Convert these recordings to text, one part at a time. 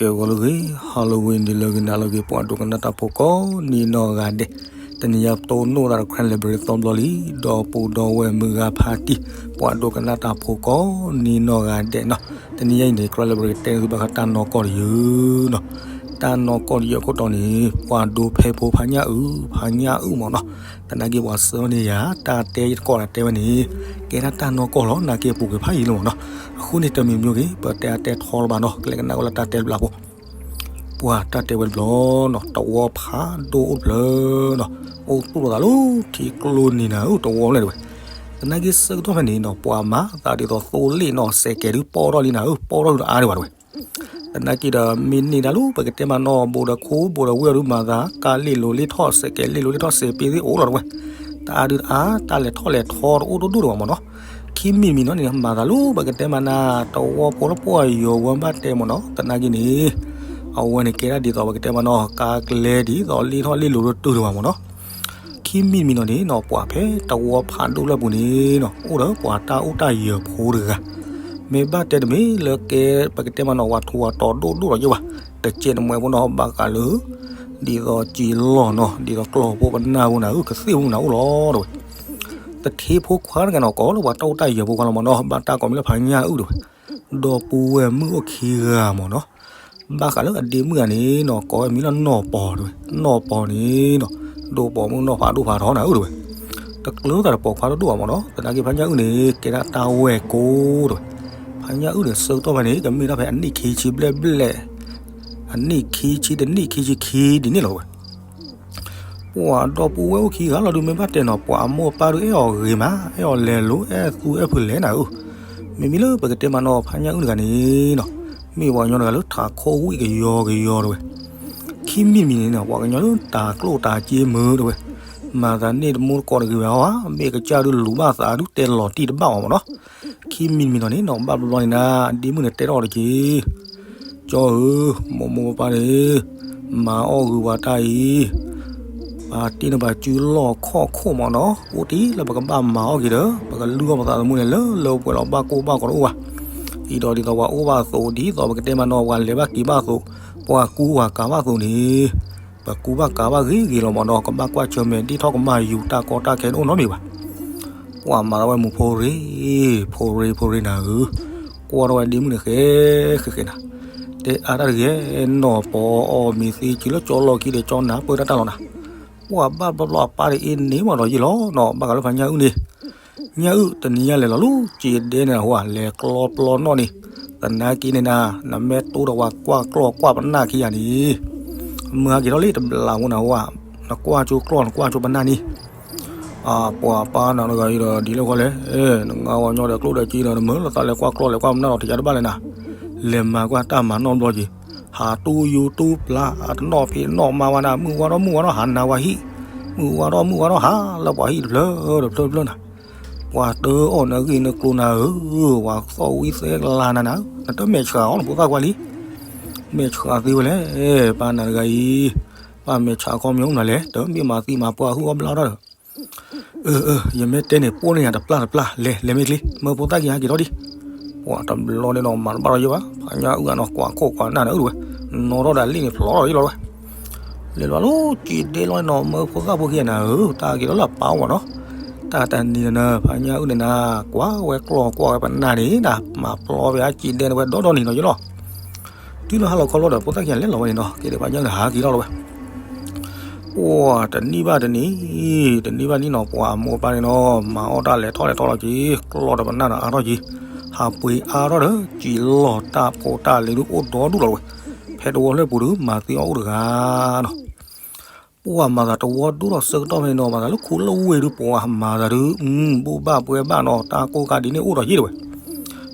ကဲဂီၤလၢအဂ့ၤ, Halloween ဒ်လၢအဂ့ၤ နၤလၢအဂ့ၤ ပှၤဒိကနၣ်တၢ်ဖိကိးနံၤနီၢ်ဂၤဒဲး, တနံၤညါပတိၢ်နီၣ်သးဒီး Karen Library သီဘျီလံ, ဒီပုၢ်ဒီဝဲၢ်မုၢ်ဂၤဖါတံၢ်, ပှၤဒိကနၣ်တၢ်ဖိကိးနံၤနီၢ်ဂၤဒဲးနီၤ, တနံၤညါအံၤန့ၣ် Karen Library တဲသုဘၣ်ဃးတၢ်နီၢ်ကီၢ်တယုၢ်နီၤ, တၢ်နီၢ်ကီၢ်တယုၢ်အခိၣ်တီန့ၣ် ပှၤဒိဖဲဖိဖါညၣ်အုၣ်, ဖါညၣ်အုၣ်မ့ၢ်နီၤ, သနာ်က့ပှၤဆှၢန့ၢ်ယၤ တၢ်တဲတကိးဒီးတဲဝဲန့ၣ်, ကဲဒၣ်တၢ်နီၢ်ကီၢ်လီၤ, နာ်က့အပူၤကွံာ်ဖးယံာ်လံမ့ၢ်နီၤ, အဃိန့ၣ်တမံၤမံၤဂ့ၤ ပတဲအတဲထီလၢၤဘၣ်နီၤ, ကလဲၤကနၣ်ဝဲလၢတၢ်တဲတဘျီဖိ ပှၤတၢ်တဲဝဲတဘျီနီၤ, တဝီဖးဒိၣ်အိၣ်တဖျၢၣ်နီၤ, အိၣ်သူၣ်လီၤသးလၢထံကျိနံၤနၤဧၢ တဝီန့ၣ်တဲဝဲ, သနာ်က့ဆၢကတီၢ်ဖဲန့ၣ်နီၤ ပှၤမၤသးဒ်သိးသိလ့ၣ်နီၤ, စဲးကဲးဒုးပီၣ်ထီၣ်လံနၤဧၢ ပီၣ်ထီၣ်ဒုးတအါဒံးဘၣ်တဲဝဲ, သနာ်က့ဒီးမ့ၢ်န့ၢ်ဒၣ်လၢပကတဲမးနီၤ ဘူးဒီးခိဘူးဒီးဝ့ၢ်အီၤဒုးမၤသး ကါလ့ၣ်လိၤလ့ၣ်ထီၣ် စဲးကဲးလ့ၣ်လိၤလ့ၣ်ထီၣ် စဲးပ့ၤသ့ၣ်အိၣ်လီၤတဲဝဲ, တအါဒုးတအါ တၢ်လဲၤထီၣ်လဲၤထီတအိၣ်တဒိၣ်ဒံးဘၣ်မ့ၢ်နီၤ, ခံမံၤတမံၤနီၤန့ၣ် မၤသးလၢပကတဲမးနၤ တဝီဖိလၢပှၤယီၤဝဲဘၣ်တဲမ့ၢ်နီၤ, သနာ်က့န့ၣ် အဝဲန့ၣ်ကဲဒၣ်ဒ်သိးပကတဲမးနီၤ ကါကျဲဒ်သိးလ့ၣ်ထီၣ်လ့ၣ်လိၤတတုၤဒံးဘၣ်မ့ၢ်နီၤ, ခံမံၤတမံၤနီၤန့ၣ်နီၤ ပှၤဖဲတဝီဖးဒိၣ်လၢပူၤန့ၣ်နီၤ အိၣ်ဒီးပှၤတၢ်အိၣ်တၢ်ယၢၤဖိတဂၤ, မ့ၢ်ဘၣ်တဲတမ့ၢ်လၢကဲ ပကတဲမးနီၤ ပှၤထူးပှၤတီၤဒိၣ်ဒိၣ်လီၤယဲၢ်ဘၣ်, တကဲးတမှဲးဖိနီၤ ဘၣ်ဃးလၢ ဒ်သိးစံာ်လီၢ်နီၤ ဒ်သိးကျီၢ်ဖိပနၢ်ဖိနၤဧၢ ကသ့ၣ်ဖိနၤအိၣ်လီၤတဲဝဲ, တထ့ဖိခွါတဂၤနီၤ ကိးလၢပှၤတၢ်အိၣ်တၢ်ယၢၤဖိခွါလီၤမ့ၢ်နီၤ ဘၣ်တၢ်ကိးမံၤလၢဖါညၣ်အုၣ်တဲဝဲ, ဒီပုၢ်ဝဲၢ်မုၣ်အိၣ်ခံဂၤမ့ၢ်နီၤ ဘၣ်ဃးလၢအဒ့မုၣ်ဂၤန့ၣ်နီၤ ကိးဝဲမံၤလၢနီၢ်ပီၤတဲဝဲ, နီၢ်ပီၤန့ၣ်နီၤ ဒိၣ်ပိာ်မုၣ်နီၢ်ဖးဒိၣ်ဖးထီနၤဧၢတဲဝဲ, တကျၢၤသးဒီးပိာ်ခွါတဒိၣ်ဘၣ်မ့ၢ်နီၤ သနာ်က့ဖါညၣ်အုၣ်န့ၣ် ကဲဒၣ်တၢ်ဝဲၢ်ကိတဲဝဲ, ဖါညၣ်အုၣ်န့ၣ် ဆၢကတီၢ်ဖဲန့ၣ် ကမ့ၢ်ဒၣ်ဖဲအနံၣ်ခံဆံဘျဲၣ်ဘျဲၣ်, အနံၣ်ခံဆံတနံၣ်ခံဆံခံဒ်န့ၣ်လီၤတဲဝဲ ပှၤဒီပုၢ်ဝဲၢ်အိၣ်ခံဂၤလီၤဒုးမ့ၢ်ဘၣ်တဲနီၤ ပှၤအမိၢ်အပၢ်ဒုးအဲၣ်အီၤဂ့ၤမး အဲၣ်အီၤလဲၤလိၤ အဲၣ်သူအဲၣ်ဖုလဲၤနၤဧၢ, မ့မ့ၢ်လၢပကတဲမးနီၤ ဖါညၣ်အုၣ်တဂၤန့ၣ်နီၤ မ့ၢ်ပှၤကညီတဂၤလၢထးခိၣ်ဝံၣ်ကယီကယီတဲဝဲ, ခံမံၤတမံၤန့ၣ်နီၤ ပှၤကညီလၢတၤကျိၣ်တၤစ့မုာ်တဲဝဲ, မၤသးန့ၢ်တမူတကိးတဂ့ၤဘၣ်အီၤဧါ မ့ၢ်ကစၢ်ဒုးလူၤဘၣ်သးဒုးတဲလီၤတံၢ်တဘၣ်အီၤမ့ၢ်နီၤ, ခံမံၤတမံၤနီၤန့ၣ်နီၤ ဘၣ်ဘျီန့ၣ်နၤ ဒ့မုၣ်န့ၣ်တဲထီၣ်အီၤတက့ၢ် ကၠီဧၢ, မိၢ်မိၢ်ပၢ်ပၢ်န့ၣ် မၤအီၣ်ဂုၤပှၤတၢ်အံၤ, ပှၤတ့န့ၢ်ပှၤစုလီၢ်ခီၣ်ခိၣ်မ့ၢ်နီၤ အိၣ်တ့ၢ်လၢပကဘၣ်မၤအီၣ်က့ၤဒီး ပကလုၢ်အီၣ်ပသးသမူန့ၣ် လၢလၢပှဲၤပှဲၤလီၤ ဘၣ်ကိၢ်ဘၣ်ဂီၤတအိၣ်ဘၣ်, အံၤဒီးဒ်သိးပှၤအိၣ်ဘၣ်အသိး ဒ်သိးပကတဲမးနီၤ ပှၤလဲၤဘၣ်က့ၤဘၣ်အသိး, ပှၤကူပှၤကၤဘၣ်အသိးန့ၣ် ပကူဘၣ်ကၤဘၣ်ဂ့ၤဂ့ၤလီၤမ့ၢ်နီၤ ကဘၣ်ကွၢ်ဆၢၣ်မဲာ်ဒ်ထီၣ်ကမၣ်ယူၤတၢ်ကီတၢ်ခဲတအိၣ်နီတမံၤဘၣ် ပှၤမၤသးဝဲမုၢ်ဖိရ့ၣ်, ဖိရ့ၣ်ဖိရ့ၣ်နၤဧၢ, ကွၢ်ထီၣ်ဝဲဒ့မုၣ်န့ၣ်ဃဲဃဲဃဲနၤ, တဲအါတၢ်တဂ့ၤ, နီၢ်ပီၤအီၣ်မ့ၤသ့စုလၢကၠီလီၢ်ခံဒီးကၠီနၢ်ပၢၢ်တၢ်တၢ်လီၤနၤ, ပှၤဘၣ်ဘျီဘျီအပၢ်တအ့န့ၣ်မ့ၢ်ဒီးယ့ၢ်လီၤနီၤ ဘၣ်ဃးလၢဖါညၣ်အုၣ်န့ၣ်, ညၣ်အုၣ်တနံၤညါလဲၤလီၤလၢကၠ့ဒဲန့ၣ်ဟူဧါ လဲၤကျီပျီနီၣ်န့ၣ်, သနာ်က့န့ၣ်နၤ, နမ့ၢ်တိၢ်ဒီးပှၤကွၢ်ကျီၢ်ကွၢ်ပနၢ်ခံဂၤန့ၣ်, မုၢ်ဟါက့ၤထီၣ်လံတဘျီဖိနၤဟူဧါ, နကွၢ်ကၠိကျီၢ်နကွၢ်ကၠိပနၢ်န့ၣ် အပှၤပၢ်နၤတဂၤအံၤဒီးဒ်လဲၣ်ဃီလဲၣ်, နငါဝဲညီဒီးကျိၣ်ဒီးစ့ဒီး နမ့ၢ်လီၤသးလဲၤကွၢ်ကျီၢ်လဲၤကွၢ်ပနၢ်ဒီးတယၤတဘၣ်လဲၣ်နၤ, လဲၤမၤကွၢ်တၢ်မၤနီတဘျီက့ၤ, ဟးတူၢ်ယူၤတူၢ်ပျၢ် အတနီၣ်ဖံးနီၣ်မါဝဲနၤ မုၢ်ဝါထီၣ်မုၢ်ဝါထီၣ်ဟးနၤဝဲဟံၣ်, မုၢ်ဝါထီၣ်မုၢ်ဝါထီၣ်ဟးလၢပှၤဟံၣ်တဖျၢၣ်တဖျၢၣ်တဖျၢၣ်နၤ, ပှၤတအီၣ်နဂ့ၢ်နကျိၤနၤဧၢ, ပှၤသီၣ်ဝံသဲကလၤနၤနၤ, နတမဲာ်ဆှးအီၤနဖိသၣ်ခွါလံ မဲာ်ဆှးသ့ဝဲလဲၣ်, ပၢ်နၤတဂၤအံၤ, ပၢ်မဲာ်ဆှးခီမ့ၢ်အိၣ်မနုၤလဲၣ်, တမ့ၢ်မၤသံမၤပှၢ်ဟုၣ်အီၣ်ဘျါထီၣ်ဒီး, အၢ အၢ ယမ့ၢ်တဲန့ၣ် ပိၢ်န့ၢ်ယၤတပျၢ်တပျၢ်, လဲၤ လဲၤမ့ၢ်ချ့, မၢဖိသၣ်က့ၤဟးက့ၤထီၣ်ဒံး, ပှၤတဘျီန့ၣ်နီၤ မၤတဘၣ်ထီၣ်ယဲၢ်ဘၣ်, ဖါညၣ်အုၣ်ဂၤနီၤ ကွၢ်ခိၣ်ကွၢ်နၢ်န့ၣ်အုၣ်ဝဲ, နီၣ်ထီၣ်ဒီးလ့ၣ်န့ၣ်ဖျိးထီၣ်ယဲၢ်လီၤဝဲ လဲၤလီၤလၢကၠ့ဒဲလီၤနီၤ မၢဖိသၣ်ဖိခံဂၤနၤဧၢ, တၢ်က့ၤလီၤလၢအပၢ်အိၣ်ဘၣ်နီၤ, တၢ်တနံၤန့ၣ် ဖါညၣ်အုၣ်န့ၣ်နၤ ကွၢ်ဝဲကျီၢ်ကွၢ်ဝဲပနၢ်န့ၣ်နၤ, မၤပျီဝဲအကၠ့ဒဲန့ၣ်ဝဲဒီဒီနံၤနီၤယဲၢ်လီၤ, တုၤလၢဟါလီၤခီလီၤဒီး ဖိသၣ်ခံဂၤလဲၤလီၤဝဲန့ၣ်နီၤ, က့ၤဒီးဖါညၣ်အုၣ်န့ၣ်ဟးက့ၤထီၣ်လီၤဝဲ ပှၤတနံၣ်ဘၣ်တနံၣ်, တနံၣ်ဘၣ်နံၣ်နီၤ ပှၤအမိၢ်အပၢ်န့ၣ်နီၤ မၤအီၣ်တၢ်လဲၤထီၣ်လဲၤထီလီၤက့ၤ, ကျီၢ်ဒီးပနၢ်ဒီးအါထီၣ်က့ၤ, ဟးပှ့ၤအါထီၣ်ဒီး စံာ်လီၢ်တၢ်ဖိတၢ်လံၤဒုးအိၣ်ဒီဒူၣ်လီၤဝဲ, ဖဲတဝီလၢပူၤဒုး မၤသံအီၣ်အိၣ်တဂၤနီၤ ပှၤမၤသးတဝီဒိၣ်ဒီးဆၢကတီၢ်ဖဲန့ၣ်နီၤ မၤသးလၢခူလၢဝ့ၢ်ဒုး ပှၤမၤသးဒုး ဘိၣ်ဘၣ်ပှဲၤဘၣ်နီၤ တၢ်ကိၢ်ခါဒ်န့ၣ်အိၣ်ဒီးယဲၢ်တဲဝဲ,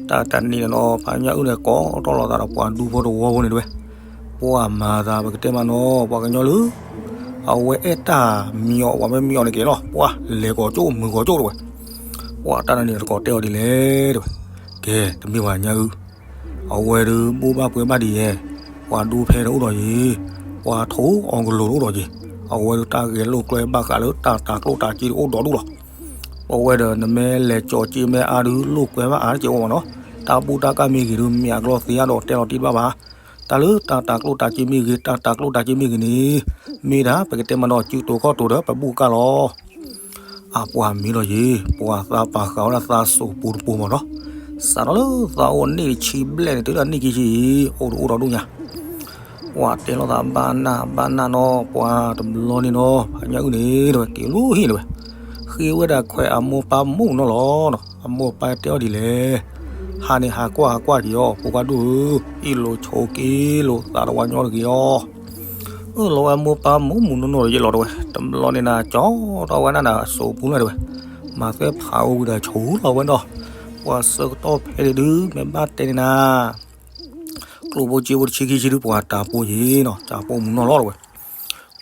တၢ်တနံၤန့ၣ်နီၤ ဖါညၣ်အုၣ်န့ၣ် ကိးထီၣ်လိာ်သးဒီးပှၤဒူဖိတဝီဖိန့ၣ်တဲဝဲ, ပှၤမၤသးပကတဲမးနီၤ ပှၤကညီလၢ အဝဲအဲၣ်တၢ်မံၤအီၤ ပှၤမ့ၢ်မံၤအီၤန့ၣ်က့ၤလီၤ ပှၤလဲၤကိးကၠိမုာ်ကိးကၠိတဲဝဲ, ပှၤတၢ်တနံၤန့ၣ်တကိးတဲအီၤဒ်လဲၣ်တဲဝဲ, ကဲ တမ့ၢ်ပှၤညၣ်အုၣ် အဝဲဒုးဘိၣ်ဘၣ်ပှဲၤဘၣ်ဒ်ယဲၢ်, ပှၤဒူဖဲတအိၣ်ဒီးယဲၢ်, ပှၤထိၣ်အီၤကလိာ်တအိၣ်ဒီးယဲၢ်, အဝဲဒုးတၢ်ဂဲၤလိာ်ကျဲဘၣ်ဃးလၢတၢ်တၤကျိၣ်တၤစ့ဒုးအိၣ်ဒီဒူၣ်လီၤ, ပဝဲဒီးနမ့ၢ်လဲၤကၠီၤကၠ့မ့ၢ်အါဒုးလိာ်ကွဲဘၣ်အါတက့ၢ်အိၣ်မးနီၤ, တၢ်ဘူၣ်တၢ်ကၢ်မ့ၢ်ဂ့ၤဒုး မ့ၢ်အကျီသ့အါဒီးတဲလီၤတံၢ်တဘၣ်ဘၣ်, တၢ်လၢတၢ်တၤကျိၣ်တၤစ့မ့ၢ်ဂ့ၤ, တၢ်တၤကျိၣ်တၤစ့မ့ၢ်ဂ့ၤန့ၣ်, မ့ၢ်ဒၣ်ပကတဲမးဒီး စုတိၤခီၣ်တိၤဒီးပဘူၣ်ကၢ်လီၤ. အပှၤမ့ၢ်ဒီးယံၤ, ပှၤသးပာ်ဃာ်ဝဲဒၣ်သးစိၤပူၤတပူၤမးနီၤ, စးထီၣ်လၢသးအိၣ်နံၣ်ဆံဘျဲၣ်န့ၣ် တုၤလၢနံၣ်ခံဆံအံၤ အိၣ်တအိၣ်ဒီးဒိၣ်ညါ ပှၤတဲလိာ်သးဘၣ်နၢ်ဘၣ်နၢ်နီၤ, ပှၤတဘျီန့ၣ်နီၤ, ဖါညၣ်အုၣ်န့ၣ် တဝဲက့ၤလီၤဟံၣ်တဝဲ, ဃ့ဝဲဒၣ်ခွဲးအမိၢ်ပၢ်မုၣ်နီၤလီၤ. အမိၢ်ပၢ်တဲအီၤဒ်လဲၣ်, ဟးန့ၣ်ဟးကွၢ်ဟးကွၢ်က့ၤအီၤ ဖိခွါဒိၣ်ဧၢ, ဟံၣ်လိာ်ဆိးက့လိာ်သးတဝါညီတဂ့ၤအီၤ. အၢၣ်လီၤဝဲမိၢ်ပၢ်မုၣ်မုၣ်နီၢ်နီၢ်တယဲလီၤတဝဲ, တဘျီန့ၣ်နၤ ကၠီထီၣ်ဝဲဒၣ်နၤစိၤပူၤလၢတဝဲ, မၤသဲဖးအီၣ်ဝံၤဒီးဆိးလီၤဝဲဒီး, ပှၤဆၢကတီၢ်ဖဲန့ၣ်ဒုး မ့ၢ်ဘၣ်တဲန့ၣ်နၤ ကျိၣ်ဖိစ့ဖိတဆံခံဆံဒုး ပှၤတၢ်ပိာ်ယံၤနီၤ, တၢ်ပိာ်မုၢ်နီၢ်လီၤတဝဲ,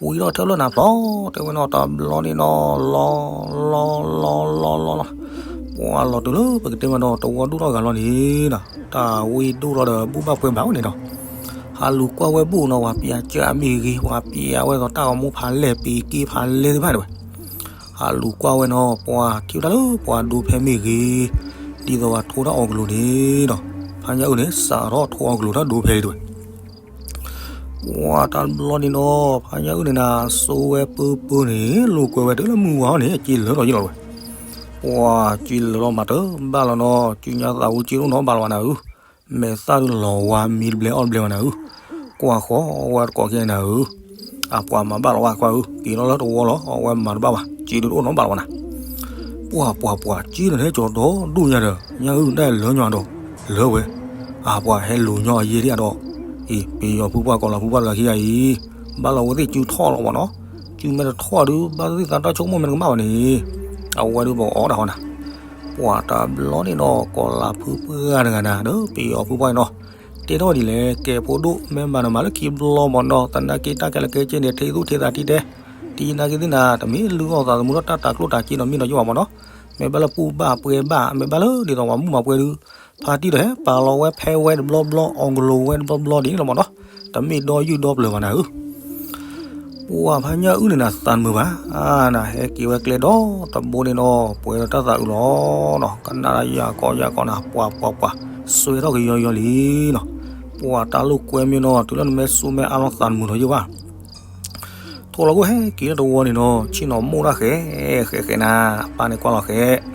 ဝံၤထီၣ်ထဲလၢနၤဖျီ, တဲဝဲနီၤ, တဘျီန့ၣ်နီၤ လီၤ လီၤ လီၤ လီၤ လီၤ လီၤ, ပှၤလီၤတုၤလၢပကတဲမးဒီး တဝီဒိၣ်ထီၣ်ဂၤလီၤန့ၣ်နီၤ, တၢ်ဝံဒိၣ်ထီၣ်ဒီးဘူၣ်ဘၣ်ပှဲၤဘၣ်ဝဲန့ၣ်ဒီး, ဟးလူၤကွၢ်ဝဲဘူၣ်နီၤ, ပှၤပျးကၢအမ့ၢ်ဂ့ၤ, ပှၤပျးဝဲဒီးတၢ်ဂီၤမူဖးလဲၢ် ပံၤက့ဖးလဲၢ်သ့ၣ်တဖၣ်တဝဲ ဟးလူၤကွၢ်ဝဲနီၤ, ပှၤထံၣ်ဝဲဒၣ်လၢပှၤဒိဖဲမ့ၢ်ဂ့ၤ, ဒ်သိးပှၤထိတၢ်အီၣ်ကလိၤန့ၣ်ဒီး, ဖါညၣ်အုၣ်န့ၣ် စးထီၣ်ထိအီၣ်ကလိၤတၢ်ဒိဖဲလံတဝဲ, ပှၤတဘျီန့ၣ်နီၤ, ဖါညၣ်အုၣ်န့ၣ်နၤ စိဝဲပၢပၢန့ၣ် လိာ်ကွဲဝဲတုၤလၢမုၢ်ဝါန့ၣ် စ့လၢာ်လီၤယံၤလီၤတဝဲ, ပှၤစ့လၢာ်လီၤမးတဘၣ်လီၤနီၤ, စုညါသးဝံစ့တအိၣ်နီတဘၣ်လီၤဘၣ်နၤဧၢ, မဲာ်သၣ်ဒုးလီၤဝါမံတဘျဲးအီၣ်တဘျဲးဘၣ်နၤဧၢ, ကွၢ်ဃီဝဲတကိးက့နၤဧၢ, အပှၤမၤဘၣ်လီၤဘၣ်ကွၢ်ဧၢ, က့ၤလီၤလၢတဝီလီၤ အဝဲမၤတဘၣ်ဘၣ်, စ့ဒုးတအိၣ်နီတဘၣ်လီၤဘၣ်နၤ ပှၤပှၤပှၤ စ့ဒီးဟဲကၠီၤဒီဒူၣ်ညါဒီး ညၣ်အုၣ်ဒၣ်လၢညီဒီး လၢဝဲ, အပှၤဟဲလူၤညီအယဲၢ်ဒံးအဒီး, အ့ ပယီၤဖုပှၢ်ကီၤလၤဖုပှၢ်တဂၤခံဂၤအံၤ, ဘၣ်လီၤဝဲသ့ၣ်စုထီၣ်လီၤဘၣ်နီၤ, စုမ့ၢ်တထီၣ်ဒုး ဘၣ်သ့ၣ်သးတၢ်ဆိကမိၣ်မ့ၢ်တကမၣ်ဘၣ်န့ၣ်, အဝဲဒုးပအီၣ်ဒၣ်ဟီနၤ, ပှၤတဘျီန့ၣ်နီၤ ကီၤလၤဖုပှၢ်တဂၤနၤ ဒီးပယီၤဖုပှၢ်န့ၣ်နီၤ, တဲထီၣ်ဒ်လဲၣ် ကဲဖိဒိၣ် မ့ၢ်မၤနမၤလၢခံဘျီမ့ၢ်နီၤ သနာ်က့တၢ်ခဲလၢာ်ခဲဆ့န့ၣ် ထဲသိၣ်ထဲသးတံၢ်တဲ, တံၢ်နာ်က့သ့ၣ်နၤ တမ့ၢ်လုၢ်အီၣ်သးသမူထီၣ်တၢ်တၤကျိၣ်တၤစ့နီၤ မ့ၢ်နီၤယိဘၣ်မ့ၢ်နီၤ, မ့ၢ်ဘၣ်လၢဘူၣ်ဘၣ်ပှဲၤဘၣ် မ့ၢ်ဘၣ်လၢဒ်သိးပှၤမုၣ်မၤပှဲၤဒုး, ဖါတံၢ်ဒီးဟဲပာ်လီၤဝဲဖဲဝဲတဘျီဘျီ အီၣ်ကလိၤဝဲတဘျီဘျီဒ်န့ၣ်လီၤမ့ၢ်နီၤ, တမ့ၢ်ဒီယုၢ်ဒီပျၢၤဘၣ်နၤဧၢ ပှၤဖါညၣ်အုၣ်န့ၣ်နၤ သးတမုာ်ဘၣ်, နဟဲက့ၤဝဲကျဲဒီတဘိန့ၣ်နီၤ ပှဲၤဒီးတၢ်သးအုးလီၤနီၤ, ကနၣ်ဒၣ်ယၤကီယၤကီနၤ ပှၤပှၤပှၤ စွဲထီၣ်ကယီယီလံနီၤ, ပှၤတၢ်လိာ်ကွဲမ့ၢ်နီၤ တုၤလၢနမ့ၢ်စူၢ်မ့ၢ်အါလီၤသးတမုာ်လီၤယိဘၣ် ထိၣ်လီၤကအိၣ်ဟဲက့ၤလၢတဝီန့ၣ်နီၤ ဆ့ၣ်နီၤမိၢ်တၢ်ဃဲ, ဃဲဃဲနၤ, ပၢ်န့ၣ်ကွၢ်လီၤဃဲ,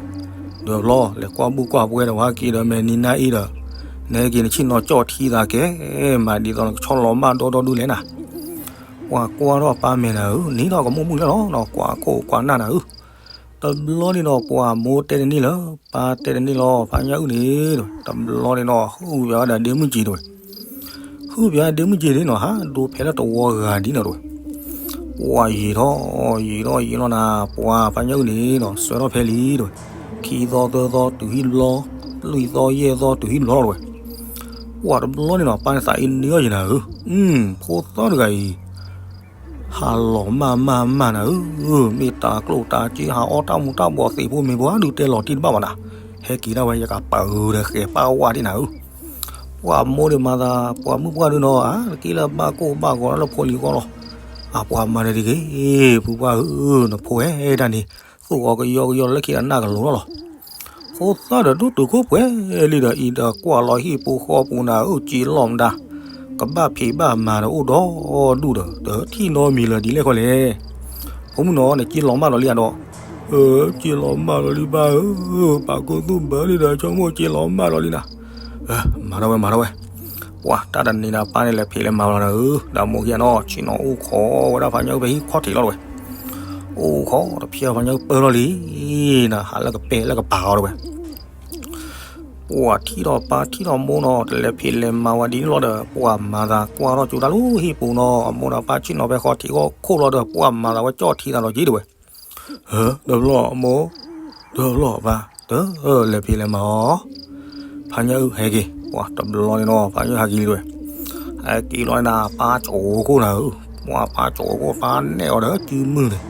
ဒီးဘျီ လဲၤကွၢ်ဘူၣ်ကွၢ်ပှဲၤဒီးဝဲက့ၤဒီးမဲာ်နံၤနါအံၤဒီး, နဟဲက့ၤနဆ့ၣ်နီၤကၠီၣ်ထံသးကဲ, မၤဒ်သိးနကဆီၣ်လီၤမၢ်ဒီဒီဒူၣ်လဲၣ်နၤ, ပှၤကွၢ်ထီၣ်ပၢ်မဲာ်နၤဧၢ, နံၤထီၣ်ကမိၣ်မုၢ်လၢလီၤနီၤ ကွၢ်ခိၣ်ကွၢ်နၢ်နၤဧၢ, တဘျီန့ၣ်နီၤ ပှၤမိၢ်တဲတန့ၢ်လၢ ပၢ်တဲတန့ၢ်လီၤ ဖါညၣ်အုၣ်န့ၣ်, တဘျီန့ၣ်နီၤ ဟုၣ်ပၠးဝဲဒၣ်ဒ့မုၢ်က့ၤတဝဲ ဟုၣ်ပၠးဒ့မုၢ်က့ၤန့ၣ်နီၤ ဟးဒိဖဲလၢတဝီဂၤဒ်နီၤတဝဲ, ပှၤယံာ်ထီၣ် ယံာ်ထီၣ်ယံာ်လီၤနၤ ပှၤဖါညၣ်အုၣ်န့ၣ်နီၤ စွဲထီၣ်ဖဲလံတဝဲ, ခံသီသၢသီ တုၤဟံၣ်တဘျီ, လွံၢ်သီယဲၢ်သီ တုၤဟံၣ်တဘျီလီၤတဝဲ, ပှၤတဘျီန့ၣ်နီၤ ပၢ်န့ၣ်သးအံၤန့ၢ်အီၤယံၤနၤဧၢ, ဖိသၣ်တဂၤအံၤ ဟးလီၤမၢ်မၢ်မၢ်နၤဧၢ, မ့ၢ်တၤကျိၣ်တၤစ့ဟးအီၣ်တၢ်မူၤတၢ်ဘှီးသ့ၣ်ဖိမ့ၢ်ပှၤဒုးတဲလီၤတံၢ်တဘၣ်ဘၣ်နၤ, ဟဲက့ၤဒၣ်ဝဲယကပာ်ဂုာ်ဒီးဃဲၤပၢ်ဝဲဒၣ်နၤဧၢ, ပှၤမိၢ်ဒီးမၤသး ပှၤမုၣ်ပှၢ်ဒုးနီၤ အါတက့ၢ်လၢဘၣ်ကိၢ်ဘၣ်ဂီၤလၢဖိလံၤဂီၢ်လီၤ, အပှၤမၤနၤတဂ့ၤ, ဖုပှၢ်ဧၢ, နဖိဟဲဒၣ်န့ၣ် သူၣ်ဂီၤကယီကယီလၢခံဒီးနၢ်ကလိၤလီၤလီၤ ဖိသၣ်ဒီးဒိၣ်တုာ်ခိၣ်ပှဲၤလံဒီးအံၤဒီးကွၢ်လီၤဟံၣ်ပူၤဃီပူၤနၤဧၢ, စ့လီၤမတၤ, ကဘၣ်ဖံးဘၣ်မၤဒီးအိၣ်ဒီဒူၣ်ဒီး တထံၣ်နီတမံၤလၢၤဒ်လဲၣ်ဃီလဲၣ်, ဖိမုၣ်နီၤန့ၣ် စ့လီၤမၢ်လီၤလံဧါဒီး, စ့လီၤမၢ်လီၤလံဘၣ်ဧၢ, ပာ်ကိၢ်သူၣ်ဘၢလံဒီး ဆိကမိၣ်စ့လီၤမၢ်လီၤလံနၤ, မၤထီၣ်ဝဲ မၤထီၣ်ဝဲ ပှၤတၢ်တနံၤနၤပၢ်န့ၣ်လဲၤဖံးလဲၤမၤလီၤနၤဧၢ, ဒီးမိၢ်ခံဂၤနီၤ ဆ့ၣ်နီၤအိၣ်ခိးဝဲဒၣ်ဖါညၣ်အုၣ်ဖဲဟံၣ်ခီၣ်ထံးလီၤတဝဲ, အိၣ်ခိးတဖျၢၣ်ဖါညၣ်အုၣ်ပၢၢ်ထီၣ်လံ, နဟးလၢကပဲၢ်လၢကပၤအီၤတဝဲ, ပှၤထံၣ်ဒီးပၢ်ထံၣ်ဒီးမိၢ်နီၤ တလဲၤဖံးလဲၤမၤဝဲဒ်န့ၣ်လီၤဒီး ပှၤမၤသးကွၢ်ထီၣ်ကၠိတၢ်လၢဟံၣ်ပူၤနီၤ အမိၢ်ဒီးပၢ်ဆ့ၣ်နီၤဖဲဃီထံးဂီၢ်ခိၣ်လီၤဒီး ပှၤမၤသးဝဲကၠီၣ်ထံသးဒီးက့ၤတဝဲ ဟၢ တဘျီမိၢ်, တဘျီပၢ်, တလဲၤဖံးလဲၤမၤအီၤ, ဖါညၣ်အုၣ်ဟဲက့ၤ, ပှၤတဘျီန့ၣ်နီၤ ဖါညၣ်အုၣ်ဟဲက့ၤလံတဝဲ, ဟဲက့ၤလီၤန့ၣ် ပၢ်ကိးခိၣ်နၤဧၢ, ပှၤပၢ်ကိးခိၣ်ပၢ်နဲၣ်အီၤဒီးစုမုၢ်န့ၣ်,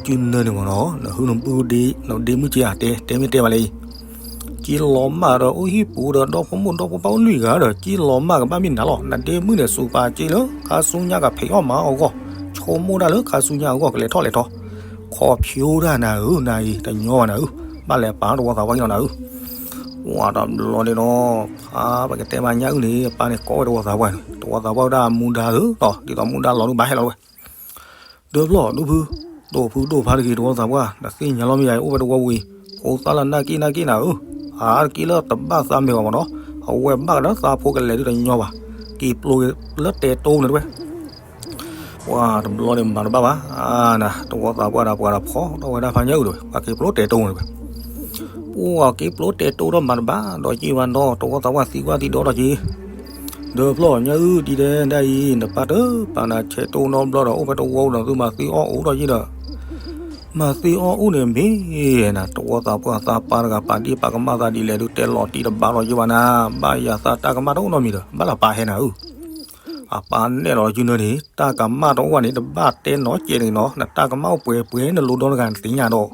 ဒီးစုနၢန့ၣ်မ့ၢ်နီၤ နဟုနပုၢ်ဒ့မုၢ်က့ၤဧါ တဲတဲမ့ၢ်တဲဘၣ်လၢအံၤ က့ၤလီၤမၢ်ဒီးအိၣ်ဟံၣ်ပူၤဒီး ဒီဖိမိၢ်ဒီဖိပၢ်အိၣ်လွံၢ်ဂၤဒီး က့ၤလီၤမၢ်ကဘၣ်မ့ၢ်နၤလီၤ. နဒ့မုၢ်န့ၣ် စူးပာ်က့ၤလၢခါဆူညါကဖံးအီၣ်မၤအီၣ်အဂီၢ်, ဆိကမိၣ်ဒၣ်လၢခါဆူညါအဂီၢ်ကလဲၤထီၣ်လဲၤထီ, ခီဖျိဒၣ်နၤဧၢ, နၤအံၤတညီဘၣ်နၤဧၢ, ဘၣ်လဲၤပာ်တဝီသးပှၢ်ဟံၣ်လီၤနၤဧၢ. ပှၤတဘျီန့ၣ်နီၤ ဖါပကတဲမးညၣ်အုၣ်န့ၣ် အပၢ်န့ၣ်ကိးဝဲတဝီသးပှၢ်န့ၣ်, တဝီသးပှၢ်ဝဲဒၣ်မူဒါသုနီၤ, ဒ်သိးမူဒါလီၤဒုးဘၣ်ဟဲလီၤဝဲ ဒီဖျီၣ်ဒိၣ်ဖု, ဒိၣ်ဖုဒိၣ်ဖါတဂ့ၤ တဝီသးပှၢ်, နသ့ၣ်ညါလီၤမ့ၢ်ယၤ အိၣ်ဝဲတဝီဝံၤ, ဖိသၣ်လၢနၢ်က့နၢ်က့နၤဧၢ, အါတက့ၢ်လၢတဘၣ်သးမ့ၢ်ဘၣ်မ့ၢ်နီၤ, အဝဲဘၣ်ကဒီးသးဖိကလဲၤဒုးတညီဘၣ်, က့ၤပျိလၢတဲတိန့ၣ်တဝဲ ပှၤတဘျီန့ၣ်မၤတဘၣ်ဘၣ်, နတဝီသးပှၢ်ဒီးပှၤဒီးဖီထီၣ်ဝဲဒၣ်ဖါညၣ်အုၣ်တဝဲ ပှၤက့ၤပျိတဲတိန့ၣ်ဝဲ ပှၤက့ၤပျိတဲတိဒီးမၤတဘၣ် ဒီးက့ၤဝဲနီၤ တဝီသးပှၢ်သံကွၢ်သံဒီဒီးက့ၤ, ဒီဖျီၣ်ညၣ်အုၣ်ဒ်ဒဲဒၣ်အံၤ နပၢ်တပာ်နၤဆဲးတိနီတဘျီဒီး အိၣ်ဖဲတဝီဒီးသုမၤသ့အီၣ်အိၣ်ဒီးက့ၤဒီး မၤသ့အီၣ်အိၣ်န့ၣ်မ့ၢ်နၤ တဝီသးပှၢ်သးပာ်တဂၤပာ်ဒ့ပာ်ကမၣ်သးဒ်လဲၣ်ဒုးတဲလီၤတံၢ်တဘၣ်လီၤယံၤဘၣ်နၤ, ဘၣ်ယၤသးတၢ်ကမၣ်တအိၣ်နီတမံၤဒီး ဘၣ်လၢပာ်ဟဲနၤဧၢ အပၢ်နဲၣ်လီၤလၢကၠူနၢန့ၣ် တၢ်ကမၣ်တအိၣ်ဘၣ်န့ၣ် တဘၣ်တဲနီတစဲးတဂ့ၤနီၤ, နတၢ်ကမၣ်အိၣ်ပှဲၤပှဲၤနလိဒီတဂၤနသ့ၣ်ညါဒီး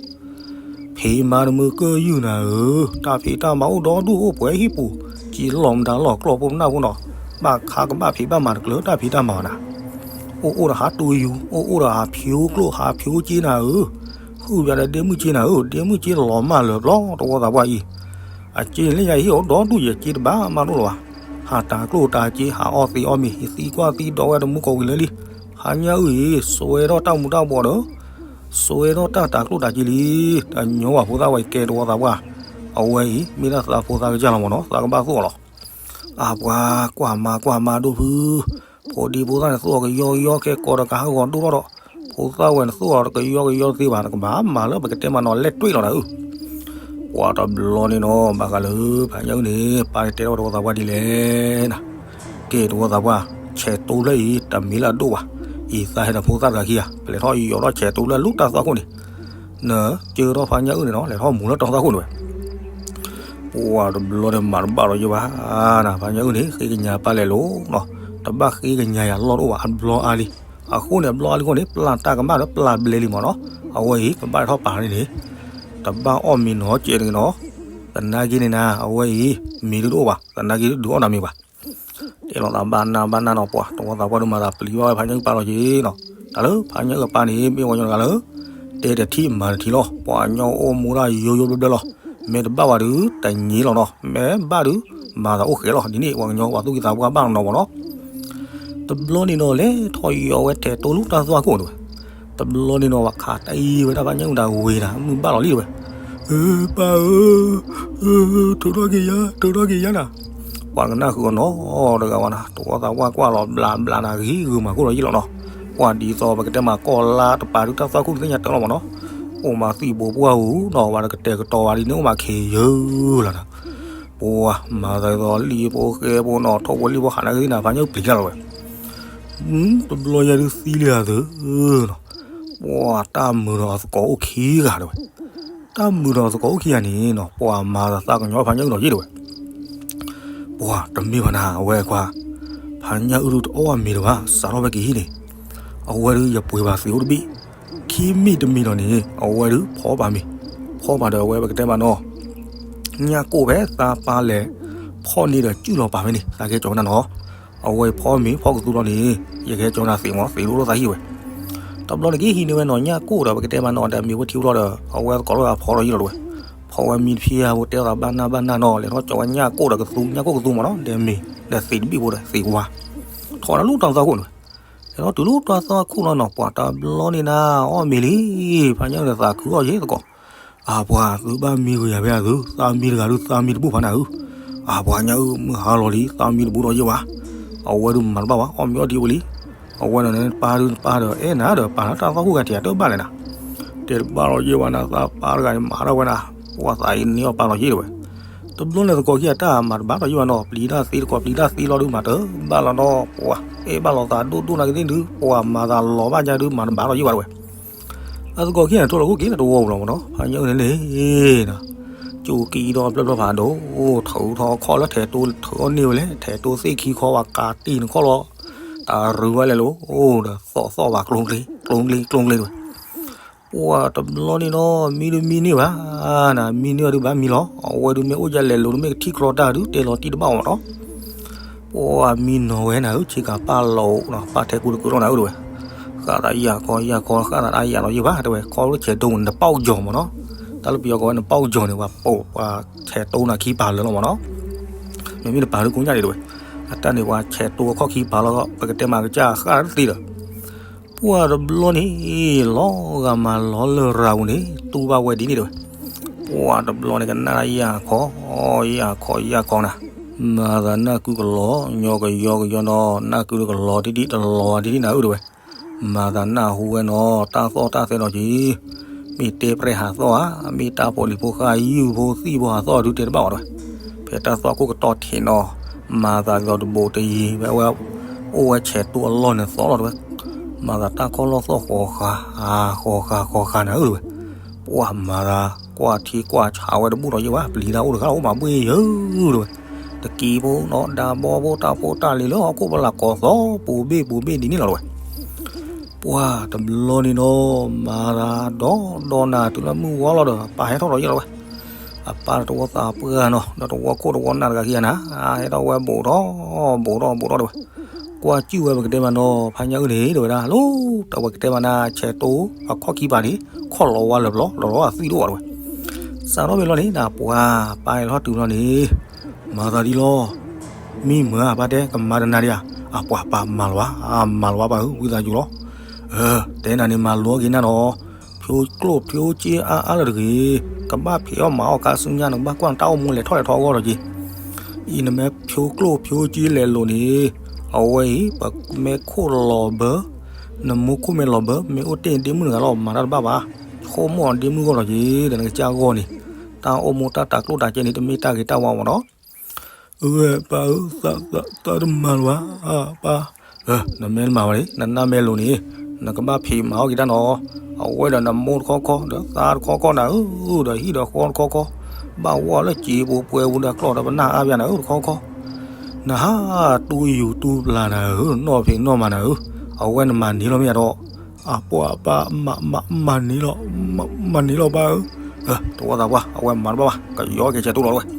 ဖံးမၤတမုာ်ကၢၢ်ယုၢ်နၤဧၢ, တၢ်ဖံးတၢ်မၤအိၣ်ဒီဒူၣ်အိၣ်ပှဲၤဟံၣ်ပူၤ, က့ၤလီၤမတၤလီၢ်ကျီၢ်ဖိပနၢ်ဖိနီၤ, ဘၣ်ခါကဘၣ်ဖံးဘၣ်မၤတကျၢၤတၢ်ဖံးတၢ်မၤနၤ, အိၣ်အိၣ်ဒီးဟးတူၢ်ယူၤ, အိၣ်အိၣ်ဒီးဟးဖၠိကျိၣ်ဟးဖၠိစ့နၤဧၢ, ဟုၣ်ယၤဒီးဒ့မုၣ်စ့နၤဧၢ, ဒ့မုၣ်စ့လီၤမၢ်လၢာ်ဘျီတဝီသးပှၢ်အံၤ အစ့န့ၣ်လၢယၤဟ့ၣ်အိၣ်ဒီဒူၣ်ယစ့တဘၣ်မးဒိၣ်လီၤဘၣ်, ဟးတၤကျိၣ်တၤစ့ ဟးအီၣ်သံးအီၣ်မ့ၤ သံကွၢ်သံဒီးဝဲတမူကိးဝံၤလၢလံ, ဖါညၣ်အုၣ်အံၤ စွဲထီၣ်တၢ်မူၤတၢ်ဘှီးဒီး စွဲထီၣ်တၢ်တၤကျိၣ်တၤစ့လံ, တညီဘၣ်ဖိသၣ်ဝဲကဲတဝီသးပှၢ်, အဝဲအံၤ မ့ၢ်ဒၣ်သးဖိသၣ်ကစၢ်လီၤမ့ၢ်နီၤ သးကဘၣ်သူၣ်အီၤလီၤ, အပှၤကွၢ်မၤကွၢ်မၤဒိၣ်ဖု ဖိဒံဖိသၣ်န့ၣ်သူၣ်အီၤကယီကယီ ကဲကိးဒီးကဟးဂီၤဒိၣ်ထီၣ်ဒီး ဖိသၣ်ဝဲန့ၣ်သူၣ်အီၤကယီကယီသ့ဘၣ် နကဘၣ်မၤလၢပကတဲမးနီၤ လဲၣ်တွ့ၣ်လီၤနၤဧၢ, ပှၤတဘျီန့ၣ်နီၤ ဘၣ်ဃးလၢ ဖါညၣ်အုၣ်န့ၣ် ပၢ်တဲထီၣ်ဝဲတဝီသးပှၢ်ဒ်လဲၣ်နၤ, ကဲတဝီသးပှၢ်, ဆဲးတိလၢအံၤ တမ့ၢ်လၢအဒိၣ်ဘၣ်, အံၤသးဟဲဒီးဖိသၣ်တဂၤခံဂၤ ပလဲၤထီၣ်ယီၤထီၣ်ဆဲးတိလၢလူၢ်တၢ်သွၣ်ခိၣ်န့ၣ်, နကၢထီၣ်ဖါညၣ်အုၣ်န့ၣ်နီၤ လဲၤထီၣ်မူၤလၢတၢ်သွၣ်ခိၣ်န့ၣ်ဝဲ ပှၤတဘျီန့ၣ်မၤတဘၣ်လီၤယံၤဘၣ်နၤ, ဖါညၣ်အုၣ်န့ၣ် ဃ့ကညးပၢ်လဲၤလိၤနီၤ, တဘၣ်ဃ့ကညးယၤလီၢ်တအိၣ်ဘၣ် အဘျီအါလံ, အဃိန့ၣ် အဘျီအါလံအဃိန့ၣ် ပျၢ်တၢ်ကမၣ်ဒီးပျၢ်ဘျဲလံမ့ၢ်နီၤ, အဝဲအံၤ ကဘၣ်ထီၣ်ပာ်န့ၣ်န့ၣ်, တဘၣ်အီၣ်မ့ၤနီၤကဲးတဂ့ၤနီၤ, သနာ်က့န့ၣ်နၤ အဝဲအံၤ မ့ၤဒုးတအိၣ်ဘၣ် သနာ်က့ဒုးအီၣ်နၤမ့ၤဘၣ် တဲလီၤသးဘၣ်နၢ်ဘၣ်နၢ်နီၤ ပှၤတဝီသးပှၢ်ဒုးမၤသးပျံၤဘၣ်ဝဲဖါညၣ်အုၣ်ပၢ်လီၤက့ၤနီၤ, တၢ်လၢဖါညၣ်အုၣ်အပၢ်န့ၣ် မ့ၢ်ဝဲညီတဂၤလၢ တဲတထံၣ်မၤတထံၣ်လီၤ, ပှၤကညီအိၣ်မူဒၣ်ယိယိဘျၢဘျၢလီၤ, မ့ၢ်တဘၣ်ဝဲဒုး တညံၤလီၤနီၤ, မ့ၢ်ဘၣ်ဒုး မၤသးအိၣ်ဃဲလီၤ, ဒ်န့ၣ် ပှၤကညီပှၤသူၣ်ကံၢ်သးပှၢ်ဘၣ်နီၤနီၤမ့ၢ်နီၤ တဘျီန့ၣ်နီၤ လဲၤထီၣ်ယီၤဝဲထဲးတိလူၢ်တၢ်သွၣ်ခိၣ်န့ၣ်ဝဲ, တဘျီန့ၣ်နီၤ ပှၤခးတၢ်အံၤဝဲဒၣ်ဖါညၣ်အုၣ်တၢ်ဝ့ၤတၢ် မုၢ်ဘၣ်လီၤလံတဝဲ, ပၢ်ဧၢ, ထုးထီၣ်က့ၤယၤ ထုးထီၣ်က့ၤယၤနၤ, ပှၤကနၣ်ဃုာ်အီၤနီၤတဂၤဝဲနၤ, တဝီသးပှၢ်ကွၢ်လီၤဘျးဘျးနၤ ဂ့ၤဂုာ်မၤခိၣ်လီၤယံာ်လီၤနီၤ, ပှၤဒ်သိးပကတဲမၤကီၢ်လါတပၤဒုးတၢ်သွၣ်ခိၣ်ဒုးသ့ၣ်ညါတၢ်လီၤမ့ၢ်နီၤ, အိၣ်မးသံၣ်ဘိပှၢ်ဧူၤနီၤ ဝဲတကတဲာ်ကတီၤဝဲဒ်န့ၣ် အိၣ်မးခ့ယၢၢ်လီၤနၤ ပှၤမၤသးဒ်သိးလံာ်ဖိဃဲဖိနီၤ ထိၣ်ဖိလံၣ်ဖိဟးနၤဂ့ၤသ့ၣ်နၤ ဖါညၣ်အုၣ်ပျံၤတၢ်လီၤဝဲ, တဘျီညါဒုးသံလံဧါသုနီၤ, ပှၤတၢ်မုာ်ဒီးအသကိးအိၣ်ခံဂၤတဝဲ, တၢ်မုာ်ဒီးအသကိးအိၣ်ခံဂၤန့ၣ်နီၤ ပှၤမၤသးသးကညီၤဖါညၣ်အုၣ်နီၤယံၤတဝဲ ပှၤတမ့ၢ်ဘၣ်နၤ အဝဲကွၢ်, ဖါညၣ်အုၣ်ဒုးတအီၣ်ဘၣ်မ့ၤတဘၣ် စးထီၣ်ဖဲက့ၤဟံၣ်န့ၣ်, အဝဲဒုးယပှ့ၤဘၣ်သံးအိၣ်တဘ့ၣ်, ခံမံၤတမံၤဒီးန့ၣ် အဝဲဒုးဖီပာ်မ့ၤ, ဖီပာ်ဒီးအဝဲပကတဲမးနီၤ, ညၣ်ကိၢ်ဖဲသးပၢ်လဲၤဖီၣ်န့ၢ်ဒီးစုၣ်လီၤပာ်ဖဲန့ၣ် သးကဲကၠီၤနၤနီၤ, အဝဲဖီမ့ၤဖီကသူလီၤန့ၣ် ယကဲကၠီၤနၤသ့ၣ်မး သ့ၣ်ဒိၣ်ထီၣ်သးဟံၣ်ဝဲ တဘျီန့ၣ်က့ၤဟံးန့ၢ်ဝဲနီၤ ညၣ်ကိၢ်ဒီးပကတဲမးနီၤ ဒီးမ့ၤဝဲထံဝဲလီၤဒီး အဝဲသကိးလၢအဖီထီၣ်ယံၤလီၤတဝဲ, ဖီဝဲမံဖံဧါဖိတဲသးဘၣ်နၢ်ဘၣ်နၢ်နီၤ လဲၤထီၣ်ကၠီၤဝဲညၣ်ကိၢ်ဒီးကသူ ညၣ်ကိၢ်ကသူမးနီၤ ဒီးမ့ၤ ဒီးသ့ၣ်တဘ့ၣ်ဖိဒီးသ့ၣ်ဝါ, ထီၣ်နၤလူၢ်တၢ်သွၣ်ခိၣ်န့ၣ်ဝဲ, လဲၤထီၣ်တုၤလူၢ်တၢ်သွၣ်ခိၣ်လီၤနီၤ ပှၤတဘျီန့ၣ်နၤ အီၣ်မ့ၤလံ, ဖါညၣ်အုၣ်ဒီးသးခုအီၣ်ယံၤသကိး အပှၤသုဘၣ်မံဂ့ၤယၤဖဲအသု သးမံတဂၤဒုးသးမံတဘူၣ်ဖးနၤဧၢ, အပှၤညၣ်အုၣ်မုၢ်ဟါလီၤလံ သးမံတဘူၣ်ဒီးယဲၢ်ဝဲ, အဝဲဒုးမၤတဘၣ်ဝဲ အီၣ်မ့ၤအီၣ်ဒံးဝဲလံ, အဝဲန့ၣ်နပၢ်ဒုးနပၢ်ဒီးအဲၣ်နၤဒီးပာ်လၢတၢ်သွၣ်ခိၣ်ဂၤတယၤတဘၣ်လဲၣ်နၤ, တဲတဘၣ်လီၤယဲၢ်ဝဲနၤ သးပၢ်တဂၤန့ၣ် မၤထီၣ်ဝဲနၤ, ပှၤသးအံၤန့ၢ်အီၣ်ပၢ်လီၤယဲၢ်တဝဲ, တဘျီန့ၣ်သကိးခံဂၤတၢ်မၤတဘၣ်လီၤယဲၢ်ဝဲနီၤ ပျံၤတၢ်သ့သကိးပျံၤတၢ်သ့လီၤဒုးမၤတဘၣ်လီၤနီၤ ပှၤအဲၣ်ဘၣ်လီၤသးဒိၣ်ဒိၣ်နၤကသ့ၣ်ဒုး ပှၤမၤသးလီၤဘၣ်ယါဒုးမၤတဘၣ်လီၤယဲၢ်ဝဲတဝဲ အသကိးခံဂၤန့ၣ် ထိၣ်လီၤခိၣ်က့ၤလၢတဝီပူၤလီၤမ့ၢ်နီၤ, ဖါညၣ်အုၣ်န့ၣ်န့ၣ်, ကၠိကံဒီးဖျၢၣ်ဖျၢၣ်ဖးဒိၣ်, ထုးထီၣ်ခီၣ်လၢထဲးတိ ထုးအီၣ်န့ၢ်ဝဲလဲၣ်, ထဲးတိသ့ၣ်ခံခီဝဲကးတံၢ်နခီၣ်လီၤ, တၢ်ရူဝဲလဲၣ်လိၤ, အိၣ်ဒီးသီၣ်သီၣ်ဝဲကျိကျ့, ကျိကျ့, ကျိကျ့တဝဲ, ပှၤတဘျီန့ၣ်နီၤ မံဒုးမံန့ၢ်ဘၣ်, နမံန့ၢ်အီၤဒုးဘၣ်မံလီၤ, အဝဲဒုးမ့ၢ်အိၣ်ယလဲၣ်လိၤ နမ့ၢ်ကထံၣ်ကျီတၢ်ဒုး တဲလီၤတံၢ်တဘၣ်အီၤမ့ၢ်နီၤ ပှၤမံနီၤဝဲနၤဧၢ, ဆ့ကၤပာ်လီၤအိၣ်နီၤ, ပာ်ထဲကူတကုးလီၤနၤဧၢတဝဲ, ဃၣ်သးယၢ်ခီယၢ်ခီ ဃၣ်သးတၢ်ယၢ်လီၤယဲၢ်ဘၣ်တဝဲ, ခီဖျိဆဲးတိန့ၣ် နပီၣ်ကၠီၤမ့ၢ်နီၤ, တၢ်လၢပယီၤကိးဝဲနပီၣ်ကၠီၤန့ၣ် ပှၤပိာ်ပှၤဆဲးတိနၤခံပာ်လၢာ်လီၤမ့ၢ်နီၤ, မ့မ့ၢ်နပာ်ဒုးကိညၣ်ဒံးတဝဲ, အတၢ်န့ၣ်ပှၤဆဲးတိၤအခီၣ်ခံပၤလီၤ ပကတဲမၤကစၢ်ဃၣ်တသ့ဒီး, ပှၢ်တဘျီန့ၣ် လီၤဂာ်မၤလီၤလၢရၤပူၤန့ၣ် တူၢ်ဘၣ်ဝဲဒ်န့ၣ်တဲဝဲ, ပှၢ်တဘျီန့ၣ် ကနၣ်ယၢ်ခီ, ယၢ်ခီယၢ်ခီနၤ, မၤသးနၢ်ကုကလီၤ ညီကယီကယီနီၤ နၢ်ကုတကလီၤဒ်ဒ်တလီၤဒ်ဒ်နၤဧၢတဲဝဲ, မၤသးနၢ်ဟူဝဲနီၤ တၢ်သီၣ်တၢ်သဲဒီးက့ၤ, မ့ၢ်တဲပြဲၢ်ဟးသီၣ်ဧါ, မ့ၢ်တၢ်ဖိလံၤဖိဃၢ်ယုၢ်ဖိသံၣ်ဖိဟးသီၣ်ဒုးတဲတဘၣ်ဘၣ်တဲဝဲ, ဖဲတၢ်သွၣ်ခိၣ်ကတီၢ်ထံးနီၤ, မၤသးဒ်သိးတဘိးတယံၤ ဖဲဝဲ အိၣ်ဝဲဆဲးတိၤအလီၢ်န့ၣ်သီၣ်လီၤတဲဝဲ, မၤသးတၢ်ခီၣ်လီၢ်သီၣ်ဃီၤဃာ်, ဃီၤဃာ်ဃီၤဃာ်နၤဧၢတဲဝဲ, ပှၢ်မၤသး ကွၢ်ထံကွၢ်ဆးဝဲတဘူၣ်ဒီးယဲၢ်ဘၣ် ပျံၤတၢ်အိၣ်တဂၤလီၤ အိၣ်မးဘှ့ၣ်ယၢတဲဝဲ, တက့ၤဖိနီၤ ဒါဘီဖိတၢ်ဖိတၢ်လံၤလၢဟီၣ်ခိၣ်ဖီလာ်ကီၤသီၣ် ပူၤဘ့ၣ်ပူၤဘ့ၣ်ဒ်န့ၣ်လီၤတဲဝဲ, ပှၢ်တဘျီန့ၣ်နီၤ မၤသးဒီဒီနၤတုၤလၢမုၢ်ဝါလီၤဒီး အပၢ်ဟဲထီၣ်ဒီးယဲၢ်လီၤဝဲ, အပၢ်တဝီသးပှၢ်နီၤ ဒီးတဝီခိၣ်တဝီနၢ်တဂၤခံဂၤနၤ, ဟဲထီၣ်ဝဲဘူးထီၣ် ဘူးထီၣ်ဘူးထီၣ်တဲဝဲ, ကွၢ်ကၠုၣ်ဝဲပကတဲမးနီၤ ဖါညၣ်အုၣ်န့ၣ်တဲဝဲဒၣ် လီၤတဝဲကတဲမးနၤ ဆဲးတိၤအခီၣ်ခံပၤန့ၣ် ခီၣ်လီၤဝါလၢာ်ပျီ လီၤလီၤအသံတအိၣ်တဲဝဲ, စးထီၣ်မ့ၢ်လီၤန့ၣ် နပှၤပၢ်ဟဲထီၣ်တုၤလီၤန့ၣ်, မၤသးဒ်လီၤ, မံမုာ်ဧါ ပၢ်တဲ ကမၤတနၤဒံးဧါ, အပှၤပၢ်မၤလီၤဧါ, မၤလီၤဧါပၢ်ဧၢ ဝံသးစူၤလီၤ, တဲနၤန့ၣ် မၤလိက့ၤနၤနီၤ, ဖျိကျိၣ်ဖျိစ့အါအါလၢတဂ့ၤ, ကဘၣ်ဖံးအီၣ်မၤအီၣ်ခါဆူညါ နကဘၣ်ကွၢ်နတၢ်အိၣ်မူလဲၤထီၣ်လဲၤထီအဂီၢ်ဒီးက့ၤ, အံၤနမ့ၢ်ဖျိကျိၣ်ဖျိစ့လဲၤလိာ်န့ၣ်, အဝဲအံၤ ပမ့ၢ်ခိၣ်လီၤဘၢ, နမိၢ်ခိၣ်မ့ၢ်လီၤဘၢ မ့ၢ်အိၣ်တ့ၢ်ဒ့မုၣ်တဂၤလီၤ မၤတၢ်တဘၣ်ဘၣ်, ဆိကမိၣ်အီၤဒ့မုၣ်ဂီၢ်ဒီးက့ၤ ဒီးနကစၢ်ဂီၢ်န့ၣ်, တၢ်အိၣ်မူတၢ်တၤကျိၣ်တၤစ့န့ၣ် တမ့ၢ်တၢ်ဂ့ၤတၢ်ဝါမးနီၤ အဝဲပၢ်ဧၢ, သးတမၤလၢၤဘၣ်, ပၢ်, နမ့ၢ်တမၤဘၣ်န့ၣ် နနၢ်မ့ၢ်လိၤန့ၣ်, နကဘၣ်ဖံးမၤအီၣ်က့ၤတၢ်နီၤ, အဝဲဒီးနမိၢ်တခီခီ ဒီးသးတခီခီနၤဧၢ, ဒီးဟံၣ်ဒီးဃီတခီခီ, ဘၣ်ဝီလၢစံာ်ပူၤပှဲၤပူၤဒီးကျီၢ်ဒီးပနၢ်အါဘၣ်နၤဧၢတခီခီ, နဟးတူၢ်ယူၤတူၢ်ပျၢ်နၤဧၢ, နီၢ်ဖံးနီၢ်မၤနၤဧၢ, အဝဲနမၤန့ၢ်လီၤမ့ၢ်အတီ, အပှၢ်ပၢ်, မၤန့ၢ်လီၤ, မၤန့ၢ်လီၤပၢ်ဧၢ, တဝီသးပှၢ် အဝဲမၤတဘၣ်ဘၣ် ကယီက့ၤဆဲးတိၤလီၤတဝဲ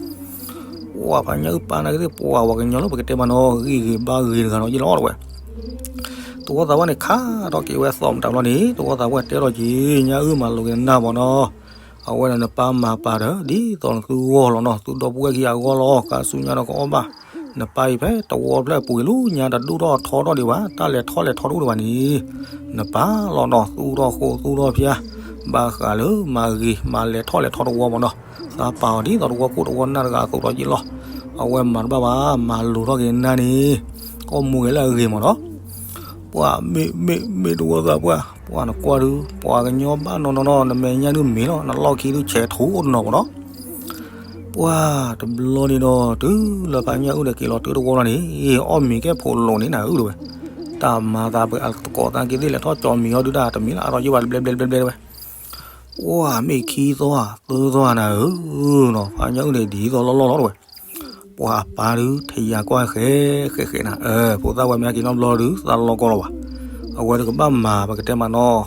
ပှၢ်ဖါညၣ်အုၣ်ပၢ်နာ်က့သ့ၣ် ပှၢ်ပှၤကညီလၢပကတဲမးနီၤ ဂံၢ်ဂ့ၤဘါဂ့ၤတဂၤနီၤယ့ၢ်လီၤတဝဲ, တဝီသးပှၢ်န့ၣ် ခါထီၣ်က့ၤဝဲသီၣ်မတၤဘျီန့ၣ် တဝီသးပှၢ်တဲထီၣ်က့ၤ ညၣ်အုၣ်မၤလိာ်က့ၤနၤမးနီၤ, အဝဲဒီးနပၢ်မၤပာ်ဒီး ဒ်သိးနသုဂီၢ်လီၤနီၤ သုဒီပုၢ်ဝဲၢ်ခံဂၤအဂီၢ်လီၤ ခါဆူညါဒီးကအီၣ်ဘၣ်, နပၢ်အံၤဖဲတဝီဖျၢၣ်ပူၤအံၤလီၤ ညါတဒိၣ်ထီၣ်ထီထီၣ်ဒံးဘၣ် တၢ်လဲၤထီၣ်လဲၤထီတအိၣ်ဒံးဘၣ်န့ၣ်, နပၢ်လီၤနီၤ သူၣ်ထီၣ်ဃိသူၣ်ထီၣ်ဖၠါ, ဘၣ်ဃးလၢမၤဂ့ၤမၤလဲၤထီၣ်လဲၤထီတဝီမးနီၤ, သးပာ်အီၤဒ်သိးတဝီခိၣ်တဝီနၢ်တဂၤအသိးဒီးယ့ၢ်လီၤ, အဝဲမၤတဘၣ်ဘၣ် မၤလိၤထီၣ်က့ၤနၤန့ၣ်, ကအိၣ်မူဂ့ၤလၢအဂ့ၤမးနီၤ ပှၢ်မ့ၢ်မ့ၢ်မ့ၢ် တဝီသးပှၢ် ပှၢ်နကွၢ်ဒုး ပှၤကညီဘၣ်နီၢ်နီၢ်နီၢ် နမဲာ်ညါဒုးမ့ၢ်လီၤ နလီၢ်ခံဒုးဆဲးထူအိၣ်တနီၤမးနီၤ, ပှၢ်တဘျီန့ၣ်ဒီး တုၤလၢဖါညၣ်အုၣ်ဒီးက့ၤလီၤတုၤတဝီလီၤန့ၣ် အီၣ်မ့ၤကဲဖိးလိာ်န့ၣ်နၤဧၢတဝဲ, တၢ်မၤသးပှဲၤအသကိးသနာ်က့သ့ၣ်လဲၤထီၣ်ကၠီမ့ၤအီၣ်ဒုးတၢ်တမံၤလၢအါထီၣ်ယ့ၢ်ဘၣ်တဘျဲဘျဲတဘျဲဘျဲတဝဲ ပှၢ်မ့ၢ်ခံသီဧါ သၢသီဧါနၤဧၢ, ဖါညၣ်အုၣ်န့ၣ်ဒ်သိးလီၢ်လီၢ်လီၤတဝဲ, ပှၢ်အပၢ်ဒုး ထယၤကွၢ်ဃဲဃဲဃဲနၤ, ဖိသၣ်ဝဲမ့ၢ်ဟဲက့ၤနီတဘျီဒုး သးလီၤကီလီၤဘၣ်, အဝဲတကဘၣ်မၤပကတဲမးနီၤ,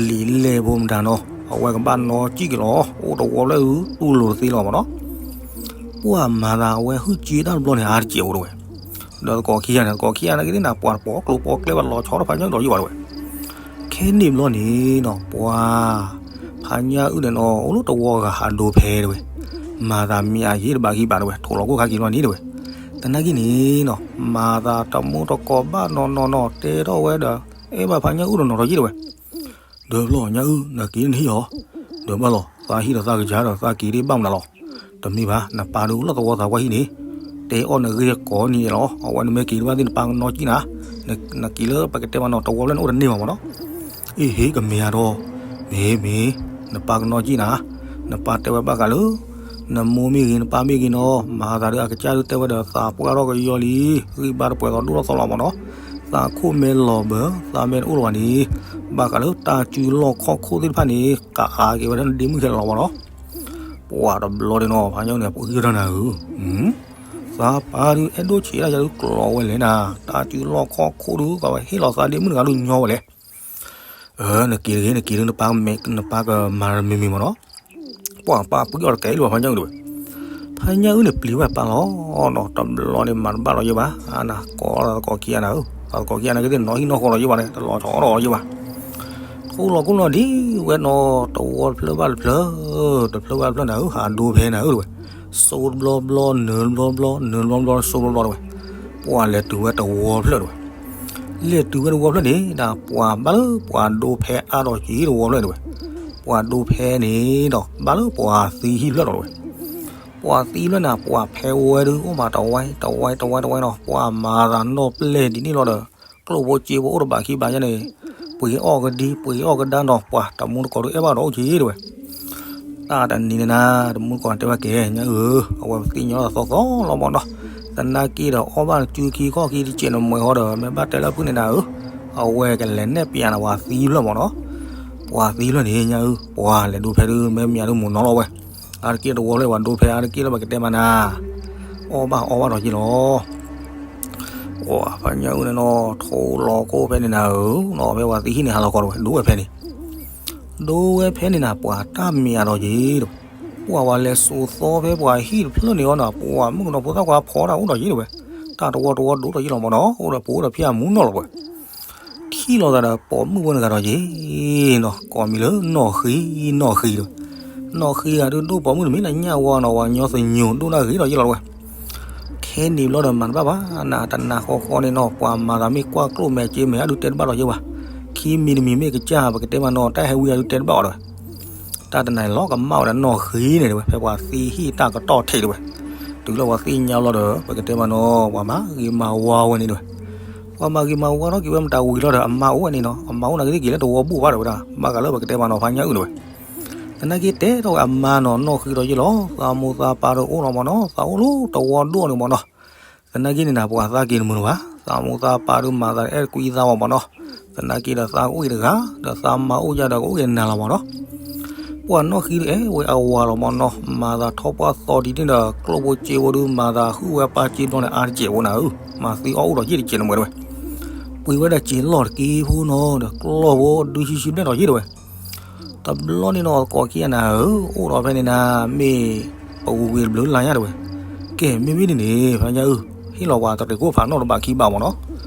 လံာ်လဲၢ်ဖိမတၤနီၤ အဝဲကဘၣ်နီၢ်ကံၣ်က့ၤလီၤ အိၣ်တဝီဖျၢၣ်ဒုး တူၢ်လိာ်တသ့လီၤမးနီၤ ပှၢ်မၤသးအဝဲဟုၣ်က့တၢ်တဘျီန့ၣ် အါတစဲးအိၣ်တဝဲ, ဒီးသကိးခံဂၤန့ၣ် သကိးခံဂၤနာ်က့သ့ၣ်နၤ ပှၤတပိာ်ကျိၤပိာ်ကျဲဝဲလီၤဆီတဖါညၣ်အုၣ်ဒီးယ့ၢ်ဘၣ်တဝဲ, ခဲန့ၣ်ဘျီန့ၣ်နီၤ ပှၢ် ဖါညၣ်အုၣ်န့ၣ်နီၤ အိၣ်လၢတဝီဂၤဟးဒိဖဲတဝဲ, မၤသးမ့ၢ်အယ့ၢ်တဘၣ်ခံဘၣ်တဝဲ ထိးလီၤခိၣ်ခါက့ၤလီၤန့ၣ်တဝဲ, သနာ်က့န့ၣ်နီၤ မၤသးတမူတကိးဘၣ်နီၢ်နီၢ်နီၤ တဲထီၣ်ဝဲဒီး အဲၣ်ဘၣ်ဖါညၣ်အုၣ်တနီၤဒီးယ့ၢ်တဝဲ ဒီးဘျီညၣ်အုၣ် နက့ၤနဟံၣ်အီၤ, ဒီးဘၣ်လီၤ သးဟံၣ်ဒီးသးကစၢ်ဒီးသးက့ၤဒ်ဘၣ်မနုၤလီၤ, တမ့ၢ်ဘၣ် နပၢ်ဒုးလၢသဝီသးပှၢ်ဟံၣ်န့ၣ်, တဲအီၣ်နဂ့ၢ်ကိးနံၤလီၤ အဝဲနမ့ၢ်က့ၤတဘၣ်သ့ၣ်နပၢ်ကနီၣ်ကံၣ်နၤ, နက့ၤလၢပကတဲမးနီၤ တဝီဖျၢၣ်န့ၣ်အိၣ်တန့ၢ်ဘၣ်မးနီၤ, အ့ၣ်ဟ့ၣ်ကမ့ၢ်ဧါဒီး, မ့ၢ်မ့ၢ်, နပၢ်ကနီၣ်ကံၣ်နၤ, နပၢ်တဲဝဲဘၣ်ဃးလၢ နမိၢ်မ့ၢ်ဂ့ၤ နပၢ်မ့ၢ်ဂ့ၤနီၤ မၤသးဒုးအကစၢ်ဒုးတဲဝဲဒီးသးပှၢ်ထီၣ်ကယီလံ, ဂံၢ်ဘါတပှဲၤသိးဒိၣ်ထီၣ်သီလီၤမးနီၤ, သးခိၣ်မ့ၢ်လီၤဘၢ သးမ့ၢ်တအိၣ်လၢၤဘၣ်န့ၣ်, ဘၣ်ဃးလၢတၢ်စုလီၢ်ခီၣ်ခိၣ်သ့ၣ်တဖၣ်န့ၣ် ကအါက့ၤဝဲဒၣ်နဒ့မုၣ်ခဲလၢာ်လီၤမးနီၤ, ပှၢ်တဘျီန့ၣ်နီၤ ဖါညၣ်န့ၣ် ပှ့ၤထီၣ်နၤဧၢ, သးပၢ်ဒုးအဲၣ်ဒိၣ်ဆံးဒၣ်ယၤဒုးကျိးဝဲလဲၣ်နၤ, တၢ်စုလီၢ်ခီၣ်ခိၣ်ဒုး ကဝဲဟ့ၣ်လီၤသးဒ့မုၣ်တဂၤဒုးညီဝဲလဲၣ် နက့ၤတဂ့ၤ နက့ၤဒုး နပၢ်ကမၤမ့ၢ်မ့ၢ်မးနီၤ, ပှၢ်ပၢ်ပှ့ၤအီၤတကဲလၢၤဘၣ် ဖါညၣ်အုၣ်တဝဲ, ဖါညၣ်အုၣ်န့ၣ်ပျံၤဝဲပၢ်လီၤနီၤ, တဘျီန့ၣ်မၤတဘၣ်လီၤယ့ၢ်ဘၣ်, အါနၤကိးသကိးခံဂၤနၤဧၢ, သကိးခံဂၤနၤက့ၤသ့ၣ်နီၤဟံၣ်နီၣ်ဃီလီၤယ့ၢ်ဘၣ်န့ၣ် တလီၤဆီဒီးလီၤယ့ၢ်ဘၣ်, ထူလီၤကိၣ်လီၤဒ်ဝဲနီၤ တဝီတဖျၢၣ်ဘၣ်တဖျၢၣ်, တဖျၢၣ်ဘၣ်တဖျၢၣ်နၤဧၢ ဟးဒိဖဲနၤဧၢတဝဲ, စိတဘျီဘျီ နၢၤတဘျီဘျီ နၢၤတဘျီဘျီ စိတဘျီဘျီတဝဲ, ပှၤလဲၤတုၤဝဲတဝီဖျၢၣ်တဝဲ, လဲၤတုၤဝဲတဝီဖျၢၣ်န့ၣ် ဒီးပှၤဘၣ်လၢပှၤဒိဖဲအါထီၣ်က့ၤတဝီဖျၢၣ်တဝဲ, ပှၤဒိဖဲန့ၣ်ဒီး ဘၣ်လၢပှၤသံဟံၣ်ဖျၢၣ်လီၤတဝဲ, ပှၤသံဖျၢၣ်န့ၣ် ပှၤဖဲဝဲဒုး အိၣ်မးတဝဲတဝဲတဝဲတဝဲနီၤ, ပှၤမၤသးနီၣ်ပျဲၢ်ဒ်န့ၣ်လီၤဒီး ကျိၣ်ဖိစ့ဖိအိၣ်တဘၣ်ခံဘၣ်ညါန့ၣ်, ပှ့ၤအီၣ်ကဒံ ပှ့ၤအီၣ်ကဒါနီၤ, ပှၤတမူတကိးဒုးအဲၣ်ဘၣ်ဒီးအိၣ်က့ၤတဝဲ. တၢ်တနံၤန့ၣ်နၤ တမူတကိးတဲဝဲကဲ ညါအုၢ်ဧၢ, အဝဲပသ့ၣ်ညါလီၤသီသီလီၤမၢ်နီၤ, သနာ်က့ဒီးအီၣ်ဘၣ်နစုခံခီၣ်ခံတစဲးနမှဲၤဃီဒီး မ့ၢ်ဘၣ်တဲလၢအဖုၣ်န့ၣ်နၤဧၢ, အဝဲကလဲၤနဲၣ်ပျးနၤပှၤသံဖျၢၣ်မၢ်နီၤ, ပှၤသံဖျၢၣ်န့ၣ် ညါအုၢ် ပှၤလဲၤဒိဖဲဒုး မ့ၢ်မ့ၢ်အဒုးမိၢ်နီၤလီၤဝဲ အါတက့ၢ်တဝီဖျၢၣ်ပှၤဒိဖဲအါတက့ၢ်လၢပကတဲမးနၤ, အီၣ်ဘၣ်အီဘၣ်ဒီးက့ၤလီၤ. ပှၤဖးညၣ်အုၣ်န့ၣ်နီၤ ထိလီၤခိၣ်ဖဲန့ၣ်နၤဧၢ, နီၤဖဲပှၤသံဟံၣ်န့ၣ်ဟးလီၤကီးတဝဲ ဒိဝဲဖဲန့ၣ်, ဒိဝဲဖဲန့ၣ်နၤ ပှၤတၢ်မံၤအါဒီးက့ၤတဝဲ, ပှၤဝဲလဲၤစိာ်သီဖဲပှၤဟံၣ်တဖျၢၣ်န့ၣ်အီၤနၤ ပှၤမုၣ်ကနီၤဖိသၣ်ခွါဖီတၢ်အိၣ်ဒီးက့ၤတဝဲ, တၢ်တဝီတဝီဒိၣ်ဒီးက့ၤလီၤမၢ်နီၤ, အိၣ်ဒီးပအိၣ်ဒီးဖံးအမူနီၤလီၤဝဲ ထံၣ်လိာ်သးဒီးပိာ်မုၣ်ဝဲတဂၤဒီးယ့ၣ်နီၤ, ကိးမံၤလၢနီၢ်ဃံ နီၢ်ဃံဒီး, နီၢ်ဃံဂၤဒုးဒိၣ်ပိာ်မုၣ်တမံၤနညၣ်ဝါနီၤ, ဝၤညီသညိၤဒိၣ်နၢ်ဂ့ၤဒီးယ့ၣ်လီၤဝဲ, ခဲန့ၣ်ဘျီဒီးမၤတဘၣ်ဘၣ်နၤ, တနၤဃီဃီန့ၣ်နီၤ ပှၤမၤသးမ့ၢ်ကွၢ်ကျိၣ်မဲာ်စ့မဲာ်အဒုးတဲတဘၣ်ဒီးယ့ၣ်ဝဲ, ခံမံၤတမံၤမ့ၢ်ကစၢ် ပကတဲမးနီၤ တၢ်ဟဲဝံအဒုးတဲတဘၣ်အီၤတဝဲ တၢ်တနၤလီၤကမၣ်ဝဲဒၣ်နီၢ်ဃံန့ၣ်တဝဲ ဖဲပှၤသံဟံၣ်တၢ်ကတီၢ်ထံးတဝဲ, တုၤလၢပှၤသ့ၣ်ညါလီၤဒီး ပကတဲမးနီၤ ပှၤမၤဂ့ၤမၤဝါဝဲန့ၣ်တဝဲ, ပှၤမၤဂ့ၤမၤဝါထီၣ်က့ၤဝဲမတၤဝံၤလီၤဒီး အမါအိၣ်ဝဲန့ၣ်နီၤ, အမါအိၣ်နၤဂ့ၤတက့ၤလၢတဝီဘူၣ်ဘၣ်တဝဲဒၣ် ဘၣ်ဃးလၢပကတဲမးနီၤ ဖးညၣ်အုၣ်တဝဲ, သနာ်က့တဲထီၣ်ဝဲအမါနီၤ နီၢ်ဃံဒီးယ့ၣ်လီၤ, သးမိၢ်သးပၢ်ဒီးအိၣ်လီၤမၢ်နီၤ, သးအိၣ်လၢတဝီဒိၣ်န့ၣ်မၢ်နီၤ သနာ်က့န့ၣ်နၤ ပှၤသးက့ၤတမုာ်လၢၤဘၣ်, သးမိၢ်သးပၢ်ဒုးမၤသးအဲၣ်ကွံသးဝဲမၢ်နီၤ, သနာ်က့ဒီးသးကအိၣ်က့ၤတဂၤ, ဒီးသးမါအိၣ်ယၤဒီးကအိၣ်က့ၤနၤလီၤမၢ်နီၤ, ပှၤနီၢ်ဃံဒုးအဲၣ်ဝဲအဝၤလီၤမၢ်နီၤ, မၤသးထီၣ်ပှၢ်သီဒ်န့ၣ်ဒီး ကျိၣ်ဖိစ့ဖိဒုးမၤသးဟုၣ်ဝဲပၢ်စ့ဘျီန့ၣ် အါတစဲးဖိနၤဧၢ, မၤသံအီၣ်အိၣ်ဒီးယ့ၣ်တစဲးနမှဲၤတဝဲ, ပှ့ၤဝဲဒၣ်စ့လီၢ်တက့ၢ်ဖိနီၤဒီး ကျီၢ်ဖိဒုးဆံဆံဘျဲၣ်ဒီးယ့ၣ်တဝဲ တဘျီန့ၣ်နီၤ သကိးခံဂၤနၤဧၢ, အိၣ်ဒီးဖဲန့ၣ်နၤ မ့ၢ်ပဝ့ၤဝ့ၤတဘျုးလါညါတဝဲ, ကဲမ့မ့ၢ်ဒ်န့ၣ် ဖးညၣ်အုၣ် ဟ့ၣ်လီၤပှၤတရံးခိၣ်ဖးနီၣ်တဘၣ်ခံဘၣ်မၢ်နီၤ,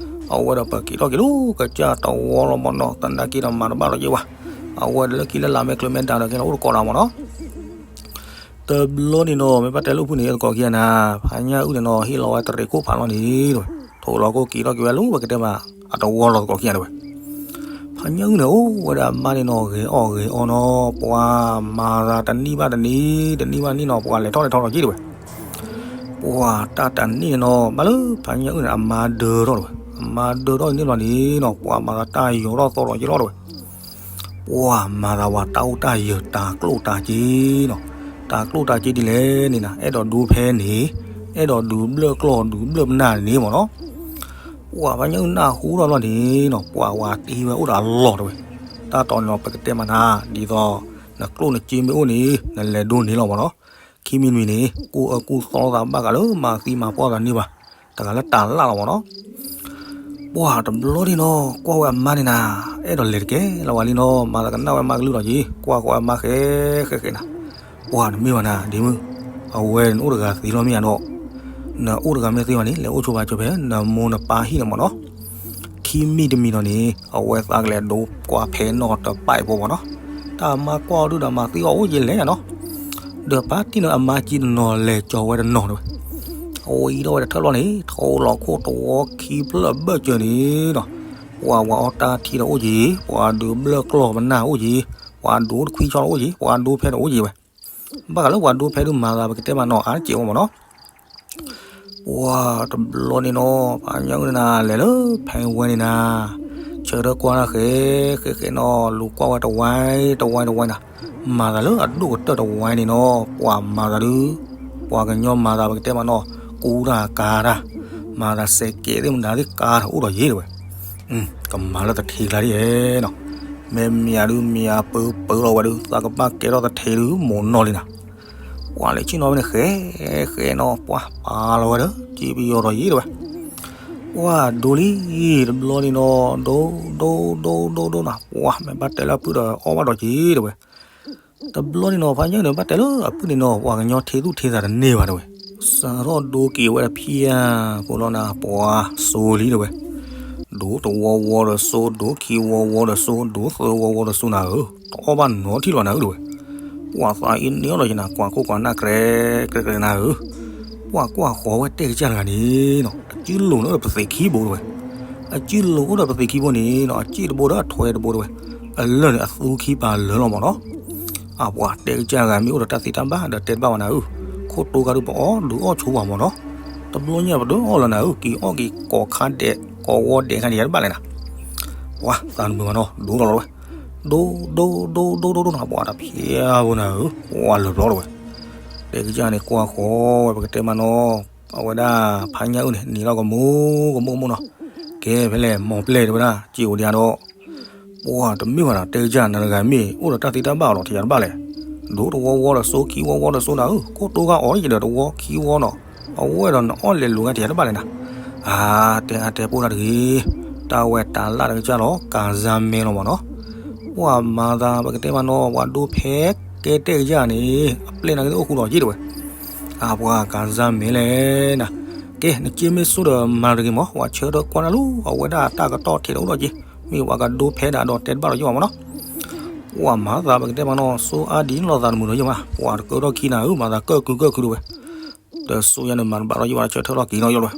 အဝဲဒီးပက့ၤထီၣ်က့ၤလၢကစၢ်တဝီလီၤမၢ်နီၤ, သနာ်က့ဒီးမၤတဘၣ်ဒီးယ့ၣ်ဝဲ, အဝဲဒီးလၢခံလၢလာ်မ့ၢ်ကျၢၤမ့ၢ်ဒါဒီးက့ၤလီၤအိၣ်တကိးဒီးမၢ်နီၤ တဘျီန့ၣ်နီၤ မ့ၢ်ဘၣ်တဲလၢဖုၣ်န့ၣ် သကိးခံဂၤနၤ, ဖးညၣ်အုၣ်န့ၣ်နီၤ ဟ့ၣ်လီၤဝဲတရံးခိၣ်ဖးလီၤန့ၣ်တဝဲ, ထိၣ်လီၤခိၣ်က့ၤထီၣ်က့ၤဝဲလၢပကတဲမး အတဝီလီၤသကိးခံဂၤတဝဲ ဖးညၣ်အုၣ်န့ၣ် အိၣ်ဝဲဒၣ်အမါန့ၣ်နီၤ ဂဲၤအီၣ်ဂဲၤအီနီၤ, ပှၤမၤသးတနံၣ်ဘၣ်တနံၣ် တနံၣ်ဘၣ်နံၣ်နီၤ ပှၤလဲၤထီၣ်လဲၤထီၣ်ဒီးက့ၤတဝဲ, ပှၤတၢ်တနံၣ်န့ၣ်နီၤ ဘၣ်လၢဖးညၣ်အုၣ်န့ၣ် အမါဒၢထီၣ်တဝဲ, အမါဒၢထီၣ်န့ၣ်လီၤန့ၣ်နီၤ ပှၤမၤသးတၢ်ယီၤထီၣ်သီထီၣ်က့ၤလီၤတဝဲ ပှၤမၤသးဝဲတၢ်အိၣ်တၢ်ယၢၤတၢ်ကျိၣ်တၢ်စ့နီၤ, တၢ်ကျိၣ်တၢ်စ့ဒ်လဲၣ်န့ၣ်နၤ အဲၣ်ဒိးဒိဖဲန့ၣ်, အဲၣ်ဒိးဒုးဘျၢၣ်ကျီၢ်ဒုးဘျၢၣ်ပနၢ်န့ၣ်မၢ်နီၤ, ပှၤဖးညၣ်အုၣ်နၢ်ဟူထီၣ်လီၤန့ၣ်နီၤ ပှၤဝၤတ့ဝဲအိၣ်ဒီးအလီၢ်တဝဲ, တၢ်တီန့ၣ်နီၤ ပကတဲမးနၤ ဒ်သိး နကျိၣ်နစ့မ့ၢ်အိၣ်န့ၣ် နလဲၤဒိန့ၢ်လီၤမၢ်နီၤ, ခံမံၤတမံၤန့ၣ် ကူၣ်အၢကူၣ်သီသးဘၣ်ဃးလၢမၤသံမၤပှၢ်သးန့ၢ်ဘၣ်, တဂၤလၢတၢ်လၢ်လီၤမၢ်နီၤ ပှၤတဘျီန့ၣ်နီၤ ကွၢ်ဝဲအမါန့ၣ်နၤ, အဲၣ်ဒိးလဲၤတကဲလၢၤဝဲလံနီၤ, မၤသးကနၣ်ဝဲမါကလုၢ်လီၤက့ၤ, ကွၢ်ဃီအမါဃဲဃဲဃဲနၤ, ပှၤနမ့ၢ်ဘၣ်နၤ ဒ်မုၣ်, အဝဲနအိၣ်တဂၤသ့လီၤမ့ၢ်ဧါနီၤ, နအိၣ်တဂၤမ့ၢ်သ့ဘၣ်န့ၣ် လဲၤအိၣ်ဆိးဘၣ်ဆိးဖဲ နမိၢ်နပၢ်ဟံၣ်န့ၣ်မၢ်နီၤ, ခံမံၤတမံၤဒီးန့ၣ် အဝဲသးကလဲၤဒိကွၢ်ဖဲနီၤတပာ်အံၤဖိမၢ်နီၤ, တၢ်မါကွၢ်အီၤဒုဒီးမၤသံအီၤအိၣ်က့ၤလဲၣ်နီၤ ဒီးပၢ်တံၢ်န့ၣ်အမါကံတနီၤလဲၤကၠီၤဝဲတနီၤတဝဲ, အဝဲအံၤထီၣ်ဝဲတထၢၣ်လီၤန့ၣ် ထိလီၤခိၣ်တဝီခံဖျၢၣ်ဘၢၣ်စၢၤန့ၣ်နီၤ, ပှၤဝၤအီၣ်တၢ်ထံဒီးအိၣ်က့ၤ, ပှၤဒုးဘျၢၣ်ကျီၢ်ပနၢ်အိၣ်က့ၤ, ပှၤဒိတခွံဆီအိၣ်က့ၤ, ပှၤဒိဖဲဒီးအိၣ်က့ၤဝဲ, ဘၣ်ဃးလၢပှၤဒိဖဲဒုးမၤသးပကတဲမးနီၤ အါတကဲးဝဲမၢ်နီၤ ပှၤတဘျီန့ၣ်နီၤ ဖးညၣ်အုၣ်န့ၣ်နၤ လဲၤလၢဖဲဝဲန့ၣ်နၤ, ဆၢထၢၣ်ကွၢ်တၢ်ဃဲဃဲဃဲနီၤ လူၤကွၢ်ဝဲတဝဲတဝဲတဝဲနၤ, မၤသးလၢအဒိၣ်ကတၢၢ်တဝဲန့ၣ်နီၤ ပှၤမၤသးဒုး, ပှၤကညီမၤသးပကတဲမးနီၤ ကူတၢ်ကၤတၢ်, မၤသးစဲးကဲးသ့ၣ်မတၤသ့ၣ်ကၤတၢ်အိၣ်ဒီးယ့ၣ်တဝဲ, ကမၤလၢသထ့ကျါဒ်နီၤ, မ့ၢ်မ့ၢ်ဧါဒုးမ့ၢ်ဧါပၢပၢလီၤဝဲဒုး သးကဘၣ်ကဲထီၣ်သထ့ဒုးမိၢ်နီၢ်လံနၤ ပှၤလဲၤဆ့ၣ်နီၤဝဲန့ၣ်ဃဲဃဲနီၤ ပှၤပာ်လီၤဝဲဒီး က့ပယီၤဒီးယ့ၣ်တဝဲ, ပှၤဒိလံ, တဘျီန့ၣ်နီၤ ဒိဒိဒိဒိဒိနၤ ပှၤမ့ၢ်ဘၣ်တဲလၢအပုၢ်ဒီးအီၣ်ဘၣ်ဒီးက့ၤတဝဲ, တဘျီန့ၣ်နီၤ ဖးညၣ်န့ၣ် ဘၣ်တဲလၢအပုၢ်န့ၣ်နီၤ ပှၤကညီထံသူၣ်ထံသးတန့ၢ်ဘၣ်တဝဲ, စးထီၣ်ဒိက့ၤဝဲတဖံးဧါ, ဖိလီၤနၤ ပှၤစိၤလံတဝဲ, ဒိတဝီဝီဒီးစိၤ, ဒိခံဝီဝီဒီးစိၤ, ဒိသၢဝီဝီဒီးစိၤနၤဧၢ, တအီၣ်ဘၣ်နီထံၣ်လီၤနၤဧၢတဝဲ, ပှၤသးအံၤန့ၢ်အီၤဒီးယနၤ ကွၢ်ခိၣ်ကွၢ်နၢ်ကြဲကြဲကြဲနၤဧၢ, ပှၤကွၢ်ဃီၤဝဲတဲကစၢ်တဂၤန့ၣ်နီၤ အစုလိၤန့ၣ်အိၣ်ဒီးပသံးခံဘိတဝဲ, အစုလိၤအိၣ်ဒီးပသံးခံဘိန့ၣ်နီၤ အစ့ၣ်တဘိဒီးအထွဲတဘိတဝဲ, အလၢၢ်န့ၣ်အသူခံပာ်လၢာ်လီၤမ့ၢ်နီၤ. အပှၤတဲကစၢ်ဂၤမ့ၢ်အိၣ်ဒီးတၢ်သ့တၢ်ဘၣ်ဒီးတဲတဘၣ်ဝဲနၤဧၢ, ခိၣ်တိကါဒုးပအီၣ်ဒုးအီၣ်ဆိပှၤမ့ၢ်နီၤ. တဘျီညါပဒုးအီၣ်လၢၤနၤဧၢ, က့ၤအီၣ်က့ၤကိးခါဒဲး ကိးဝီဒဲးခါန့ၣ် ယတဘၣ်လဲၣ်နၤ. ပှၤသးတမုာ်ဘၣ်နီၤ ဒိလီၤလီၤဝဲ, ဒိ ဒိ ဒိ ဒိ ဒိ ဒိနီၤ ပှၤတဖျဲဘိနၤဧၢ, ပှၤလၢာ်ဘျီတဝဲ. တဲကစၢ်န့ၣ်ကွၢ်ဃီဝဲ ပကတဲမနီၤ, အဝဲဒၣ်ဖါညၣ်အုၣ်န့ၣ် နံၤလီၤကမူကမူကမူနီၤ, ကဲဖဲလဲၣ် မီၢ်ပျဲၢ်တဝဲဒၣ် စ့ၢ်အိၣ်ဒံးဒီး ပှၤတမ့ၢ်ဘၣ်ဒီး တဲကစၢ်နၤတဂၤမ့ၢ်အိၣ်ဒီးတၢ်သ့တၢ်ဘၣ်အီၤလီၤ ထံၣ်ယၤတဘၣ်လဲၣ်. ဒိတဝီဝီဒီးစိခံဝီဝီဒီးစိနၤဧၢ, ခိၣ်တိကါအီၣ်ယဒီးတဝီခံဝီနီၤ, အဝဲဒီးနအီၣ်လဲၤလိၤဂၤထံၣ်ယၤတဘၣ်လဲၣ်နၤ. အါ, တဲအါတဲပိၢ်တၢ်တဂ့ၤ, တၢ်ဝဲတၢ်လၢ်တကစၢ်လီၤ ကၤစါမဲလီၤမ့ၢ်နီၤ. ပှၤမၤသးပကတဲမနီၤ ပှၤဒိဖဲကဲတဲကစၢ်န့ၣ် အပျဲၢ်နၤက့ၤအိၣ်ဃူဒီးယ့ၢ်တဝဲ. အါ, ပှၤကၤစါမဲလဲၣ်နၤ, ကဲ နစ့မ့ၢ်စိဒီးမၤတဂ့ၤမး ပှၤဆၢထၢၣ်ကွၢ်နၤလီၤ အဝဲဒၣ်တၢ်ကတီၢ်ထံးတအိၣ်ဒီးက့ၤ, မ့ၢ်ပှၤကဒိဖဲဒၣ်ဒီးတဲတဘၣ်ဒီးယ့ၢ်မးနီၤ. ပှၤမၤသးပကတဲမနီၤ စိအါဒ်န့ၣ်လီၤသးတမုာ်ဒီးယ့ၢ်မး ပှၤတကၢထီၣ်ခံနၤဧၢ, မၤသးကၢၢ်ကုၢ်ကၢၢ်ခုတဝဲ. ဒီးစိယၤန့ၣ်မၤတဘၣ်ဒီးယ့ၢ်ဘၣ် ဆၢထၢၣ်ထီၣ်က့ၤနီၤယ့ၢ်တဝဲ.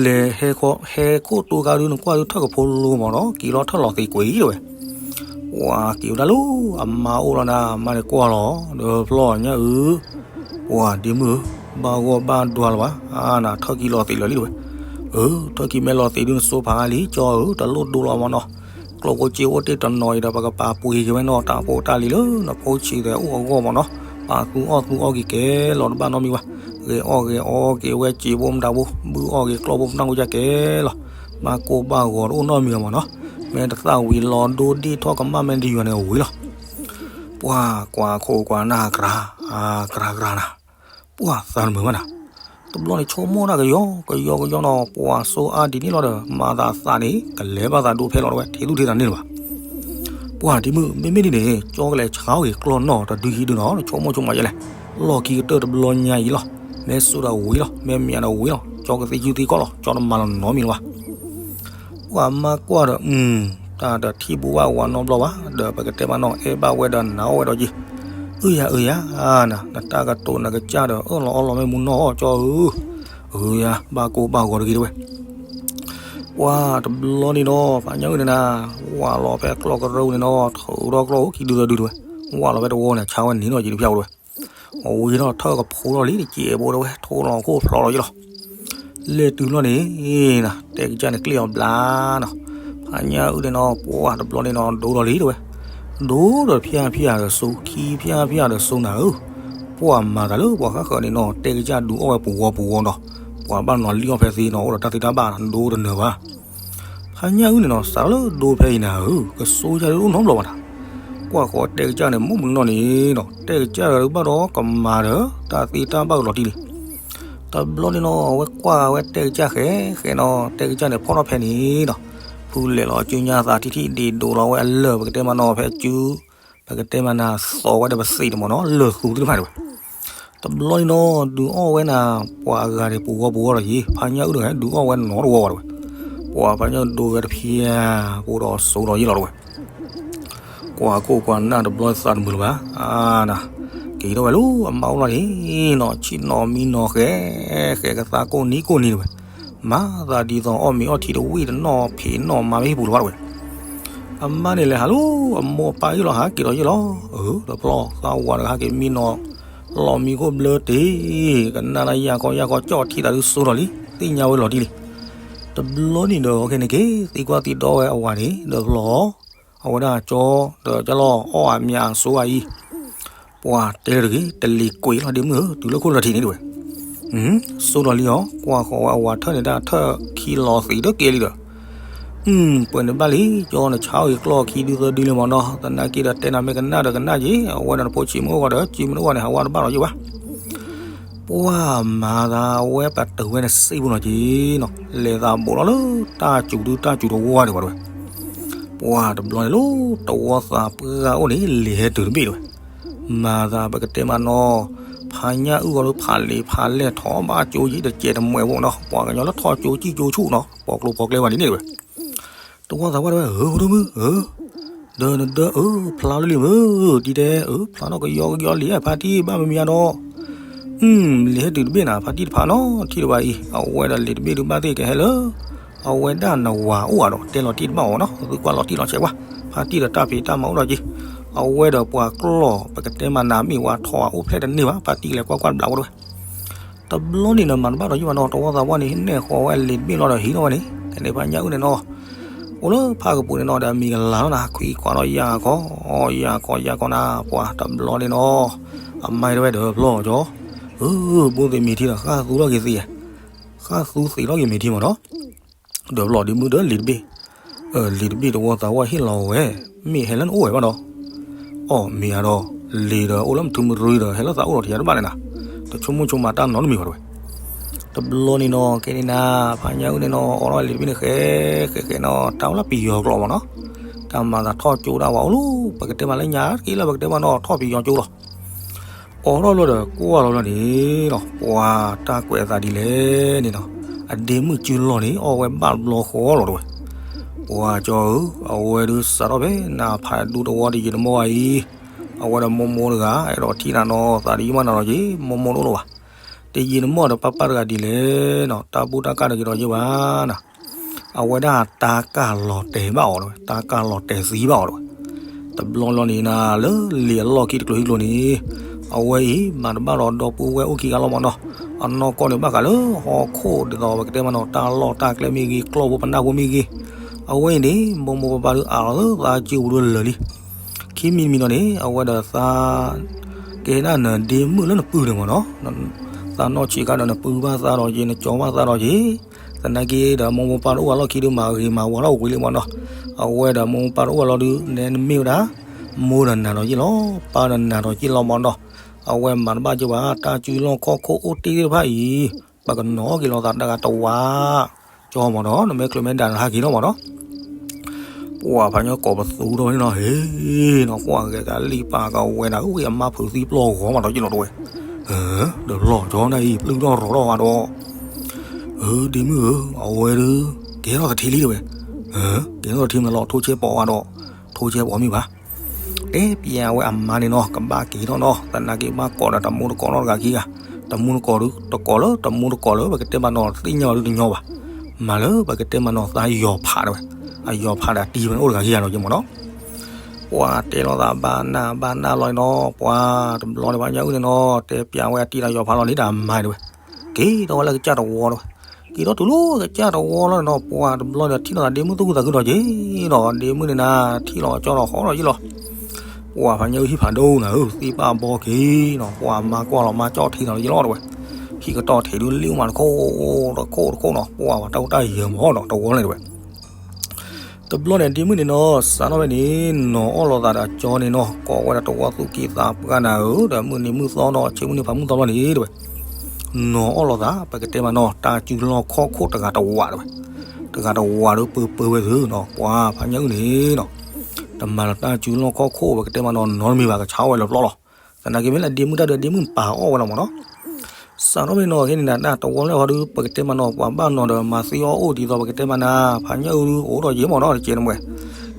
လဲၤဟဲခိၣ်တိကါဒုးနကွၢ်ဒုးထၢၣ်ကဖိလိမ့ၢ်နီၤ က့ၤလီၤထၢၣ်လီၤသံးကွံာ်တဝဲ. ပှၤက့ၤဝဲဒၣ်လၢအမါအိၣ်လီၤနၤ အမါန့ၣ်ကွၢ်လီၤ ဒီးဖျီညၣ်အုၣ်, ပှၤဒ့မုၣ်ဧၢ, ဘၣ်ဂီၢ်ဘၣ်ဒွါလၢၤဘၣ်, အါနၤထၢၣ်ခံလီၤသံးလၢာ်လံတဝဲ. အၢ ထၢၣ်ခံမ့ၢ်လီၤသံးဒုးနစိဖးလံကၠီဧၢ, တလိၣ်ဒိလီၤမ့ၢ်နီၤ. ကျိၣ်ဖိစ့ဖိအိၣ်တ့ၢ်တနီၤအံၤဒီး ပကပာ်ပှ့ၤက့ၤဝဲနီၤတၢ်ဖိတၢ်လံၤလၢနဖိဆံးဒီးအိၣ်အဂီၢ်မ့ၢ်နီၤ. ပာ်သူအီၣ်သူအီက့ၤကဲလီၤတဘၣ်နီတမံၤဘၣ်. ဂဲၤအီၣ်ဂဲၤအီက့ၤဝဲစ့ဖိမတၤဖိ, ဘုၣ်အီၣ်က့ၤကျိၣ်ဖိမတၤဖိကဲလီၤ. ဘၣ်ကိၢ်ဘၣ်ဂီၤတအိၣ်နီတမံၤဘၣ်မ့ၢ်နီၤ. မ့ၢ်တသၣ်ဝံၤလီၤဒိဒ့ၣ်ထီၣ်ကမၣ်မ့ၢ်တယွၤန့ၣ်ဝံၤလီၤ. ပှၤကွၢ်ခိၣ်ကွၢ်နၢ်ကြၤ, ကြၤကြၤနၤ, ပှၤသးတမုာ်ဘၣ်နၤ. တဘျီန့ၣ်ဆိကမိၣ်တၢ်ကယီကယီကယီနီၤ ပှၤစိအါဒ်န့ၣ်လီၤဒီး မၤသးသးန့ၣ် ကလဲၤဘၣ်သးဒိဖဲလီၤတဝဲ ထံၣ်သူၣ်ထံၣ်သးန့ၣ်လၢၤဘၣ်. ပှၤဒ့မုၣ် မ့မ့ၢ်ဒ်န့ၣ် ကၠီကလဲၤဆါအီၣ်က့ၤကျီၢ်နီၣ်တဒုဟံးဒုနီၤ နဆိကမိၣ်ဆိကမးယဲလဲၣ်. လီၢ်ခံကတၢၢ်တဘျီညါအံၤလီၤ. မ့ၢ်စိဒီးဝံၤလီၤ မ့ၢ်မၠးဒီးဝံၤလီၤ ကၠီကသံယူသံကီၢ်လီၤ ကၠီတမၤလီၤနီတမံၤလၢၤဘၣ်. ပှၤမါကွၢ်ဒီး တၢ်ဒီးထံၣ်ဘူၣ်ဘၣ်ဝၤနီတဘျီဘၣ် ဒီးပကတဲမနီၤ အဲၣ်ဘၣ်ဝဲဒီးနၤအီၣ်ဝဲဒီးက့ၤ. အၢယၤအၢယၤ, နတၢ်ကတိၤနကစၢ်ဒီး အၢၣ်လီၤအီလီၤမ့ၢ်မူနီၢ်အီၣ်ကၠီဧၢ. အၢယၤ ဘၣ်ကိၢ်ဘၣ်ဂီၤတဂ့ၤတဝဲ. ပှၤတဘျီန့ၣ်ဒီး ဖါညၣ်အုၣ်န့ၣ်နၤ ဝၢ်လီၤဖဲကျီၢ်ကရၢပူၤန့ၣ်ဒီး ထုးထီၣ်ကျီၢ်အိၣ်ခံဒုသၢဒုတဝဲ. ဝၢ်လီၤဖဲတဝီန့ၣ် ဆါဝဲန့ၣ်နီၤယံၤတဖျၢၣ်အိၣ်တဝဲ. အဝံၤဒီးထၢၣ်ကဖိထီၣ်လံ တစဲးဖိတဝဲ ထိလီၤခိၣ်ဖျီလီၤယံၤလီၤ. လဲၤတုၤလီၤန့ၣ်နၤ တဲကစၢ်န့ၣ်ကျ့ၣ်အီၤဘျါနီၤ. ဖါညၣ်အုၣ်န့ၣ်နီၤ ပှၤတဘျီန့ၣ်နီၤ ဒိလီၤလံတဝဲ. ဒိဒီးဖၠၣ်ဖၠၣ်ဒီးစိ ခံဖၠၣ်ဖၠၣ်ဒီးစိနၤဧၢ. ပှၤမၤသးလၢပှၤဃၣ်ဃၢၤန့ၣ်နီၤ တဲကစၢ်ဒုးအီၣ်ဝဲပူၤဝီပူၤဝီနီၤ. ပှၤဘၣ်နီၤလံအီၣ်ဖဲသ့နီၤ အိၣ်ဒီးတၢ်သ့တၢ်ဘၣ် ဒိတနၢၤဘၣ်. ဖါညၣ်အုၣ်န့ၣ်နီၤ စးထီၣ်လၢဒိဖဲအံၤနၤဧၢ ကစိယၤဒုးအိၣ်နီတဘျီဘၣ်နၤ. ကွၢ်ဃီတဲကစၢ်န့ၣ် မိၢ်မုၢ်နီၢ်န့ၣ်နီၤ တဲကစၢ်ဒီးဘၣ်ဒီးကမၤဒီး တၢ်သ့တၢ်ဘၣ်ကလီၤတံၢ်လံ. တဘျီန့ၣ်နီၤ အဝဲကွၢ်ဝဲတဲကစၢ်ဃဲဃဲနီၤ တဲကစၢ်န့ၣ်ဖီၣ်ထီၣ်ဖဲန့ၣ်နီၤ ဖုလဲၤလီၤအစုညါသးထံၣ်ထံၣ်ဒ့ဒိးလီၤဝဲအလၢၢ် ပကတဲမနီၤဖဲအစု ပကတဲမနၤသီဝဲဒီးပသံးတမီၤနီၤ လၢၢ်သူတဖၣ်တဝဲ. တဘျီန့ၣ်နီၤ ဒုးအီၣ်ဝဲနၤ ပှၤအဂၤန့ၣ်ပူၤဝီပူၤဝီဒီးယံၤ ဖါညၣ်အုၣ်တဂၤ ဒုးအီၣ်ဝဲနီတဝီဝီတဝဲ. ပှၤဖါညၣ်ဒိဝဲတဖၣ် ပူၤဒီးစိဒီးယံၤလီၤတဝဲ. ကွၢ်ခိၣ်ကွၢ်နၢ်တဘျီသးတမုာ်လၢၤဘၣ် အါနၤ က့ၤထီၣ်ဝဲလၢအမါအိၣ်လီၤန့ၣ်နီၤ ဆံၣ်နီၤမံနီၤဃဲ ဃဲကသါကိးနံၤကိးနံၤတဝဲ. မၤသးဒ်သိးအီၣ်မ့ၤအီၣ်ထံတဝံၣ်တနီၣ်ဖံးနီၣ်မၤမ့ၢ်ဟံၣ်ပူၤလၢၤဘၣ်တဝဲ. အမါန့ၣ်လဲၤဟးလၢအမိၢ်အပၢ်အံၤလီၤ ဟးက့ၤဒီးယံၤလီၤ. အၢ ဒီးဖျီသးဝၤတဂၤဟဲက့ၤမံနီၤ လီၤမံခိၣ်ဘျၢတ့ၢ် ကနၣ်လၢယၢ်ကီယၢ်ကီကၠီၣ်ထံသးဒုးစိဒီးလံ သ့ၣ်ညါဝဲလီၤတံၢ်လံ. တဘျီန့ၣ်ဒီး ခဲန့ၣ်က့ၤ သံကွၢ်သံဒီဝဲအဝၤန့ၣ် ဒီးဖျီ အဝဲဒၣ်ကၠီ ဒီးကၠီလီၤအီၣ်အမ့ၤအစိအံၤ ပှၤတဲလၢတဂ့ၤ တလံၤကွံာ်လီၤဒ့မုၣ်ဧၢ တုၤလၢခိၣ်လၢထံးန့ၣ်တဝဲ. စိဒီးလံအီၤ ကွၢ်ဃီၤဝဲအဝၤထၢၣ်န့ၣ်ဒၣ်ထၢၣ်ခံလီၤသံးဒီးကဲလံဒီး ပှဲၤန့ၣ်ဘၣ်လံ ကၠီနဆါအီၣ်က့ၤကျီၢ်ခံဒုသၢဒုလံမ့ၢ်နီၤ သနာ်က့ဒီးတဲနၤမ့ၢ်ကနၣ်ဒီးကနၣ်က့ၤ အဝဲဒီးနဖိဆံးမ့ၢ်အိၣ်ဂီၤဒီး စုမ့ၢ်အိၣ်ဂီၤန့ၣ် ဟးဝဲတဘၣ်လီၤယိာ်ဘၣ်. ပှၤမၤသးဝဲပတုာ်ဝဲန့ၣ်စ့ၢ်ပူၤနီၤက့ၤနီၤ လဲၤသးဘိးလီၤလၢတၢ်စူၤဒုတၢ်စူၤတဝီဒံးဘၣ်တဝဲ. ပှၤတဘျီန့ၣ်လီၤ တဝီသးပှၢ်အိၣ်န့ၣ် လံာ်ဟဲတုၤတဘ့ၣ်တဝဲ. မၤသးပကတဲမးနီၤ ဖါညၣ်အုၣ်ဂီၤလၢဖးလံာ်ဖးလဲၢ်ထီၣ်ဘၣ်ကၠိယံၤတစဲးတမှဲးဖိနီၤ ပှၤကညီလၢထီၣ်ကၠိကံၣ်ကၠိဆူၣ်နီၤ ပိာ်ကျိၤပိာ်ကျဲဝဲဒ်န့ၣ်တဝဲ. တဝီသးပှၢ်တဝဲ ဧၢ ဖိဒိၣ်မုၣ် ဧၢ ဒီးနဒၢ ဧၢ ဖျါလၢလံမုၢ် ဒ်တဲ ဧၢ ဖျါထီၣ်ကယီကယီလံ ဖါတံၢ်ဘၣ်မမံၤအါဒီး လံာ်ဟဲတုၤတဘ့ၣ်နၤ ဖါတံၢ်တဖၣ်နီၤ ထံၣ်တဘၣ်အံၤ အဝဲဒီးလံာ်တဘ့ၣ်ဒုးဘၣ်သ့ၣ်ကဟဲလၢ အဝဲဒၣ်နဝၤအိၣ်ဧါဒီး တဲလီၤတံၢ်တဘၣ်အီၤနီၤ သုကွၢ်လီၤတံၢ်လီၤဆဲးကွၢ် ဖါတံၢ်ဒီးတၢ်ဖံးတၢ်မၤအိၣ်ဒီးက့ၤ အဝဲဒီးပှၤကျီၢ် ပကတဲမၤနၤမ့ၢ်ဝဲထီၣ်အအိၣ်ဖျဲၣ်တန့ၢ်ဘၣ် ဖါတံၢ်လဲၤကွၢ်ကွၢ်တဘျးဝဲတဝဲ တဘျီန့ၣ်နမၤတဘၣ်ဒီးယံာ်ဘၣ်နီၤ တဝီသးပှၢ်န့ၣ် နဲၣ်ဃီဝဲလံာ်တဘ့ၣ်လီၤဒီးဟံးထီၣ်ဝဲန့ၣ် ဖဲန့ၣ်ဖါညၣ်အုၣ်န့ၣ်နီၤ အိၣ်လၢဖးကပူၤန့ၣ်နီၤ ဒီးအမံၤကလၤလီၤနၤ ခွံခွါဒီးယၢ်ခီ ယၢ်ခီယၢ်ခီနၤ ပှၤတဘျီန့ၣ်နီၤ အမါတဲဝဲဒီးဖျီၣ်ကၠီ ဘိသ့ၣ်မ့ၢ်ထံဒီး ဃၣ်သူလီၤက့ၤသ့ ဃၣ်သူသ့လီၤက့ၤမ့ၢ်ထံမးနီၤ ဒီးဖျီၣ်ဒ့မုၣ်ဒီးလံာ်တဘ့ၣ် လံာ်တဘ့ၣ်တဝီသးပှၢ်ဟ့ၣ်လီၤဝဲ မ့ၢ်ဟဲလၢနအိၣ်ဝဲဘၣ်ဒီး အီၣ်မ့ၢ်ဧါဒီး လံာ်ဒီးအိၣ်လၢမထူမရူဒီး ဟဲလၢသးအိၣ်ဒီးတယၤတဘၣ်န့ၣ်နၤ တဆိကမိၣ်ဆိကမးတၢ်နီတမံၤဘၣ်တဝဲ တဘျီန့ၣ်နီၤ ကဲန့ၣ်နၤ ဖါညၣ်အုၣ်န့ၣ်နီၤ အိးထီၣ်လံာ်တဘ့ၣ်န့ၣ် ဃဲဃဲဃဲနီၤ တၢ်အိၣ်လၢပယီၤကျိာ်မးနီၤ တၢ်မၤသးထီၣ်ကၠိဒၣ်ဝဲအိၣ်လၢ ပကတဲမၤလၢညါတက့ၢ်လၢပကတဲမၤနီၤ ထီၣ်ပယီၤကၠိလီၤ အိးထီၣ်လီၤဒီးကွၢ်လီၤလီၤန့ၣ်နီၤ ပှၤတၢ်ကွဲးအသးဒ်လဲၣ်န့ၣ်နီၤ အဒ့မုၣ်စုလီၢ်န့ၣ် အီၣ်ဝဲဘၣ်ဘျီဃီလီၤတဝဲ ပှၤကၠီဧၢ အဝဲဒုးစးထီၣ်ဖဲနဖးဒူတဝီတယံာ်တမီၢ်အံၤ အဝဲဒီးမိၢ်မိၢ်တဂၤ အဲၣ်ဒိးထံၣ်နၤနီၤ သးတယံာ်မးနၤလီၤက့ၤ မိၢ်မိၢ်တအိၣ်လီၤဘၣ် တယံာ်တမီၢ်ဒီးပၢ်ပၢ်တဂၤဒ်လဲၣ်နီၤ တၢ်ဘူၣ်တၢ်ကၢ်တဂ့ၤဒီးယ့ၢ်ဘၣ်နၤ အဝဲဒၣ်တၢ်ကၢ်လီၤတဲာ်ဘၣ်အီၤတဝဲ တၢ်ကၢ်လီၤတဲာ်သံဘၣ်အီၤတဝဲ တဘျီလီၤန့ၣ်နၤ လၢလံာ်အလီၢ်ခံတကျိၤဟံၣ်ကျိၤန့ၣ် အဝဲအံၤ မၤတဘၣ်ဒီးဒီပုၢ်ဝဲၢ်အိၣ်ခံဂၤလီၤမးနီၤ အနီၢ်ကီၢ်န့ၣ်ဘၣ်ဃးလၢဟီၣ်ခိၣ်ဒ်သိးပကတဲမးနီၤ တၢ်လီၢ်တၢ်ကျဲမ့ၢ်ဂ့ၤ ကျီၢ်ဖိပနၢ်ဖိမ့ၢ်ဂ့ၤ အဝဲအံၤန့ၣ် မိၢ်မိၢ်ပၢ်ပၢ်ဒုးအးလီၤလၢသးစုပူၤဒုးလၢာ်လံ ခံမံၤတမံၤနီၤန့ၣ် အဝဲဒီးသး ကဲဒၣ်နဒ့မုၣ်လၢနပုၢ်န့ၣ်မးနီၤ သးနီၢ်ဆံးခါဒီးနပုၢ်ဘၣ်သးဒီးက့ၤ နကၠီဘၣ်သးဒီးက့ၤ သနာ်က့ဒီးမိၢ်မိၢ်ပၢ်တအိၣ်အလီၢ်ခံဒုးမၤဂ့ၤမၤဝါထီၣ်ဝံၤလံမးနီၤ အဝဲဒီးမိၢ်မိၢ်ပၢ်တအိၣ်အလီၢ်ဒုး နဲနမ့ၢ်ဝဲဒၣ် မိၢ်ဒီးနၤဒီးယ့ၢ်လီၤ ပၢ်ဒီးနၤဒီးယ့ၢ်လီၤမးနီၤ အဝဲမၤတဘၣ်က့ၤဘၣ် တၢ်စုလီၢ်ခီၣ်ခိၣ်အိၣ်တ့ၢ်သ့ၣ်တဖၣ်အံၤ ပကနီၤက့ၤလီၤသးတဂၤတဝး ကၠီမးနီၤ နမ့ၢ်ချုးမ့ၢ်ဒၣ်နဟးက့ၤထီၣ်မးနီၤ ပှၤဖးညၣ်ကိးပသူထီၣ်န့ၣ်နီၤ ဟ့ၣ်နီၤ ကွၢ်ဂဲၤကလံၣ်ပာ်ကဝဲဒၣ် ဝံၣ်အမါဖုးသံပျီၢ်ဂီၤမးဒီးယ့ၢ်လီၤတဝဲ ဒီးလီၤကၠီနၤအံၤ ပျုၢ်ထီၣ်ရီၤထီၣ်ဝဲဒီး ဒ့မုၣ်ဧၢ အဝဲဒုး ကဲထီၣ်သထ့လံတဝဲ ကဲထီၣ်သထ့မးလီၤ ထိဆဲးပိာ်ဝဲဒီး ထိဆဲးပိာ်မ့ၢ်ဘၣ် တဲပျးဝဲအမါန့ၣ်နီၤ ကဘၣ်က့ၤထီၣ်နီၤ သနာ်က့ဘၣ်ကိးဒီးတမူတကိးနီတဂၤခံဂၤ တမူတကိးဒုး တကိးလၢတမူတကိးလၢ ပကတဲမးနီၤ သ့ၣ်ညါဘၣ်ဒုးတညီဘၣ် မၤလၢပကတဲမးနီၤ သးယီၤဖးတဝဲ အယီၤဖးဒီးအတံၤဝဲန့ၣ်အိၣ်တဂၤခံဂၤနီၤ ယ့ၢ်မးနီၤ ပှၤတဲလီၤသးဘၣ်နၢ်ဘၣ်နၢ်လီၤနီၤ ပှၤတဘျီန့ၣ် ဖးညၣ်အုၣ်န့ၣ်နီၤ တဲပျးဝဲအတံၤဒီးယီၤဖးလီၤန့ၣ်ဒီးအမါတဝဲ က့ၤထီၣ်ဝဲလၢကစၢ်တဝီတဝဲ က့ၤထီၣ်တုၤလၢကစၢ်တဝီလီၤနီၤ ပှၤတဘျီန့ၣ် ထံၣ်လီၤသးဒ့မုၣ်သူၣ်ခုသးခုဒီးက့ၤနီၤ ဒ့မုၣ်န့ၣ်နၤ ထံၣ်လီၤကၠီလီၤဃီဒီးယ့ၢ်လီၤ ပှၤဖးညၣ်အုၣ်ဟံၣ်ဖးဒိၣ်နၤဧၢ သ့ၣ်ပာ်ဘီက့ၤနီၤ ပှၤမါကွၢ်လီၤမါကၠီထံနီၤယ့ၢ်လီၤတဝဲ ဟံၣ်ကတီၢ်ထံးဒုးလံၣ်မးတခိၣ်တခိၣ်တခိၣ်နီၤ ပှၤပှၤတၢ်အိၣ်တၢ်ယၢၤမးနီၤ တဝီန့ၣ်တဝဲ တဘျီန့ၣ် ဒ့မုၣ်န့ၣ်နီၤ စးထီၣ်ဖဲန့ၣ် နီၤအီၣ်လိာ်သးဒီးကၠီန့ၣ်နီၤ ကိးဝဲဒၣ်တဝီသူၣ်က့သးပှၢ်နၤဧၢ ဒီးမုၢ်နံၤမုၢ်သီနီၤ ဆ့မုၢ်နံၤဖးမုၢ်သီဘျီန့ၣ်တဝဲ နီၤအီၣ်လိာ်သး ပကတဲမးနီၤ တၢ်စုလီၢ်ခီၣ်ခိၣ်တဂၤတဝးတဝဲ တဂၤတဝးဒီးပၢပၢဝဲသုနီၤ ပှၤဖးညၣ်အုၣ်န့ၣ်နီၤ တမၤလၢတၢ်စုလီၢ်ခီၣ်ခိၣ် ပကတဲမးနီၤ နီတမံၤဘၣ် ကဆါဝဲလၢပျီလီၤ သနာ်က့မ့ၢ်လၢဒ့မုၣ်တၢ်ဒုး ဒ့မုၣ်ပာ်အီၣ်ဝဲလီၤမးနီၤ စးထီၣ်ဖဲနီၤ ခဲန့ၣ်နၤ တၢ်တဝီလၢဟီဒုး ပကတဲမးနီၤ ပှၤဘၣ်နီၤဒီးမၤသ့အီၣ်အိၣ်ဒ်သိး ပကတဲမးနၤ ဖးညၣ်အုၣ်ဒုး အိၣ်ဒီးယ့ၢ်မးနီၤ တကဲးနမွဲ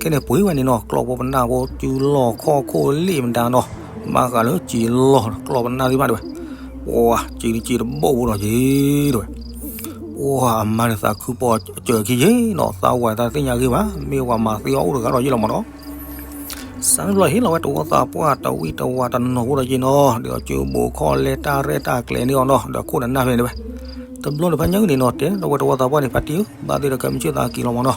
ခဲန့ၣ်ပှ့ၤဝဲန့ၣ်နီၤ ကျီၢ်ဖိပနၢ်ဖိ စုလီၢ်ခီၣ်ခိၣ်လ့ၣ်မတၤနီၤ ဘၣ်ဃးလၢစံာ်လီၢ် ကျီၢ်ပနၢ်သ့ၣ်တဖၣ်တဝဲ ပှၤစံာ်တစံာ်တဘိၣ်ဘိဒီးက့ၤတဝဲ ပှၤအမါန့ၣ်သးခုပိာ်စၢၤခံယ့ၢ်နီၤ သးဝဲသးသ့ၣ်ညါဂ့ၤဘၣ် မ့ၢ်ပှၤမၤသ့အီၣ်အိၣ်တဂၤဒီးယ့ၢ်လီၤမးနီၤ စးထီၣ်ဖဲလီၤဟ့ၣ်လီၤဝဲတဝီသးပှၢ်တဝံၣ်တဝးတနီၤဖိဒီးက့ၤနီၤ ဒီးကၠိဘိးခီၣ်လဲတၢ်ရဲၣ်တၢ်ကျဲၤန့ၣ်အီၤနီၤ ဒီးခိၣ်နၢ်နၢ်ဖဲန့ၣ်တဝဲ တဘျီန့ၣ်ဖးညၣ်အုၣ်န့ၣ်နီၤ တဲဒီးဝဲတဝီသးပှၢ်န့ၣ် ဖါတံၢ်ဧၢ ဘၣ်သ့ၣ်ဒီးကဲမုၢ်ဆ့ၣ်သးက့ၤလီၤမးနီၤ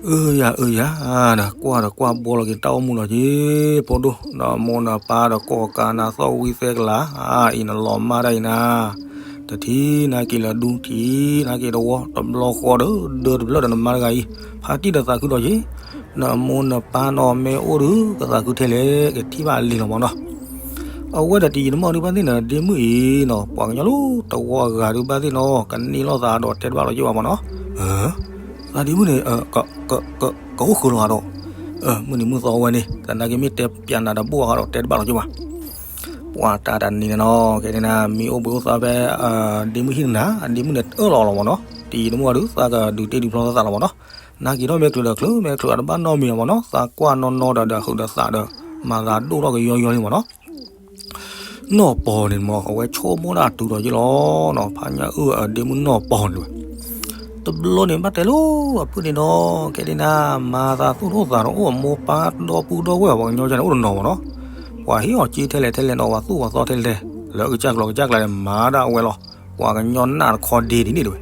အၢယၤအၢယၤ ကွၢ်ဒီးကွၢ်ဘှီလီၤက့ၤတၢ်အိၣ်မူလီၤက့ၤ ဖိဒိၣ် နမိၢ်နပၢ်ဒီးကိးကးနၤသီၣ်ဝံသဲကလၤ အံၤနလီၤမၢ်ဒၣ်အံၤနၤ တထံၣ်နာ်က့ၤလၢဒူထံၣ် နာ်က့ၤတဝီ တဘျီဃီဒီး ဒၢတဖျၢၣ်ဒီးနမါတဂၤအံၤ ဖါတံၢ်ဒီးသးခုဒီးက့ၤ နမိၢ်နပၢ်နီၢ်မ့ၢ်အိၣ်ဒုး ကသးခုထဲလဲၣ် ကထံၣ်ဘၣ်အလံၤလီၤမးနီၤ အဝဲဒီးတယံာ်တမီၢ်ဒုး ဘၣ်သ့ၣ်နၤဒ့မုၣ်အံၤနီၤ ပှၤကညီလၢတဝီအဂၤဒုး ဘၣ်သ့ၣ်နီၤ ကန့ၢ်လိာ်သးဒီးတဲတဘၣ်လီၤက့ၤဘၣ်မးနီၤ သးဒ့မုၣ်န့ၣ် ကအိၣ်ဃုာ်လီၤဧါဒီး မုၢ်နံၤမုၢ်သီဝဲန့ၣ် သနာ်က့မ့ၢ်တဲပျးနၤဒီးဘိၣ်ဃးဒီးတဲတဘၣ်လီၤက့ၤဘၣ် ပှၤတၢ်တနံၤန့ၣ်နီၤ ခဲန့ၣ်နၤ မ့ၢ်အိၣ်ဘှံးအိၣ်သါဖဲ ဒ့မုၣ်ဟံၣ်နၤ ဒ့မုၣ်န့ၣ်အၢၣ်လီၤလီၤမးနီၤ တယံာ်တမီၢ်ဒုး သးကဒုးတ့ဒုးဖျီသးလီၤမးနီၤ နာ်က့ၤထီၣ်မဲာ်ချုးဒီးချုး မဲာ်ချုးအတဘၣ်နီတမံၤလီၤမးနီၤ သးကွၢ်နီၢ်နီၢ်ဒီးဒီးဟုးဒီးသးဒီး မၤသးဒိၣ်ထီၣ်ကယီယီန့ၣ်မးနီၤ နီၢ်ပီၢ်န့ၣ်မ့ၢ် အဝဲဆိကမိၣ်ဒၣ်တုၤဒီးယ့ၢ်လီၤနီၤ, ဖါညၣ်အုၣ်အဒ့မုၣ်နီၢ်ပီၢ်န့ၣ်ဝဲ, တဘျီန့ၣ် ဘၣ်တဲလိာ်အဖုၣ်န့ၣ်ဒီး ကဲဒ်နၤ မၤသးသူၣ်ဒိၣ်သးဒီး အိၣ်အမိၢ်ပၢ်ဒီပုၢ်ဒီဝဲၢ် ပှၤကညီန့ၣ် အိၣ်တနီၤမ့ၢ်နီၤ, ပှၤဟ့ၣ်အီၤစ့ထဲလဲၣ်ထဲလဲၣ်နီၤ, ပှၤသူၣ်ပှၤသီထဲလဲၣ်, လၢအကစၢ်ကျိၤကစၢ်ကျါန့ၣ် မၤဒၣ်ဝဲလီၤ, ပှၤကညီနၢ်တခီဒ့ဒ်န့ၣ်တဝဲ,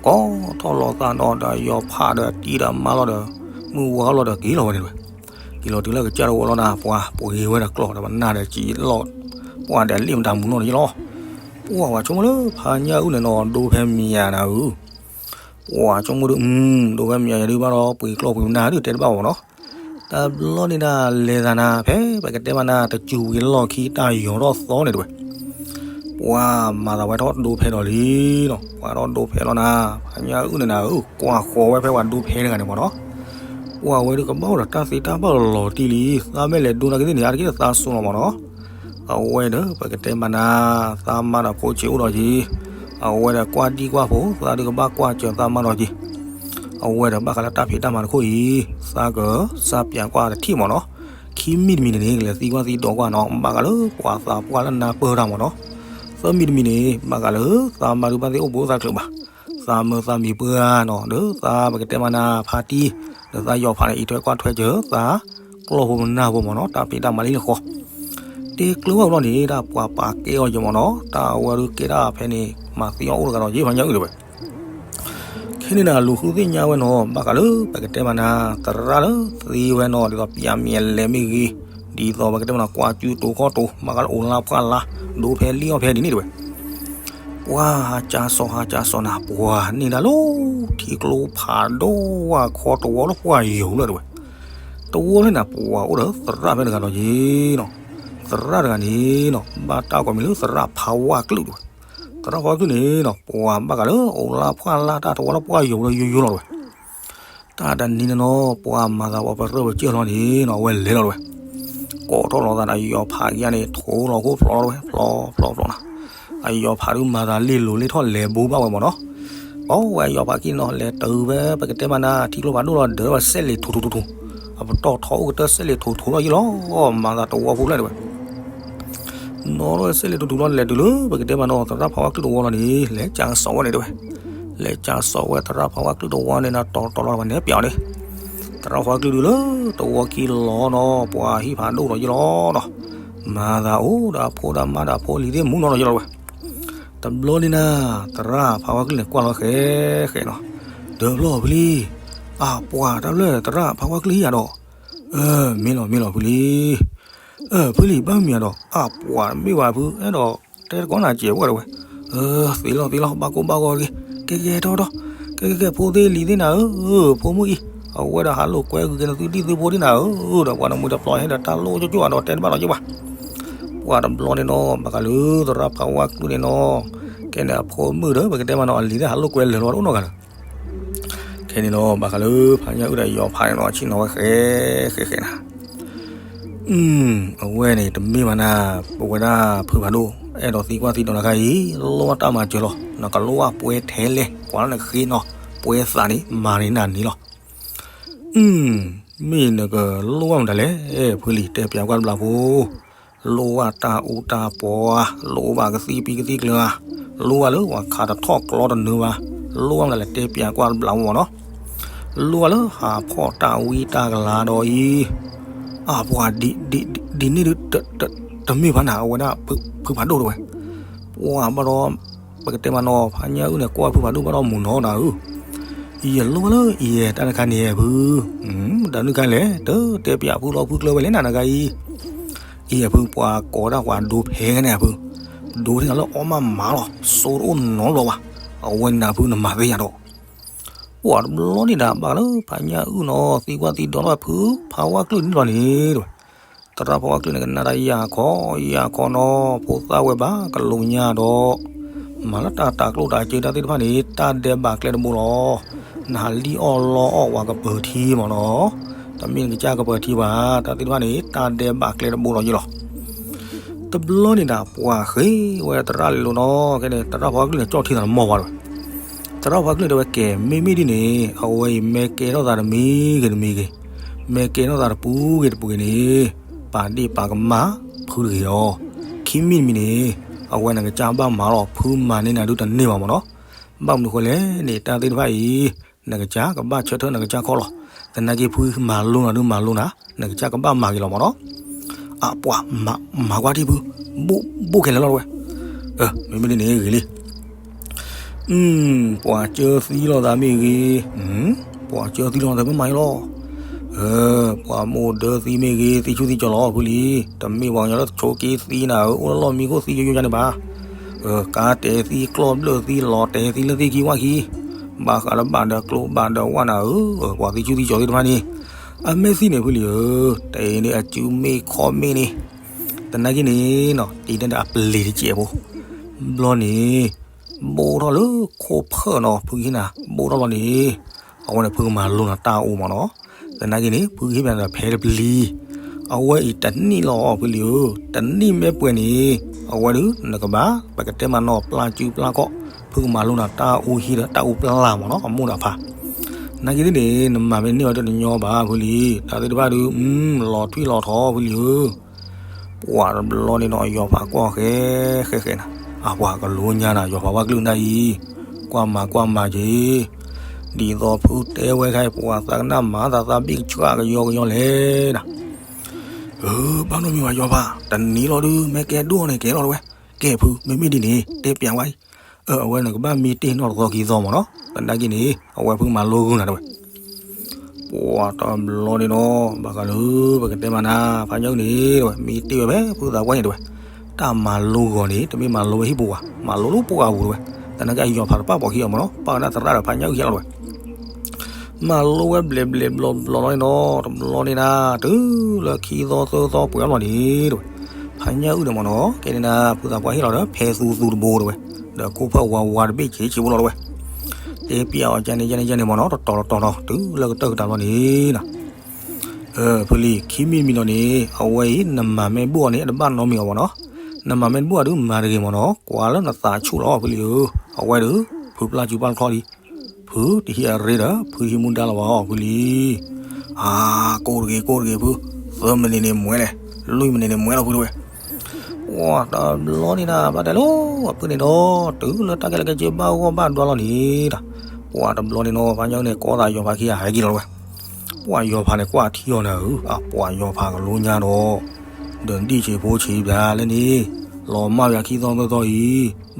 ကိးထီၣ်လီၤသးနီၤဒီး ယီၤဖးဒီးတံၤဒီးမါလီၤဒီး မုၢ်ဝါလီၤဒီးက့ၤလီၤဝဲန့ၣ်တဝဲ က့ၤလီၤတုၤလၢကစၢ်တဝီလီၤနၤ, ပှၤပှ့ၤဝဲဒၣ်ကျီၢ်ဒီးပနၢ်ဒီးကံလီၤ, ပှၤဒီးလ့ၣ်မတၤမူနီၢ်န့ၣ်ယ့ၢ်လီၤ, ပှၤပှၤဆိကမိၣ်လၢဖါညၣ်အုၣ်န့ၣ်နီၤ ဒိဖဲမံၤယၤနၤဧၢ, ပှၤဆိကမိၣ်ဒုး ဒိဖဲမံၤယၤယၤဒုးဘၣ်ဒီး ပှ့ၤကျီၢ်ပှ့ၤပနၢ်ဒုးတဲတဘၣ်အီၤနီၤ, တဘျီန့ၣ်ဒၣ်လဲၤသးနၤ ဖဲပကတဲမးနၤ တစူၤဝံၤလီၢ်ခံတၢ်ယီၤထီၣ်သီန့ၣ်တဝဲ ပှၤမၤသးဝဲထီၣ်ဒိဖဲဒီးလံနီၤ, ပှၤထီၣ်ဒိဖဲလီၤနၤ, ဖါညၣ်အုၣ်န့ၣ်နၤဧၢ, ကွၢ်ဃီၤဝဲဖဲပှၤဒိဖဲတဂၤန့ၣ်မ့ၢ်နီၤ, ပှၤဝဲဒုးကဘၣ်အိၣ်ဒီးတၢ်သ့တၢ်ဘၣ်လီၤတံၢ်လံ, သးမ့ၢ်လဲၤဒိနၤကသ့ၣ်န့ၣ် အါတက့ၢ်သးစိၤလီၤမ့ၢ်နီၤ, အဝဲဒီးပကတဲမးနၤ, သးမါဒီးဖိဆံးအိၣ်ဒီးက့ၤ, အဝဲဒီးကွၢ်ဒံကွၢ်ဖိ သးဒုးကဘၣ်ကွၢ်စၢၤသးမါဒီးက့ၤ အဝဲဒီးဘၣ်ဃးလၢတၢ်ဖံးတၢ်မၤတခိၣ်အံၤ, သးကစၢ်ပၠးကွၢ်တထံၣ်မ့ၢ်နီၤ, ခံမံၤတမံၤန့ၣ်န့ၣ် ကလဲၤသံကွၢ်သံဒိးကွၢ်နီၤ, ဘၣ်ဃးလၢပှၤသးပှၢ်လၢနၢ်ပၢၢ်တၢ်မ့ၢ်နီၤ, သၢမံၤတမံၤန့ၣ် ဘၣ်ဃးလၢသးမါဒုးဘၣ်သ့ၣ်အိၣ်ဘှံးအိၣ်သးချုးဘၣ်, သးမၢသးမံၤပှၢ်နီၤ, ဒီးသးပကတဲမးနၤဖါတံၢ်, ဒီးသးယီၤဖးန့ၣ် အံးထွဲကွၢ်ထွဲစၢၤသး ကျီၢ်ဖိမနၢ်ဖိမ့ၢ်နီၤ, တၢ်ဖံးတၢ်မၤလံနဃီ တဲကျၢၤဝဲလီၤန့ၣ် တၢ်ပှၤပာ်ကဲအီၤယမ့ၢ်နီၤ, တၢ်အဝဲဒုးကဲဒၣ်ဖဲန့ၣ် မၤသံအီၤအိၣ်တဂၤဒီးယ့ၢ်ဖါညၣ်အုၣ်တဝဲ, ခဲန့ၣ်နၤ လူၤဃုသ့ၣ်ညါဝဲနီၤ, ဘၣ်ဃးလၢပကတဲမးနၤ သရၣ်လၢသံဝဲနီၤ, ဒ်သိးပျးမံၤအလဲမ့ၢ်ဂ့ၤ, ဒ်သိးပကတဲမးနၤ ကွၢ်ကၠူတိၤခီၣ်တိၤ ဘၣ်ဃးလၢအိၣ်လါဖှၣ်လါ ဒိဖဲလံၣ်အီၣ်ဖဲဒ်န့ၣ်တဝဲ ပှၤဟးကၠးစီၤဟးကၠးစီၤနၤ, ပှၤန့ၢ်ဒၣ်လၢထံကျိဖးဒိၣ်ဝဲခီတဝီလၢပှၢ်ယိာ်လၢတဝဲ, တဝီလၢနၤ ပှၤအိၣ်ဒီးသရၣ်ဖဲတဂၤဒီးယ့ၢ်နီၤ, သရၣ်တဂၤန့ၣ်နီၤ ဘၣ်တၢ်ကိးမံၤလၢသရၣ်ဖးဝါကလုာ်တဝဲ, သရၣ်ဖးဝါကလုာ်န့ၣ်နီၤ ပှၤဘၣ်ဃးလၢအိၣ်လါဖှၣ်လါတၢ်တဝီလၢပှၢ်ယိာ်လၢယိယိလီၤတဝဲ တၢ်တနံၤန့ၣ်နီၤ ပှၤမၤသးပှၤပရၢၢ်ပကၢၢ်လီၤန့ၣ်နီၤ အဝဲလဲၤလီၤတဝဲ, ကိးထီၣ်လီၤသးဒီးယီၤဖးကယၤန့ၣ် ထိလီၤခိၣ်ဖျိးလီၤတဝဲ ဖျိးဖျိးဖျိးနၤ, အယီၤဖးဒုးမၤသးလ့ၢ်လိၤလ့ၢ်ထီၣ်လဲၤဘိဘၣ်ဝဲမ့ၢ်နီၤ, ပဝဲယီၤဖးခံနီၤ လဲၤတုၤဖဲပကတဲမးနၤ ထံကျိဖးဒိၣ်လီၤ ဒၢးဝဲစဲးလ့ၤထူထူထူထူ, အပတီၢ်ထီအိၣ်ကတၢၢ်စဲးလ့ၤထူထူလီၤယ့ၢ်လီၤ, မၤသးတဝီဖိဖျဲၣ်တဝဲ နီၤလီၤစဲးလ့ၤထူထူလီၤ လဲၤတုၤလၢပကတဲမးနီၤ သရၣ်ဖးဝါကလုာ်တဝီလီၤန့ၣ် လဲၤကၠးစီၤဝဲန့ၣ်တဝဲ, လဲၤကၠးစီၤဝဲသရၣ်ဖးဝါကလုာ်တဝီန့ၣ် နတီၤတီၤလီၤပှၤနဲပျးအီၤန့ၣ်, သရၣ်ဖးဝါကလုာ်ဒုးလၢတဝီခံလီၤနီၤ ပှၤဟံၣ်ဖးဒိၣ်လီၤယ့ၢ်လီၤနီၤ, မၤသးအိၣ်ဒီးအဖိဒီးမါဒီးအဖိလံၤသ့ၣ်မူနီၤလီၤယ့ၢ်လီၤတဝဲ, တဘျီန့ၣ်နၤ သရၣ်ဖးဝါကလုာ်န့ၣ် ကွၢ်လီၤဃဲဃဲနီၤ, ဒၢးဖျီၣ်ဖုလံ, အပှၤတၢ်ဖျၢၣ်သရၣ်ဖးဝါကလုာ်ဟံၣ်ယၤဒီး, မ့ၢ်လီၤမ့ၢ်လီၤဖုလံ အၢ ဖုလံၤဘၣ်မံၤအဒီး အပှၤမ့ၢ်ဝဲဖု အဲၣ်ဒိးတဲတကိးနၤစဲးဝဲတဝဲ, သ့လီၤသ့လီၤ ဘၣ်ကိၢ်ဘၣ်ဂီၤတဂ့ၤ ကဲကဲထီၣ်ထီၣ်, ကဲကဲကဲဖိသ့ၣ်လံၤသ့ၣ်နၤဧၢ, ဖိမုၣ်အံၤ အဝဲဒၣ်ဟးလိာ်ကွဲဂုာ်က့ၤနသုဒံၣ်သုဖိဒံၣ်နၤဧၢ, ဒီးပှၤနမုၢ်တပျီၤဟဲဒီးတၢ်လိၣ်ကၠိကၠိဒီးတဲတဘၣ်လီၤက့ၤဘၣ်, ပှၤတဘျီန့ၣ်နီၤ ဘၣ်ဃးလၢသရၣ်ဖးဝါကလုာ်န့ၣ်နီၤ, ကဲန့ၣ်အဖိမုၣ်ဒီး ပကတဲမးနီၤ အလံၤသ့ၣ်ဟးလိာ်ကွဲလၢာ်လီၤတအိၣ်နီတဂၤလၢၤ ခဲန့ၣ်နီၤ ဘၣ်ဃးလၢဖါညၣ်အုၣ်ဒီးယီၤဖးန့ၣ်နီၤ ဆ့ၣ်နီၤဝဲဃဲဃဲဃဲနၤ, အဝဲန့ၣ်တမ့ၢ်ဘၣ်နၤ, ပဝဲဒၣ်ဖုဖးဒိၣ် အဲၣ်ဒိးသံကွၢ်သံဒိးနၤခါအံၤ လိၣ်ဘၣ်တၢ်မၤစၢၤလီၤ, နကလိၣ်ဘၣ်ပှဲၤထဲလဲၣ် ကွၢ်လၢနဃ့နီၤ, ပှဲၤသးန့ၣ် မၤန့ၢ်နၤန့ၣ်လီၤ. မ့ၢ်နကလိၣ်ဘၣ်မတၤလဲၣ်, ဖုလံၤတဲပျးကွၢ်တဘျီဖိ, လိၣ်ဘၣ်တၢ်အူတၢ်ပီဧါ, လိၣ်ဘၣ်ကသံၣ်ပံကသံၣ်ကျၢၤဧါ, လိၣ်ဘၣ်လၢပှၤခးတထီၣ်ကျီတနၢၤဘၣ်, လိၣ်ဘၣ်မတၤလဲၣ် တဲပျးကွၢ်တဘျီဖိမ့ၢ်နီၤ, လိၣ်ဘၣ်လၢဟးဖီၣ်တၢ်ဝံတၢ်ကလၤဒီးအံၤ, အပှၤဒ်န့ၣ်ဒုး တမ့ၢ်ဘၣ်နၤ အဝဲဒၣ်ဖုဖးဒိၣ်တဝဲ, ပှၤဘၣ်ဒီး ပကတဲမးနီၤ ဖါညၣ်အုၣ်န့ၣ် ကွၢ်ဖုဖးဒိၣ်ဘၣ်ဒီးမုၢ်နီၤနၤဧၢ, ယလိၣ်ဘၣ်လၢယဲတၢ်တခါန့ၣ်ဖု, တၢ်နုၢ်ခါလဲၣ် တတဲပျးဖုလီၤဖုကျၢၤဝဲလဲၣ်နၤနခါအံၤ, အံၤအဖုပှၤကိးဒၣ်ပှၤဒိဖဲန့ၣ်အဖု, ဒိထံၣ်နၤလၢအီၣ်မးမးလီၤ စိတအိၣ်နီတဘျီဘၣ်, အဝဲန့ၣ်နၤဖုနမၤသ့ယၤဒီး ပှၤတဘျီန့ၣ်ဒၣ်ဘၣ်လၢဖါညၣ်အုၣ်နီၤ သံကွၢ်သံဒိးထီၣ်ဖုဖးဝါကလုာ်န့ၣ်လီၤန့ၣ်, သရၣ်ဖးဝါကလုာ်န့ၣ် ကနၣ်တၢ်ယၤခီ ယၤခီနီၤ ဖိသၣ်ဝဲဘၣ်ကလူးညါဒီး, မၤလၢတၢ်တၤကျိၣ်တၤစ့တၢ်သ့ၣ်တဖၣ်န့ၣ် တၢ်ဒဲးဘးကျဲတဘိလီၤ, နဟးလံၣ်အီၣ်လီအီၣ်ဝဲကပၢၤထံမ့ၢ်နီၤ, တမ့ၢ်နကစၢ်ကပၢၤထံဘၣ် တၢ်သ့ၣ်တဖၣ်န့ၣ် တၢ်ဒဲးဘးကျဲတဘိလီၤယ့ၢ်လီၤ. တဘျီန့ၣ်ဒၣ်ပှၤဃ့ဝဲသရၣ်လၢလိၤနီၤ ခဲန့ၣ် သရၣ်ဖးဝါကလုာ်န့ၣ် ကၠီၣ်ထံသးလၢမီၢ်ဝါတဝဲ, သရၣ်ဖးဝါကလုာ်တဲဝဲကဲ မ့မ့ၢ်ဒ်န့ၣ် အဝဲအံၤ မ့ၢ်ကဲထီၣ်သးတမံၤဂ့ၤတမံၤဂ့ၤ, မ့ၢ်ကဲထီၣ်သးတပူၤဂ့ၤတပူၤဂ့ၤန့ၣ်, ပာ်ဒ့ၣ်ပာ်ကမၣ်ဖုတဂ့ၤအီၤ, ခဲ ခံမံၤတမံၤန့ၣ် အဝဲနကစၢ်ဘၣ်မၤလီၤ ဖုမၤန့ၢ်နၤဒုတန့ၢ်ဘၣ်မ့ၢ်နီၤ. ဘၣ်မနုၤဃိလဲၣ်န့ၣ် တၢ်သ့ၣ်တဖၣ်အံၤ နကစၢ်ကဘၣ်ဆၢထၢၣ်နကစၢ်ခီၣ်လီၤ. သနာ်က့ဖုမၤလိနၤဒုမၤလိနၤ နကစၢ်ကဘၣ်မၤက့ၤလီၤမ့ၢ်နီၤ. အပှၤမၤကွၢ်ထံၣ်ဖု ဘိၣ်ခဲလၢာ်လီၤတဝဲ. မ့မ့ၢ်ဒ်န့ၣ်ဂ့ၤလံ ပှၤကၢသံလိာ်သးမ့ၢ်ဂ့ၤ, ပှၤကၢသံလိာ်သးမ့ၢ်မၤအံၤလီၤ. ပှၤမိၢ်ဒၢသံမ့ၢ်ဂ့ၤ သံဆူၣ်သံကၠီၤလီၤဖုလံ. တမ့ၢ်ပှၤကညီလၢဆိးက့သံနၤဧၢ အိၣ်လၢလီၢ်မံခိၣ်သံယိယိယါန့ၣ်ဘၣ်. ကါတဲာ်သံ ကျီၢ်ဘျၢၣ်သံ လီၤတဲာ်သံလၢသ့ၣ်ခံဝၣ်ခံ, ဘၣ်ဃးဒီးဘၣ်ဒီးကျိဘၣ်ဒီးဝၣ်နၤဧၢ, ပှၤသံဆူၣ်သံကၠီၤသ့ၣ်တဖၣ်န့ၣ် အမဲာ်သံန့ၣ်ဖုလံဧၢ, တအံၤန့ၣ်အစုမ့ၢ်ခီၣ်မ့ၢ်န့ၣ် သနာ်က့န့ၣ်နီၤ တံၤဒၣ်ဒီးအပလံၤတစဲးဖိ ဘျီန့ၣ် ဘိၣ်ထီၣ်လၢခိၣ်ဖၢၣ်နီၤ ဖုကဟ့ၣ်နၤ ဘိၣ်ထီၣ်လီၤန့ၣ် အဝဲန့ၣ်ဖုကမၤလိနၤတၢ်အိၣ်မ့ၢ်နီၤ. သနာ်က့န့ၣ် ဖုကဟ့ၣ်ပနၤဒီးဖဲတပျံၤ အဝဲအံၤတနံၣ်လီၤဖုလံဧၢ, တနံၣ်မ့ၢ်ပှဲၤန့ၣ် အဝဲဒုးနကဘၣ် ပကတဲမးနီၤ ပျၢ်စုပျၢ်ခီၣ် ဖုကမၤလိနၤတၢ်အိၣ်ဟံၣ်ဒီးတၢ်အိၣ်ပျၢ်မ့ၢ်နီၤ အမိၢ်ဒီးအဖါ. သနာ်က့န့ၣ် နမၤမ့ၢ်န့ၢ်ဝဲတညီဘၣ်ဖုလံ, တၢ်သ့ၣ်တဖၣ်ဒုး လီၤထွံၣ်လီၤထီဖုလံဧၢ. ပှၤတဘျီန့ၣ်နီၤ ယီၤဖးကွၢ်ဃဲဃဲဃဲနၤ, အပှၤကလူညါနၤ ယီၤဖးဝဲကလုၢ်နၢ်အံၤ, ကွၢ်မၤကွၢ်မၤက့ၤ, ဒ်သိးဖုတဲဝဲခါအံၤ ပှၤသးကနၣ်မၤသးသးဘ့ၣ်ကဆှၣ်ကယီကယီလဲၣ်နၤ. ဘၣ်နီတမံၤဘၣ်ယီၤဖး, တနံၤလီၤဒုး မ့ၢ်ကဲဒိၣ်န့ၣ်ကဲလီၤတဝဲ, ကဲဖု မ့မ့ၢ်ဒ်န့ၣ် တဲပျးဝဲအံၤ, အဝဲနကဘၣ်မံတ့ၢ်နီၢ်တသီခံသီမ့ၢ်နီၤ, သနာ်က့န့ၣ် အဝဲဖုမၤလိဂုာ်နၤတဝဲ ပှၤတဘျီန့ၣ်နီၤ ဘၣ်ဃးလၢ ပကတဲမးနၤ ဖးညၣ်အုၣ်န့ၣ်တဝဲ မံတ့ၢ်ဝဲဖဲဖုသးပှၢ်န့ၣ်တဝဲ, တၢ်မၤလိဂီၤန့ၣ် တမ့ၢ်မၤလိဝဲဟံၣ်ပူၤဘၣ်, မၤလိလၢပှၢ်ပူၤတဝဲ, သနာ်က့အယီၤဖးတပၣ်ပိာ်ခံအီၤမ့ၢ်နီၤ, ပာ်ဝဲဒၣ်သရၣ်ဒီးဖးညၣ်အုၣ်ခံဂၤလီၤတဝဲ မၤလိဝဲဘျဲးဘျဲးဘျီဘျီလီၤန့ၣ်နီၤ, တဘျီန့ၣ်နၤ တုၤလၢခံသီသၢသီပှဲၤအလီၢ်န့ၣ်တဝဲ, ဖးညၣ်အုၣ်န့ၣ်မ့ၢ်နီၤ ကဲန့ၣ်နၤ ဖုသးပှၢ်ဟ့ၣ်လီၤဒီး ဖဲသူသူတဘိတဝဲ, ဒီးခိၣ်ဖၢၣ်ဝါဝါတဘ့ၣ်ဆံးဆံးဖိလီၤတဝဲ တဲပျးအီၤကန့ၣ်ကန့ၣ်ကန့ၣ်မ့ၢ်နီၤ တတီၤတတီၤနီၤ တုၤလၢကတၢၢ်ကတၢၢ်လီၤန့ၣ်နၤ ဖုလံ ခံမံၤတမံၤလီၤန့ၣ် အဝဲအံၤ နမၤမ့ၢ်တဘူၣ်အီၤန့ၣ် အတဘၣ်နီတမံၤအီၤမ့ၢ်နီၤ, နမၤမ့ၢ်တဘူၣ်အီၤဒုး မၤတဂ့ၤမ့ၢ်နီၤ, ကွၢ်လၢနသးဆူၣ်လီၤ ဖုလံဧၢ, အဝဲဒုး ဖုပျၢ်စုပျၢ်ခီၣ်လံ, ဖုတဟံးအရ့ဒီး ဖုတဟံးမူဒါလၢၤဘၣ်အီၤ ဖုလံ, အါ ကိၢ်တဂ့ၤ ကိၢ်တဂ့ၤဖု, သၢမံးနံးန့ၣ်မွဲလဲၣ်, လွံၢ်မံးနံးန့ၣ်မွဲလီၤဖုတဝဲ ပှၤတဘျီန့ၣ်နၤ ဘၣ်တဲလၢ အဖုန့ၣ်ဒီး တုၤလၢတၢ်ကဲလၢကဲက့ဘၣ်ဂီၢ်ဘၣ်ဒွါလီၤန့ၣ်ဒီး, ပှၤတဘျီန့ၣ်နီၤ ဖးညၣ်န့ၣ် ကိးသးယီၤဖးခံဂၤဟဲက့ၤလီၤတဝဲ, ပှၤယီၤဖးန့ၣ် ကွၢ်ထံအီၤနၤဧၢ, အပှၤယီၤဖးကလူညါဒီး, ဒီးဒံၣ်ဆံးဖိဆံးပျါလၢန့ၣ်, လီၤမၢ်ပှၤခံသီသၢသီအံၤ,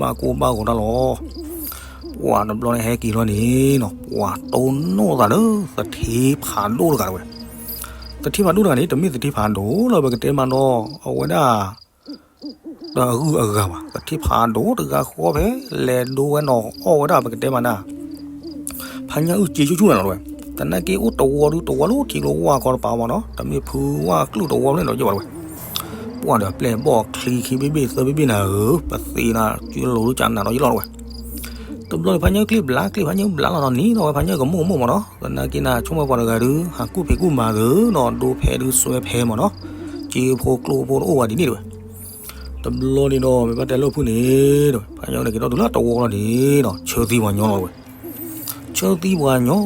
ဘၣ်ကိၢ်ဘၣ်ဂီၤတၢ်လီၤ ပှၤတဘျီန့ၣ်ဟဲက့ၤလီၤန့ၣ်နီၤ ပှၤတိၢ်နီၣ်သးလၢသထ့ဖးဒိၣ်တဂၤတဝဲ, သထ့ဖးဒိၣ်တဂၤန့ၣ် တမ့ၢ်သထ့ဖးဒိၣ်လၢပကတဲမးနီၤ အဝဲဒၣ် ဒီးအဂုၤအဂၤဘၣ် သထ့ဖးဒိၣ်တဂၤဃီဖဲ လဲၤဒိဝဲနီၤအီၣ်ဝဲဒၣ်ပကတဲမးနၤ ဖးညၣ်အုၣ်စ့ဆူၣ်ဆူၣ်နၤလီၤဝဲ, သနာ်က့အိၣ်တဝီဒုတဝီလၢထံကျိဝၢ်ခီတပၤမးနီၤ တမ့ၢ်ဖုဝၣ်ကျုၣ်တဝီဖဲန့ၣ်ဒီးယဲၢ်ဘၣ်တဝဲ, ပှၤဒီးပျဲၢ်ဘီၣ်ချံခံဘ့ၣ်ဘ့ၣ်သၢဘ့ၣ်ဘ့ၣ်နၤဧၢ ပသ့နၤ ကလိၤဒုကနၤဒီးယဲၢ်လီၤတဝဲ, တဘျီန့ၣ်ဖးညၣ်အုၣ်ကျ့ဘျးကျ့ ဖးညၣ်အုၣ်ဘျးလီၤနီၤ နံၤဒီးဝဲဖးညၣ်အုၣ်ကမိၣ်ကမိၣ်မးနီၤ သနာ်က့နၤ ဆိကမိၣ်ပှၤတဂၤဒု ဟးကူၣ်ဖံးကူၣ်မၤသ့နီၤ ဒိဖဲဒုစွဲဖဲမးနီၤ စ့ဖိကျိဖိတအိၣ်ဝဲဒ်န့ၣ်တဝဲ တဘျီန့ၣ်ဒီး မ့ၢ်ဘၣ်တဲလၢဖုန့ၣ်ဒီး ဖးညၣ်အုၣ်န့ၣ်က့ၤထီၣ်တုၤလၢတဝီလီၤန့ၣ်ဒီး ဆၢသံပှၤညီလီၤတဝဲ, ဆၢသံပှၤညီ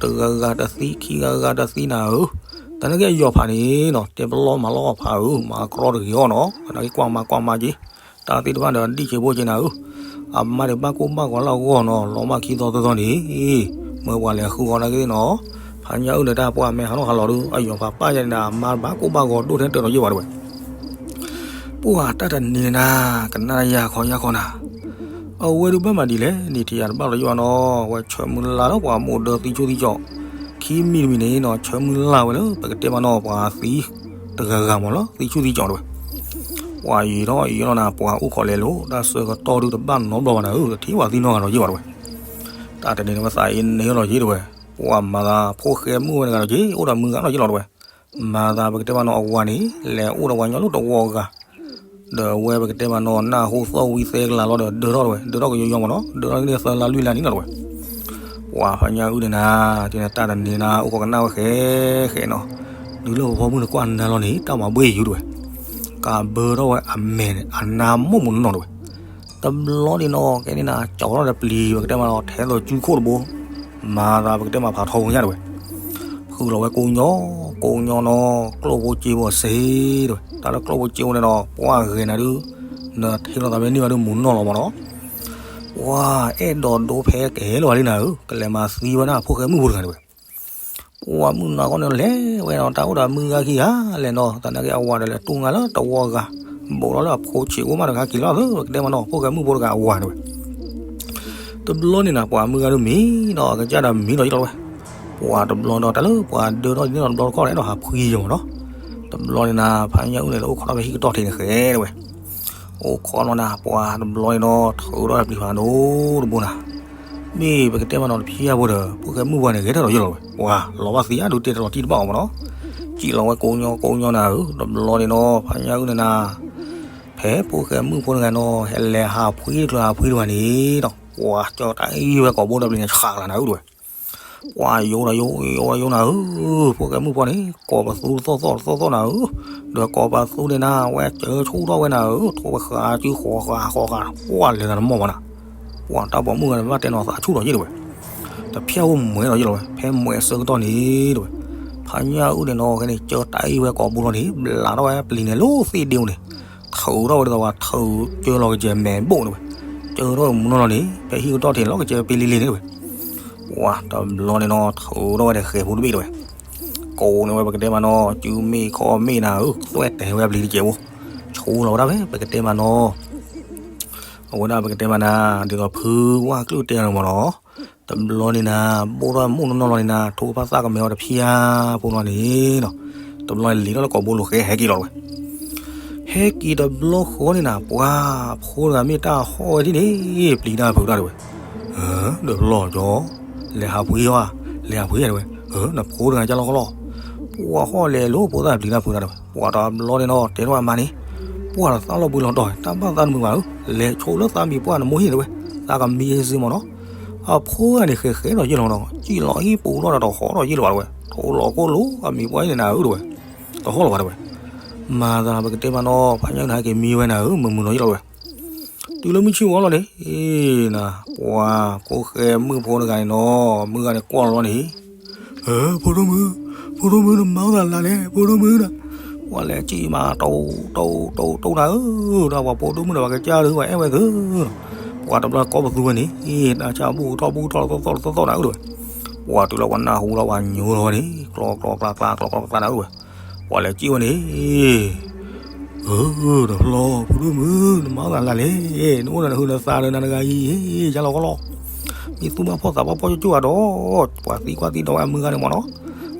တဂၤဂၤတသံ ခံဂၤဂၤတသံနၤဧၢ, သနာ်က့အယီၤဖးန့ၣ်နီၤ တဲပလီမၤလီအီၤဖးဧၢ မၤကြီတဂ့ၤအီၤနီၤ သနာ်က့ကွၢ်မၤကွၢ်မၤက့ၤ, တၢ်သ့ၣ်တဖၣ်ဒီးဒံၣ်ဆံးဖိဆံးနၤဧၢ, အမါဒံးဘၣ်ကိၢ်ဘၣ်ဂီၤလၢအဂီၢ်နီၤ လီၤမၢ်ခံသီသၢသီန့ၣ်, မၢပှၤလဲၤဃုအီၤသနာ်က့နီၤ, ဖးညၣ်အုၣ်ဒီးတၢ်ပှၢ်မဲာ်ဟးထီၣ်ဟးလီၤဒီး အယီၤဖးပၢ်ယဲန့ၣ် အမါဘၣ်ကိၢ်ဘၣ်ဂီၤဒိၣ်ထဲတၢၤဒီးယဲၢ်ဘၣ်တဝဲ ပှၤတၢ်တနံၤန့ၣ်နၤ ကနၣ်ယၤခီယၤခီနၤ, အဝဲဒုးဘၣ်မၤဒ်လဲၣ်န့ၣ် ထံၣ်ယၤတဘၣ်လီၤယဲၢ်ဘၣ်နီၤ အဝဲဆၢမုၢ်လၢ်လၢပှၤမိၢ်ဒၢသံဆူၣ်သံကၠီၤ, ခံမံၤတမံၤန့ၣ်နီၤ ဆၢမုၢ်လၢ်ဝဲလၢ ပကတဲမးနီၤ ပှၤသံတဂၤဂၤမးလၢသံဆူၣ်သံကၠီၤတဝဲ, ပှၤယံာ်ထီၣ်ယံာ်လီၤနၤ ပှၤအိၣ်ခိးလဲၤလိာ် တၢ်ဆၢကတီၢ်ဒုးတဘၣ်နီတဘျီဘၣ်နၤဧၢ တထံၣ်ပှၤသံနီတဂၤဒီးယဲၢ်ဘၣ်တဝဲ, တၢ်တနံၤန့ၣ်ဝဲသးအံၤန့ၣ်လီၤယဲၢ်တဝဲ, ပှၤမၤသးဖိဃဲမုၣ်ဝဲတဂၤဒီးက့ၤ အိၣ်ဒီးမုၢ်ဂၤလီၤယဲၢ်လီၤတဝဲ မၤသးပကတဲမးနီၤ အဝၤန့ၣ် လဲၤအိၣ်ဒီးဝၤညီလၢတဝီအဂၤ, ဒီးအဝဲပကတဲမးနီၤ နၢ်ဟူသီၣ်ဝံၤသဲကလၤလီၤဒီး ဒၢထီၣ်တဝဲ ဒၢထီၣ်ကယီယီမးနီၤ ဒၢထီၣ်န့ၣ်သၢလါလွံၢ်လါန့ၣ်လီၤတဝဲ, ပှၤဖးညၣ်အုၣ်န့ၣ်နၤ တၢ်တနံၤနၤ အိၣ်ခိးကနၣ်ဝဲဃဲဃဲနီၤ, တုၤလၢပဖီမုၢ်နကွၢ်နၤလီၤန့ၣ် တၢ်မၤဘှ့ၣ်ယုာ်တဝဲ, ကးဘၢထီၣ်ဝဲအမဲာ်န့ၣ် အနါမိၢ်မုၢ်နီၢ်တဝဲ တဘျီန့ၣ်နီၤ ကဲန့ၣ်နၤ ကၠီထီၣ်ဒီးပျံၤ ပကတဲမးနီၤ ထဲသိးစုခိၣ်တဘိ, မၤသးပကတဲမးဖးထီဖိညၣ်တဝဲ, ဖုလီၤဝဲကိးညီ, ကိးညီနီၤ ကျိၣ်ဖိစ့ဖိအစ့တဝဲ, တၢ်လၢကျိၣ်ဖိစ့ဖိန့ၣ်ဒီး ပှၤဂဲၤနၤဒုး ဒီးထံၣ်လိာ်သးဖဲန့ၣ်ဘၣ်ဒီးမူနီၢ်လီၤမးနီၤ, ပှၤအဲၣ်ဒိးဒိဖဲကဟဲလၢၤဝဲလံနၤဧၢ, ကလဲၤမၤသံဝဲဒၣ်ဖိၣ်ဃဲမုၣ်ဖိတဂၤန့ၣ်ဝဲ, ပှၤမုၣ်နၤခီန့ၣ်လဲၤဝဲနီၤ တၢ်အိၣ်ဒီးမုၢ်ဂၤခံဂၤလဲၣ်နီၤ, သနာ်က့အဝၤဒီးလဲၤတူၢ်ငါလၢတဝီဂၤ, ဘူးလီၤလၢအဖိဆံးအိၣ်မးတဂၤက့ၤလီၤသၢ ပကတဲမးနီၤ ဖိၣ်ဃဲမုၣ်ဖိတဂၤအဝၤန့ၣ်ဝဲ တဘျီန့ၣ်နၤ ပှၤမုၢ်ဂၤဒုးမံဒီး အကစၢ်ဒီးမံဒီးယ့ၣ်လီၤဝဲ, ပှၤတဘျီဒီးတၢ်လၢပှၤဒၢထီၣ်ဒ်န့ၣ်ဒီးတဘျီတခီၣ်ဒီးဟးဖှံယီၤမးနီၤ, တဘျီန့ၣ်နၤ ဖါညၣ်အုၣ်န့ၣ် လၢအိၣ်ခိးထီၣ်ဖဲဟံၣ်ကတီၢ်ထံးန့ၣ်ဃဲတဲဝဲ, အိၣ်ခိးနီၤနၤ ပှၤတဘျီန့ၣ်ဒီး ထုးထီၣ်ပျံၤဖးဒိၣ်တဘိနၤ, မ့ၢ်ပကတဲမးနီၤ တဖျၢၣ်ဖိဒီး ဖိၣ်ဃဲမုၣ်ပှၤန့ၣ် ဂဲၤထီၣ်ဒီးယ့ၣ်လီၤဝဲ, ပှၤလီၤဘၣ်သံအါဒုးတဲတလီၤတံၢ်တဘၣ်အီၤမးနီၤ, စံၣ်လီၤဝဲကိးညီကိးညီနၤဧၢ, တဘျီန့ၣ်ဒီး ဖါညၣ်အုၣ်န့ၣ်နၤ ဖဲဖိၣ်ဃဲမုၣ်ဖိတဂၤနီၤ ဟဲလဲၤဟးဖှံတချုးဟးဖှံတဂၤန့ၣ်ဒီး ပှၤကၢတၢ်အံၤဝဲကိာ်ဘိဒီးပျံၤန့ၣ် ဆးကလၤနၤဧၢတဝဲ, ပှၤယိၤဒီးယိၤ ယိၤဒီးယိၤနၤဧၢ, ဖိၣ်ဃဲမုၣ်ဖိန့ၣ် ကိးပသူတသီၣ်သီၣ်တသီၣ်သီၣ်နၤဧၢ, ဒီးကိးပသူန့ၣ်နၤ ဝဲစၢၤဆူၣ်ထီၣ်ဝဲနၤဧၢ, ထိၣ်ဝဲဃးစုဃီၤဃးဃီၤဃး ပှၤလဲၤသးတမီၢ်မးနၤ, ပှၤတၢ်ပိာ်မုၣ်ဂၤန့ၣ် ဘၣ်တဲနီၤသးဆူၣ်ဒီးယ့ၣ်တဝဲ တဖျၢၣ်ဖိမွဲဒီးယ့ၣ်လီၤဝဲ, ဖဲမွဲအဆၢကတီၢ်န့ၣ်တဝဲ, ဖါညၣ်အုၣ်န့ၣ်နီၤ ခဲန့ၣ် ကၢတၢ်အံၤဝဲကိာ်ဘိလီၤန့ၣ် ဘျးထီၣ်ဝဲပျံၤန့ၣ်လၢသ့ၣ်ဒ့ဧိၤန့ၣ်, ထုးထီၣ်ဝဲဒ်သိးပှၤထုးကၢလီၤကစဲၤမဲာ်ဘိၣ်န့ၣ်ဝဲ, ကၢထီၣ်ဝဲမူနီၢ်လီၤန့ၣ် ဖဲဟံၣ်ကတီၢ်ထံးန့ၣ်လီၤကစဲၤပ့လံလံန့ၣ်တဝဲ, ပှၤတဘျီန့ၣ်နီၤ ထုးထီၣ်ဝဲဒီးဃဲၤဖိတဘ့ၣ်တဝဲ, ကိးန့ၢ်ဝဲပကတဲမးနီၤ စုမ့ၣ်ခီမ့ၣ်နၤဧၢ, သွဲၣ်တဲာ်ဝဲပျံၤတစဲးဖိ, ဆိလီၤဝဲဒၣ်ဖဲပကတဲမးနီၤ အဝဲဒၣ်ပကတဲမးနၤ ဒ်သိးဖုဝၣ်ကျုၣ်တဲအီၤန့ၣ်မးနီၤ, တဘျီန့ၣ်နၤ ဘိၣ်ထီၣ်မူနီၢ်နီၢ်လီၤန့ၣ်နၤ ထိၣ်ဖးသၣ်ကမဲအီၤတဖျၢၣ်ဖိလီၤန့ၣ်နီၤ, တဘျီန့ၣ်လံၤထီၣ်လၢကိာ်ဘိလိၤဃဲဟဲက့ၤလီၤတဝဲ, ဟဲက့ၤတဘျီဃီန့ၣ်နၤ ပှၤဖိတဂၤမ့ၢ်တၢ်ဟီၣ်ဝဲဒ်န့ၣ် ပျံၤတၢ်ဖုးတၢ်တဝဲ, ဒီးဖျီၣ်ကၠီ လဲၤဟးဖှံဝဲ, လဲၤဟးဖှံတဝဲ, နဖိတဂၤကၢ်လီၤကလီၢ်, ပှၤဟီၣ်လဲၤလိာ်ဖိသၣ်ပျံၤတၢ်ဖုးတၢ်တဝဲ, ပှၤတဘျီန့ၣ်နီၤ တဲထီၣ်အမါန့ၣ်, ပှၤတသးလီၤဘှံးလီၤတီၤ တၢ်ဘၣ်သးတမုာ်ဘၣ်ဧၢ, လဲၤဆိလၢသးမံၤပှၢ်နမိၢ်ဟံၣ်တဝဲ, သးကမံအ့စ့မးနီၤ, အဖိဂၤန့ၣ်ဃဲၤဃဲၤဒီးယ့ၣ်လီၤနီၤ စံၣ်လီၤဟံၣ်ပူၤထီၣ်ဒီးတဟီၣ်ဒီးယ့ၣ်လီၤဘၣ်တဝဲ, ထိၣ်လီၤကိၢ်လိာ်အမံၤပှၢ်အံၤန့ၣ်နၤဧၢတဝဲ, တဟီၣ်လီၤဘၣ်တဝဲ, မၤသးပကတဲမးနီၤ ဖါညၣ်အုၣ်န့ၣ် ဟဲက့ၤမံဝဲနၤဧၢ မုာ်မုာ်နီၤယ့ၣ်လီၤတဝဲ, တုၤလၢမုၢ်ဆ့ၣ်ဝီလီၤန့ၣ် နၤ ပှၤဖိၣ်ဃဲမုၣ်ဖိတဂၤန့ၣ်နီၤ မုၢ်ဂၤန့ၣ်ကွၢ်လီၤန့ၣ် ဖိဒိၣ်မုၣ်, ဖိဒိၣ်မုၣ် နမၤသးလၢလဲၣ် ဖိဒိၣ်မုၣ်နၤ, ပှၤလဲၤစံၣ်မး တိၢ်တိၢ်တိၢ်တိၢ်နၤဧၢ, ဒီးပှၤဖိဒိၣ်မုၣ်ဒီးပှၤကစၢ်ဒုး ပှၤအဲၣ်ဝဲသု, ပှၤတဘျီကိးပသူဝဲန့ၣ် တၢ်ဆၣ်ဘူၣ်ထီၣ်ဘူၣ်ထီၣ်သီၣ်သီၣ်သီၣ်သီၣ်နၤဧၢတဝဲ, ပှၤတုၤလၢပှၤနၢ်ဟူလီၤပှၤညိလီၤဝဲန့ၣ် ကျီကျီကျါကျါ ကျီကျီကျါကျါနၤဧၢတဝဲ, ပှၤလဲၤစံၣ်ဝဲန့ၣ် ဧၢ, တဘျီ ဖိဒိၣ်မုၣ် နမၤသးလၢလဲၣ်, နအိၣ်ဒီးနဟုးနသးဒီးနၤတဂၤအံၤ ယါလီၤကလီၢ်, မ့ၢ်သူၣ်ဘၣ်ဖှီၣ်သးဘၣ်ဖှီၣ်ကၠိၣ်ကၠိၣ်ဧါဒီး, ပှၤသံကွၢ်သံဒိးဝဲအမုၢ်ဂၤန့ၣ်မးနီၤ,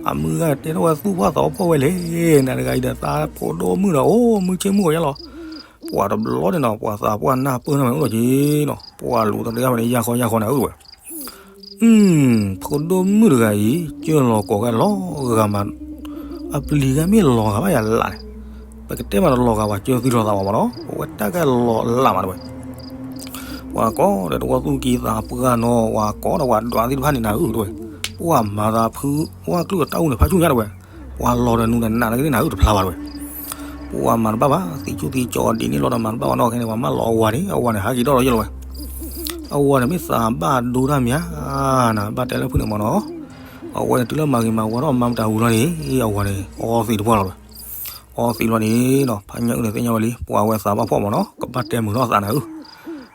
အမုၢ်ဂၤတဲထီၣ်ဝဲသူၣ်ဖှီၣ်သးဘၣ်ဖှီၣ်ဝဲလဲၣ်, နၤတဂၤအံၤဒီးသးဖိဒိၣ်မုၣ်ဒီး အိၣ်မုၢ်ဆ့ၣ်မုၢ်ဂီၤယါလီၤ, ပှၤတဘျီန့ၣ်နီၤ ပှၤသးပှၢ်နၢ်ပၢၢ်နၢ်မးအိၣ်လီၤက့ၤနီၤ, ပှၤလူၤတၢ်တဂၤမးန့ၣ် ယါဃီယါဃီနၤဧၢတဝဲ ဖိဒိၣ်မုၣ်တဂၤအံၤ ကၢလီၤကိးဂၤလီၤဂာ်မး, အပျံၤဂၤမ့ၢ်လီၤဂာ်ဘၣ်ယၤလၢ်န့ၣ်, ပကတဲမးဒီးလီၤဂာ်ပှၤကၢသံလီၤသးမးမးနီၤ, ပဝဲတၢ်ကဲလီၤလၢ်မးတဝဲ, ပှၤကိးဒီးတဝီသူၣ်ကံၤသးပှၢ်နီၤ, ပှၤကိးဒီးပှၤဒွးသ့ၣ်တဖၣ်န့ၣ်နၤဧၢတဝဲ, ပှၤမၤသးဖုဝၣ်ကျုၣ်အတၢ်အူန့ၣ် ဖးဆူၣ်ညါတဝဲ, ပှၤလီၤဒီးနူဒီးနးနက့ၤန့ၣ်နၤဧၢတဖျါဘၣ်တဝဲ ပှၤမၤတဘၣ်ဘၣ် သံဆူၣ်သံကၠီဒ်န့ၣ်လီၤဒီးမၤတဘၣ်ဘၣ်နီၤ, ခဲန့ၣ် ပှၤမၢလီၤအဝၤန့ၣ် အဝၤန့ၣ်ဟးက့ၤဒီးလီၤယ့ၣ်လီၤဝဲ, အဝၤန့ၣ်မ့ၢ်သးဘၣ်ဒိတၢ်မး, နဘၣ်တဲလၢဖုန့ၣ်မးနီၤ, အဝဲန့ၣ်တုၤလၢမၤဂ့ၤမၤဝါထီၣ်မၤမတၤဝံၤလီၤန့ၣ် အဝၤန့ၣ် အီသံးတပှၢ်လီၤဝဲ, အီသံးလီၤန့ၣ်နီၤ ဖးညၣ်အုၣ်န့ၣ်သ့ၣ်ညါဝဲလံ ပှၤဝဲသးဘၣ်ဖှီၣ်မးနီၤ ကဘၣ်တဲမုာ်ထီၣ်သးနၤဧၢ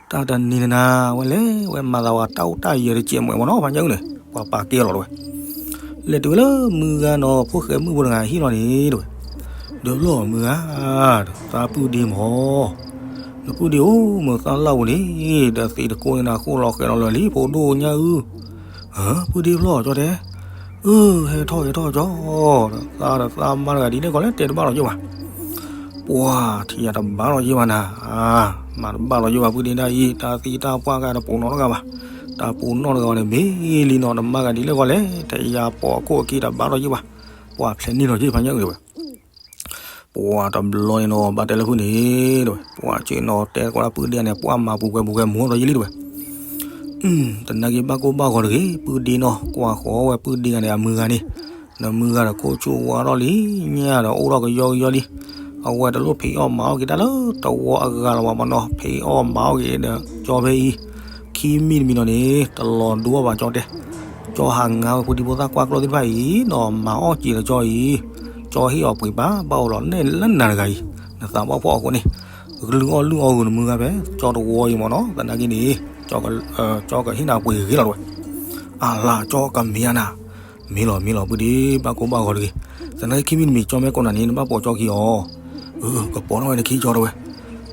တၢ်တနံၤန့ၣ်နၤ ဝဲလဲၤဝဲမၤသးဝဲတၢ်အိၣ်တၢ်ယၢၤတစဲးမွဲးမးနီၤ ဖးညၣ်အုၣ်န့ၣ် ပှၤပာ်ကဲလီၤတဝဲ, လဲၤတုၤဝဲလၢမုၢ်ဂၤနီၤ ဖိၣ်ဃဲမုၣ်ဖိတဂၤဟံၣ်လီၤန့ၣ်တဝဲ, ဒီးလီၤမုၢ်ဂၤ, သးပုၢ်ဒ့မး, နပုၢ်ဒ့အိၣ်မုၢ်သၣ်လၢ်ပူၤန့ၣ်, ဒီးသံးတကိးန့ၣ်နၤဃိလီၤဃဲၤလီၤလၢာ်လံ ဖိဒိၣ်ညါအုၣ်, ပုၢ်ဒ့ဖျီၣ်ကၠီတဲ, အၢ ဟဲထီၣ်ဟဲထီၣ်ကၠီ, ဒီးသးဒီးသးမါတဂၤဒ်လဲၣ်ကီးလဲၣ်တဲတဘၣ်လီၤယိၣ်ဘၣ် ပှၤထံၣ်ယၤတဘၣ်လီၤယိၣ်ဘၣ်နၤ, မၤတဘၣ်လီၤယိၣ်ဘၣ် ပုၢ်ဒ့ဒၣ်အံၤ တၢ်သံတၢ်ပှၢ်ကဒီးပူၤနီတဂၤဘၣ်, တၢ်ပူၤနီတဂၤအံၤန့ၣ် မ့ၢ်လံနီၤ တမါဂၤဒ်လဲၣ်ဂီၢ်လဲၣ် တယၤပိာ်အခိၣ်အခံတဘၣ်လီၤယိၣ်ဘၣ်, ပှၤဖျဲးန့ၢ်လီၤယိၣ်ဖးညၣ်အုၣ်တဝဲ, ပှၤတဘျီန့ၣ်နီၤ ဘၣ်တဲလၢဖုန့ၣ်တဝဲ, ပှၤစ့ၢ်နီၤတဲသကိးဒၣ်ပုၢ်ဒ့န့ၣ် ပှၤမၤပူၤကွဲပူၤကွဲမူထီၣ်ယိၣ်လံတဝဲ တနာ်က့ဘၣ်ကိၢ်ဘၣ်ဂီၤတဂ့ၤ, ပုၢ်ဒ့နီၤ ကွၢ်ဃီဝဲပုၢ်ဒ့ဂၤန့ၣ် အမုၢ်ဂၤန့ၣ်, နမုၢ်ဂၤဒီးခိၣ်ဆူၣ်ဝါထီၣ်လံ, ညၣ်ဒီးအိၣ်ထီၣ်ကယီကယီလံ, အဝဲတလိၣ်ဖံးအီၣ်မၤအီၣ်က့ၤတၢ်လၢတဝီအဂၤလီၤဘၣ်မနီၤ, ဖံးအီၣ်မၤအီၣ်က့ၤဒီးကၠီဖဲအံၤ, ခံမံၤတမံၤနီၤန့ၣ် တလီၤဒူအီၣ်ဘၣ်ကၠီတဲ, ကၠီဟးငါဝဲဖိဒံဖိသၣ်ကွၢ်ကျိသ့ၣ်တဖၣ်အံၤနီၤ မၤအီၣ်က့ၤဒီးကၠီအံၤ, ကၠီဟ့ၣ်အီၤပှ့ၤပာ်ဘၣ်အိၣ်လီၤနဲၣ်လၢနၤတဂၤအံၤ, နသးဘၣ်ဖှီၣ်အဃိန့ၣ်, ကလုၢ်အီၣ်လုၢ်အီၣ်ဂုာ်နမုၢ်ဂၤဖဲ ကၠီတဝီအံၤမ့ၢ်နီၤ, သနာ်က့န့ၣ် ကၠီကဟ့ၣ်နၤပှ့ၤဂ့ၤလီၤတဝဲ. အလၤကၠီကမ့ၢ်အနၤ, မ့ၢ်လီၤမ့ၢ်လီၤ ပုၢ်ဒ့ ဘၣ်ကိၢ်ဘၣ်ဂီၤတဂ့ၤ, သနာ်က့ခံမံၤတမံၤကၠီမ့ၢ်ကိးနၤန့ၣ် နဘၣ်ပိာ်ကၠီခံအီၤ, အၢ ကပိာ်ထီၣ်ဝဲနခံကၠီတဝဲ.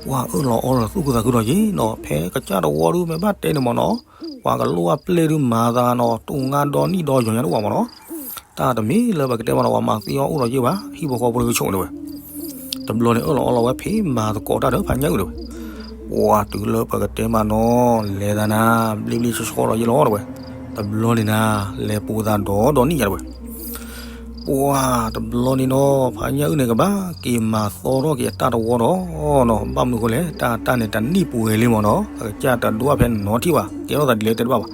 ပှၤအၢၣ်လီၤအီလီၤသူၣ်ခုသးခုဒီးယ့ၣ်နီၤ, ဖဲကစၢ်တဝီဒုးမ့ၢ်ဘၣ်တဲန့ၣ်မ့ၢ်နီၤ, ပှၤကလိၣ်အပျဲၢ်ဒုးမၤသးနီၤ, တူၢ်ငါဒီနံၣ်ဒီယီၤညါတအိၣ်ဘၣ်မ့ၢ်နီၤ. တၢ်တမ့ၢ်လၢပကတဲမ့ၢ်နီၤ ပှၤမၤသံအီၣ်အိၣ်ဒီးယ့ၣ်ဘၣ်, ဟံၣ်ဖိဃီဖိတကဆိးန့ၣ်ဝဲ. တဘျီန့ၣ် အၢၣ်လီၤအီလီၤဝဲဖံးမၤသကိးတၢ်ဒီးဖးညၣ်အုၣ်တဝဲ. ပှၤတုၤလၢပကတဲမ့ၢ်နီၤ လဲၤသးနၤ ဘျ့ဘျ့ဆှီဆှီဒီးယ့ၣ်လီၤတဝဲ. တဘျီန့ၣ်နၤ လဲၤပူၤသးဒီဒီနံၣ်ညါတဝဲ. ပှၤတဘျီန့ၣ်နီၤ ဖးညၣ်အုၣ်န့ၣ်ကဘၣ်က့ၤမၤသီထီၣ်က့ၤအတၢ်တဝီဒီးနီၤ, ဘၣ်မနုၤဃိလဲၣ် တၢ်တၢ်န့ၣ်တနံၣ်ပူၤဝဲလံမ့ၢ်နီၤ, အကစၢ်တဒိးဖဲနီထံၣ်ဘၣ် ကဲထီၣ်သးဒ်လဲၣ်တဲတဘၣ်ဘၣ်.